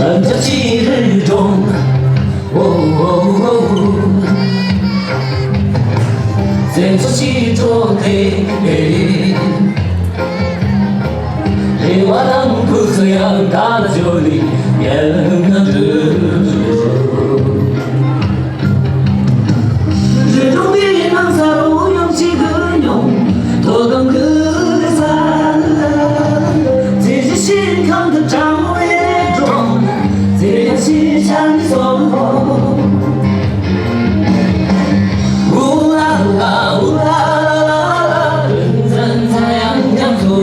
འཇག་ཅི་རེད་འགྲོ། ཨོ་ཨོ་ཨོ། བཙན་འཛུལ་ཅི་འགྲོ་དེ། རེ་བ་དང་ཁུ་ཚུར་ཡང་དག་ལ་འབྱོར་ནས་ཉལ་ན་འགྲོ། རི་གྲོང་གི་སྣང་ས་རུ་ཡོང་ཅི་གི་མྱོང་། དོ་དམ་གི་ས། ཚེ་གཞི་ཞིང་ཁམས་དུ་གྲང་བའི་གྲོང་། ཚེ་ཡང་ཞིང་ཆ་ནི་སོང་། ཨུ་ལ་ལ་ཨུ་ལ་ལ་ལ་ལ། རིན་ཙན་ཚ་ཡང་རྒྱ་མཚོ།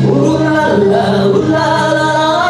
ཨུ་ལ་ལ་ཨུ་ལ་ལ་ལ་ལ།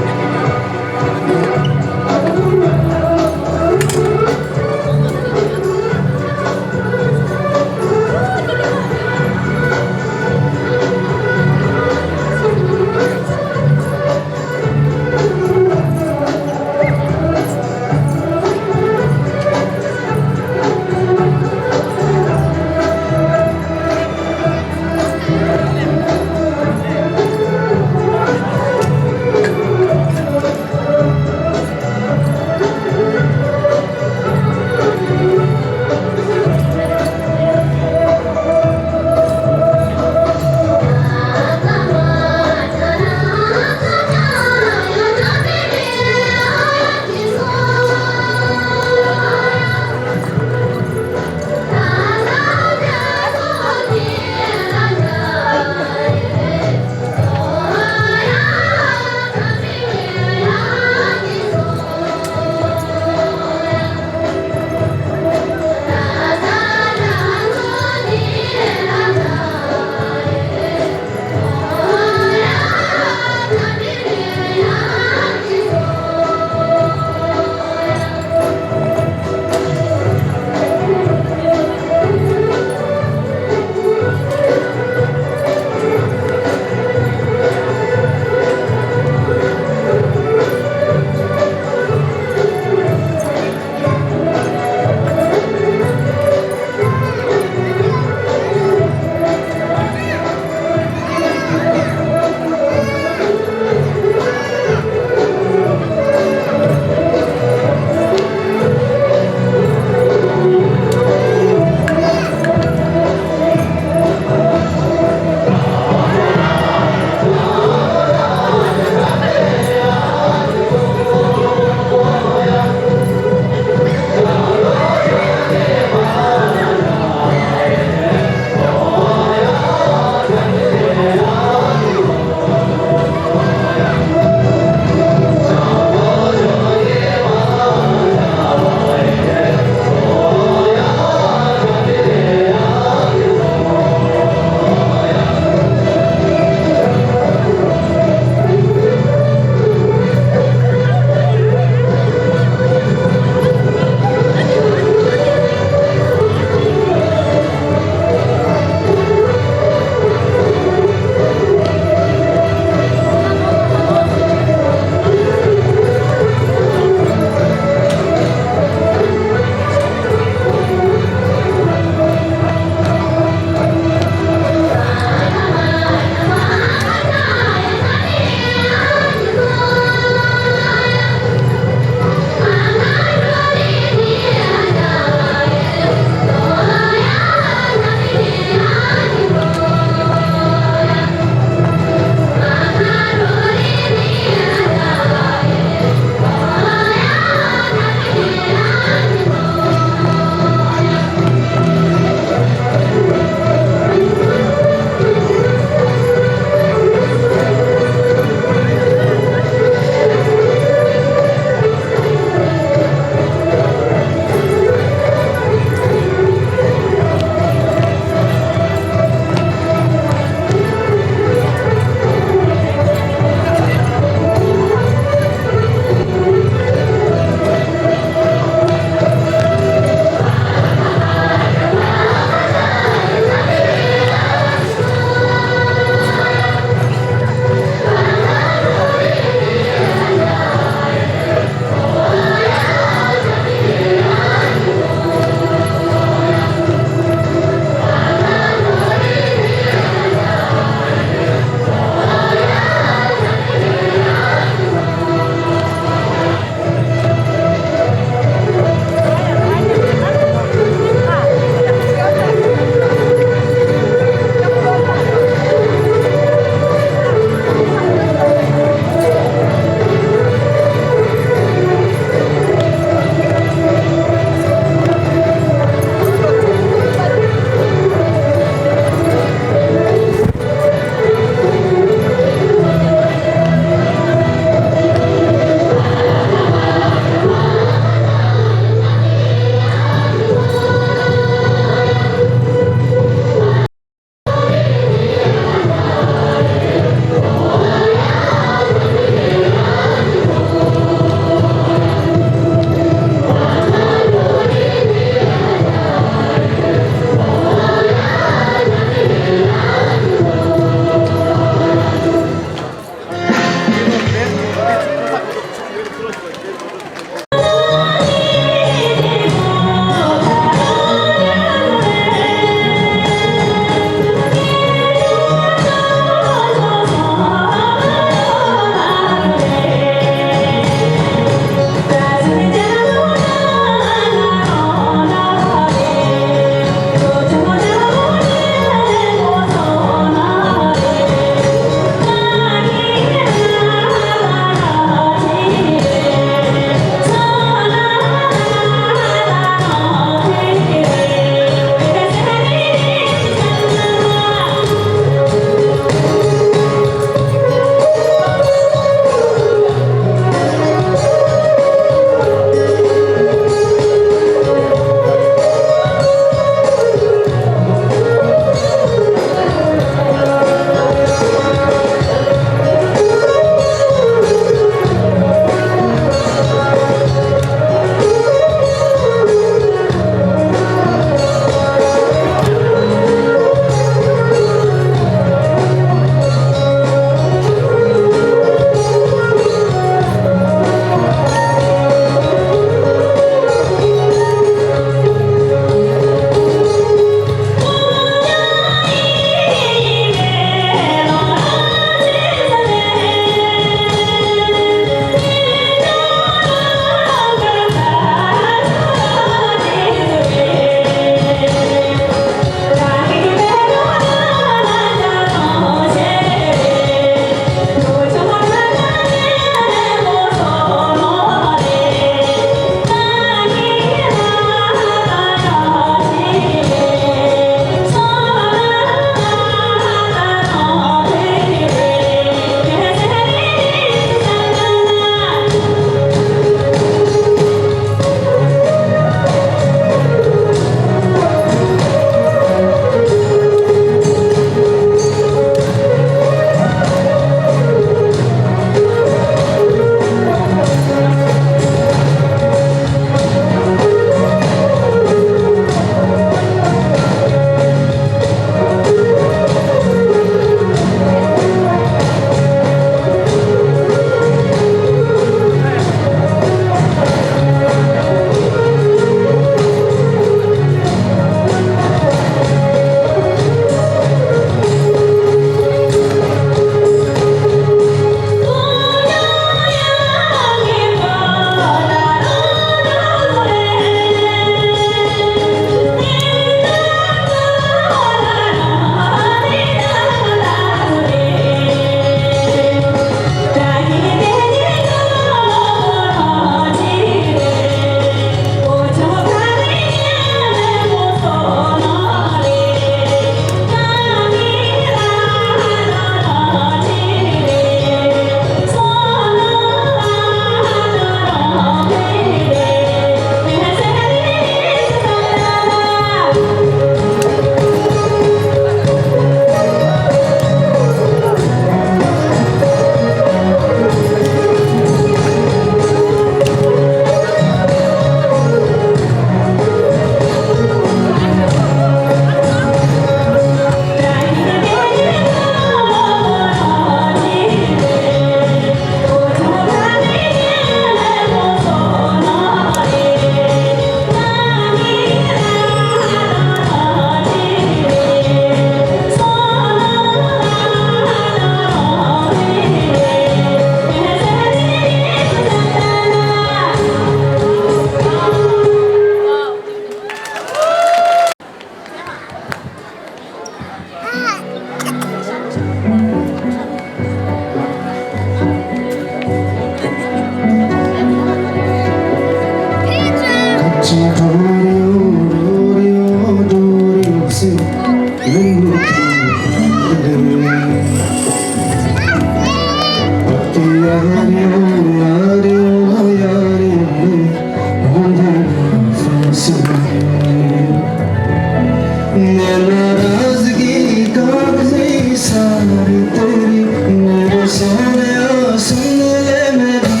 मैं नाराजगी कागज़ी सारी तेरी, मेरे सोनिया सुन ले मेरी,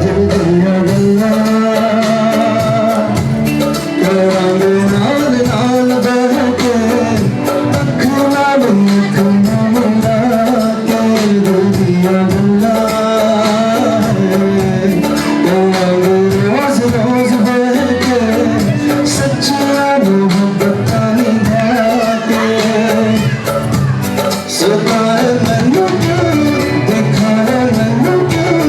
दिल दुनिया गल्ला। रंग नाल नाल बह के, अख नाल अख ना मिला के, दिल दुनिया गल्ला। रंग रोज रोज बह के, सच्चियां मुहब्बतां निभा के। सताए मैनू क्यों, दिखाए मैनू क्यों,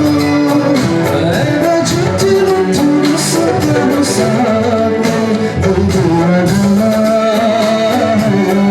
ऐ झूठ झूठ रुसा के रुसा के, दिल दिया गला है।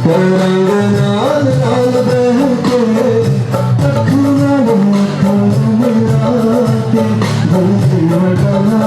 प्यार नाल नाल बह के, अख नाल अख ना मिला के, दिल दिया गला।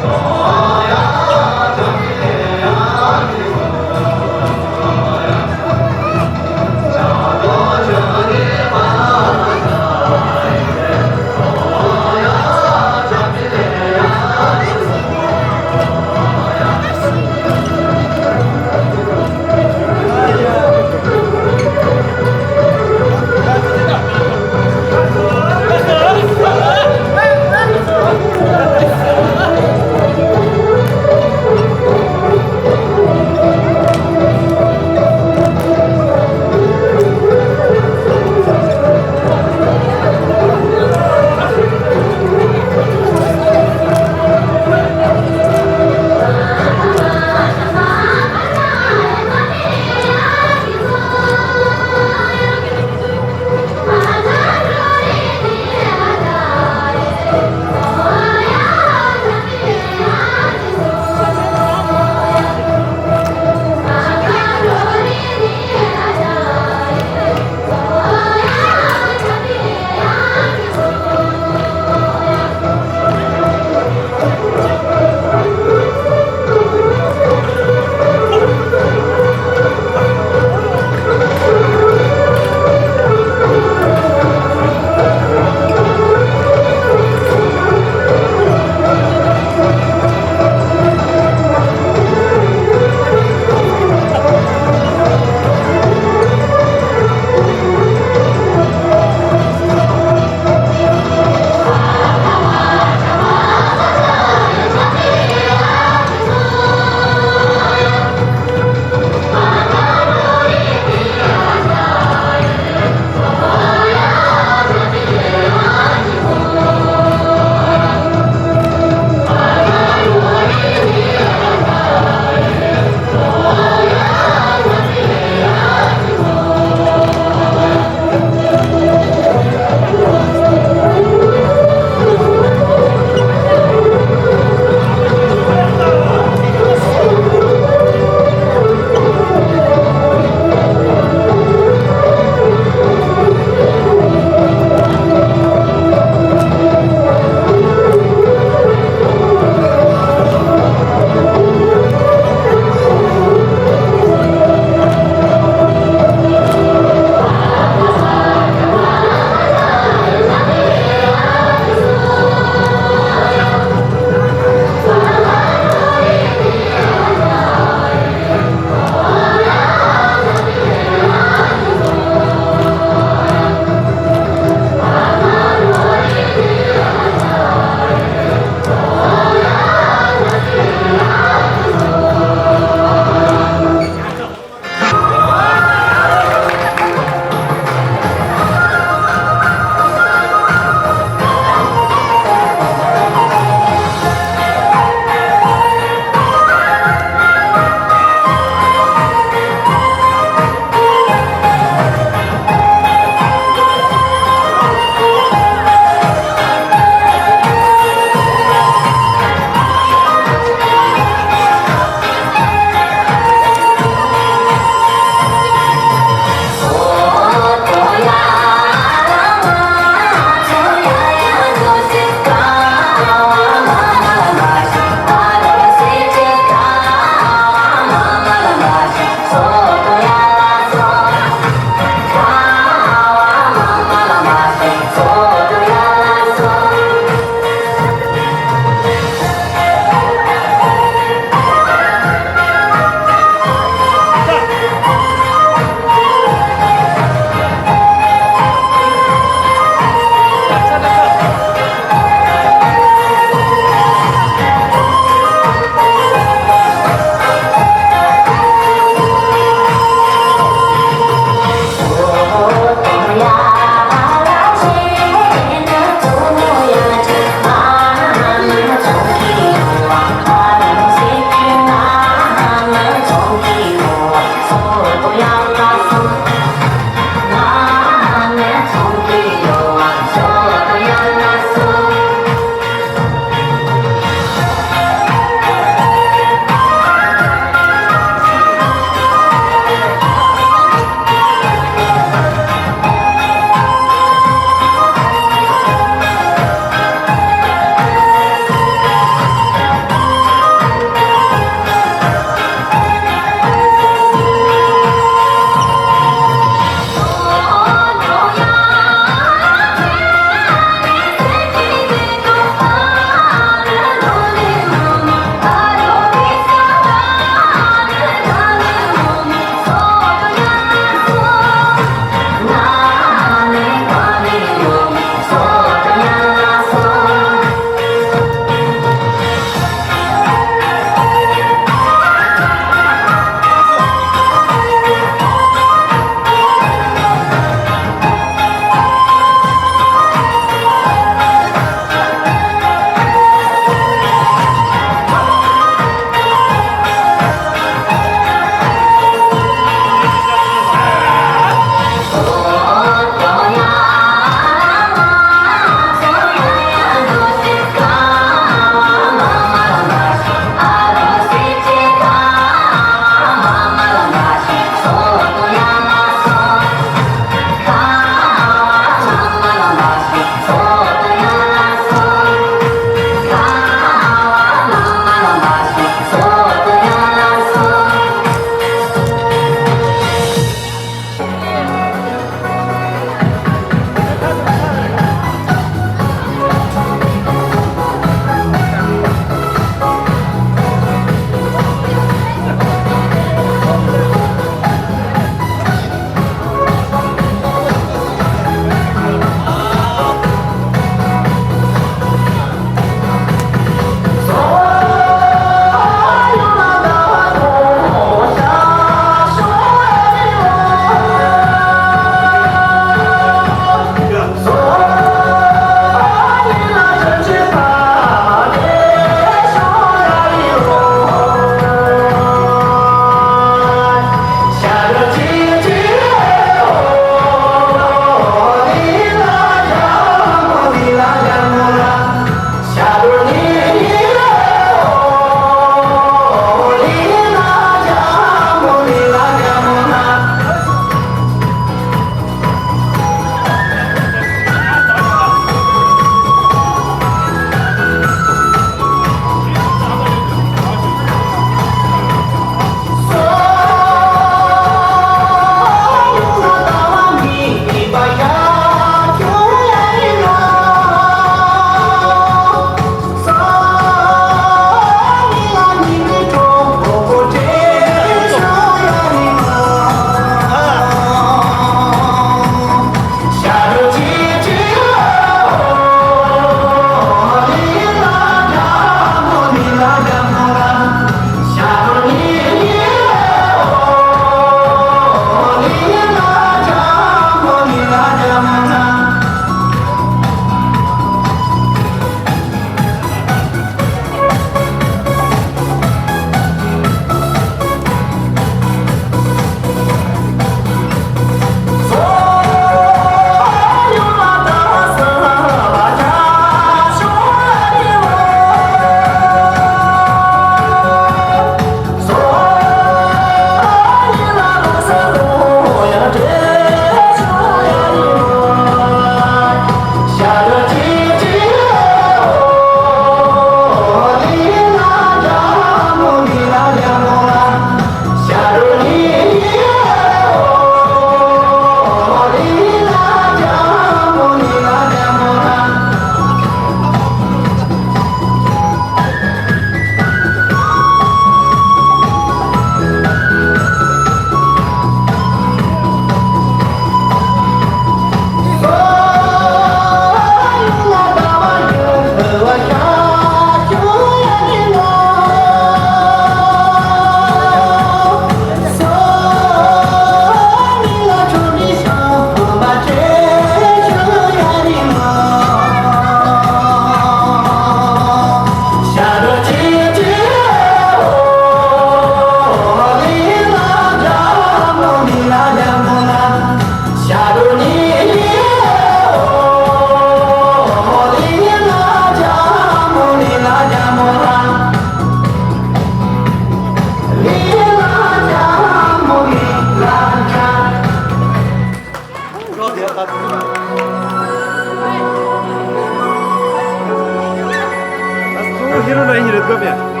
ཁྱེད་རང་ལ་ཡིན་རེད་སྐབས་ཡ།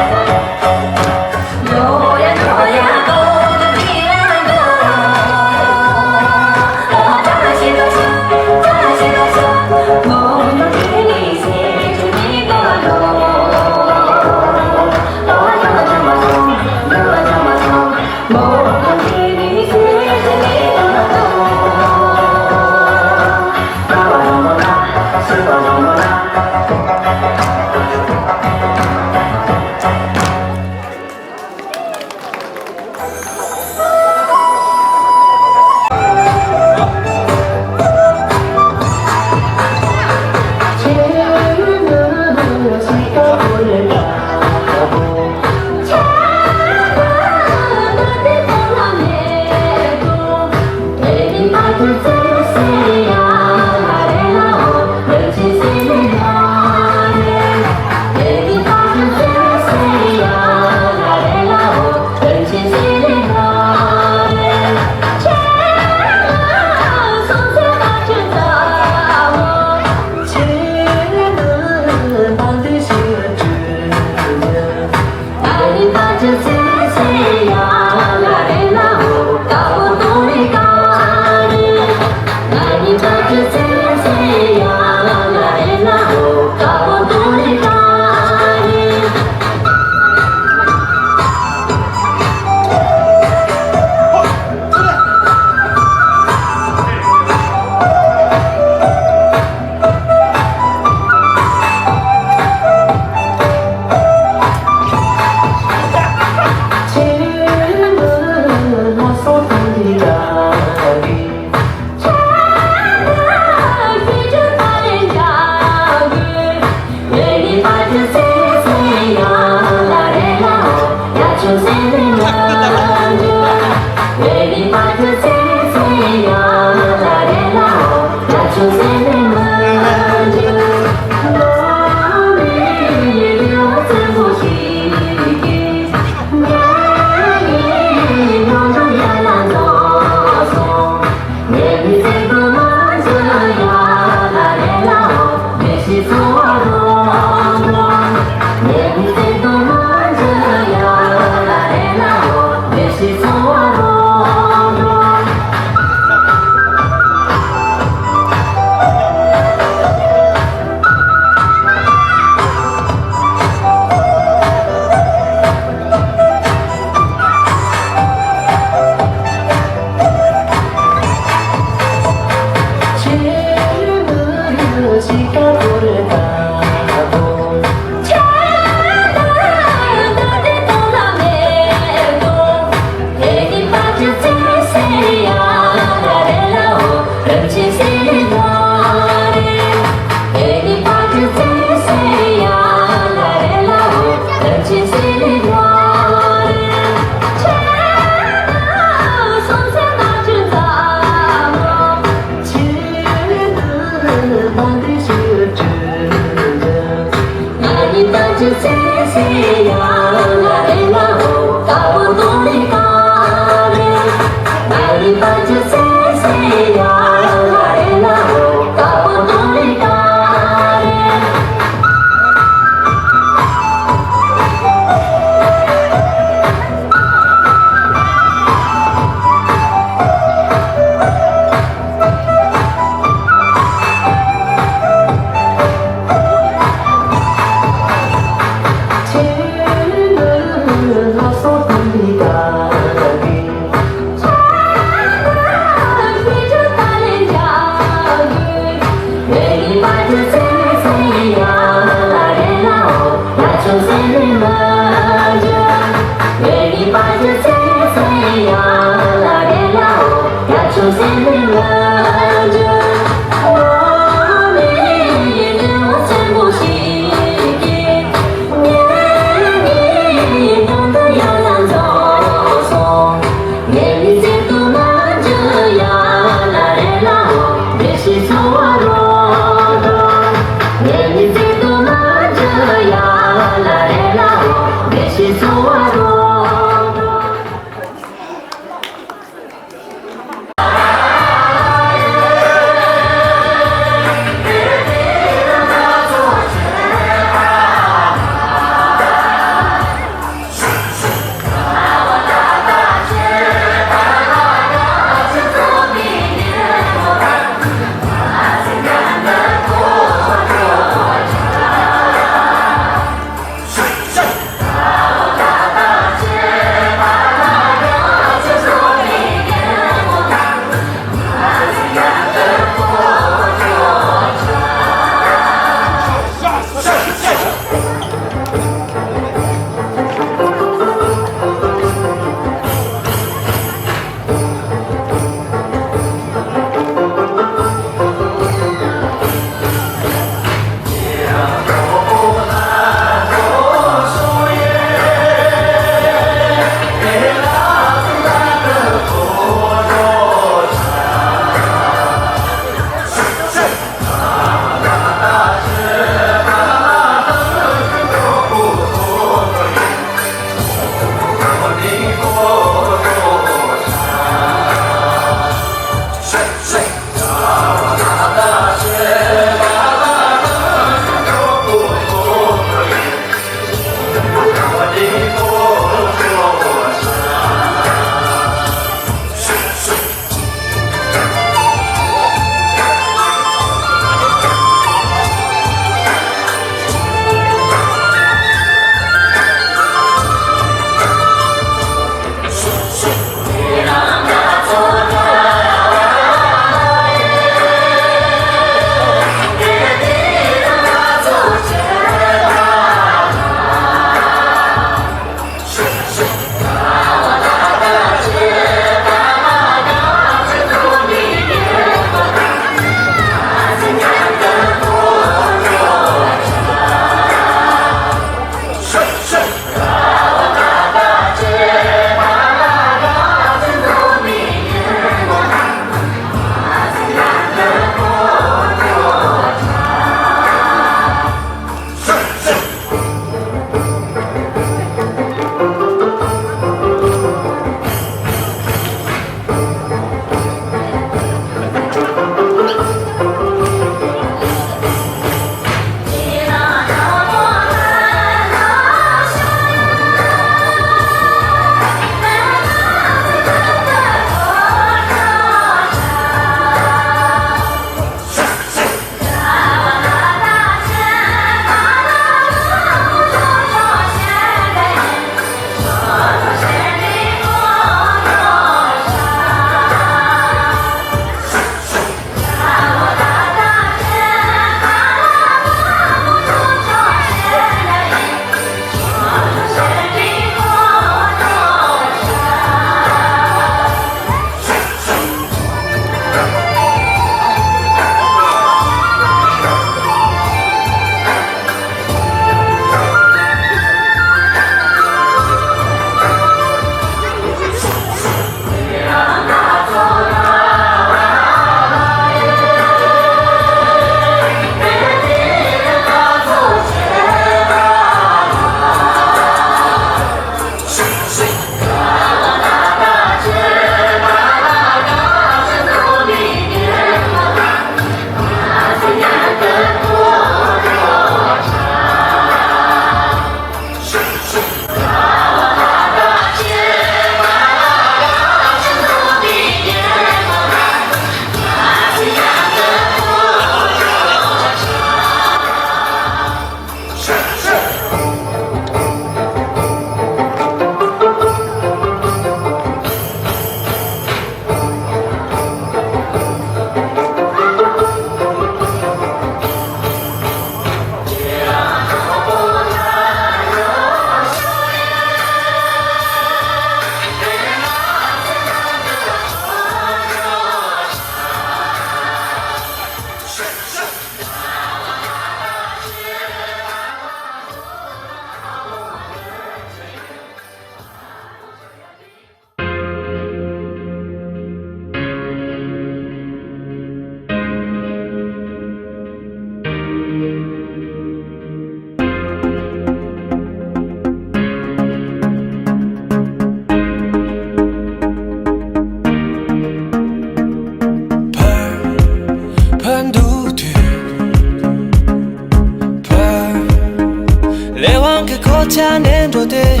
ཆ་ནས་འགྲོ་དུས།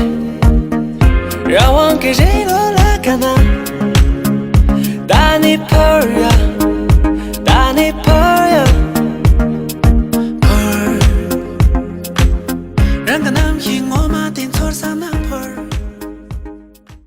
རང་དབང་གི་རི་ལོ་ལ་དགའ་ན། ད་ནི་ཕར་ཡ། ད་ནི་ཕར།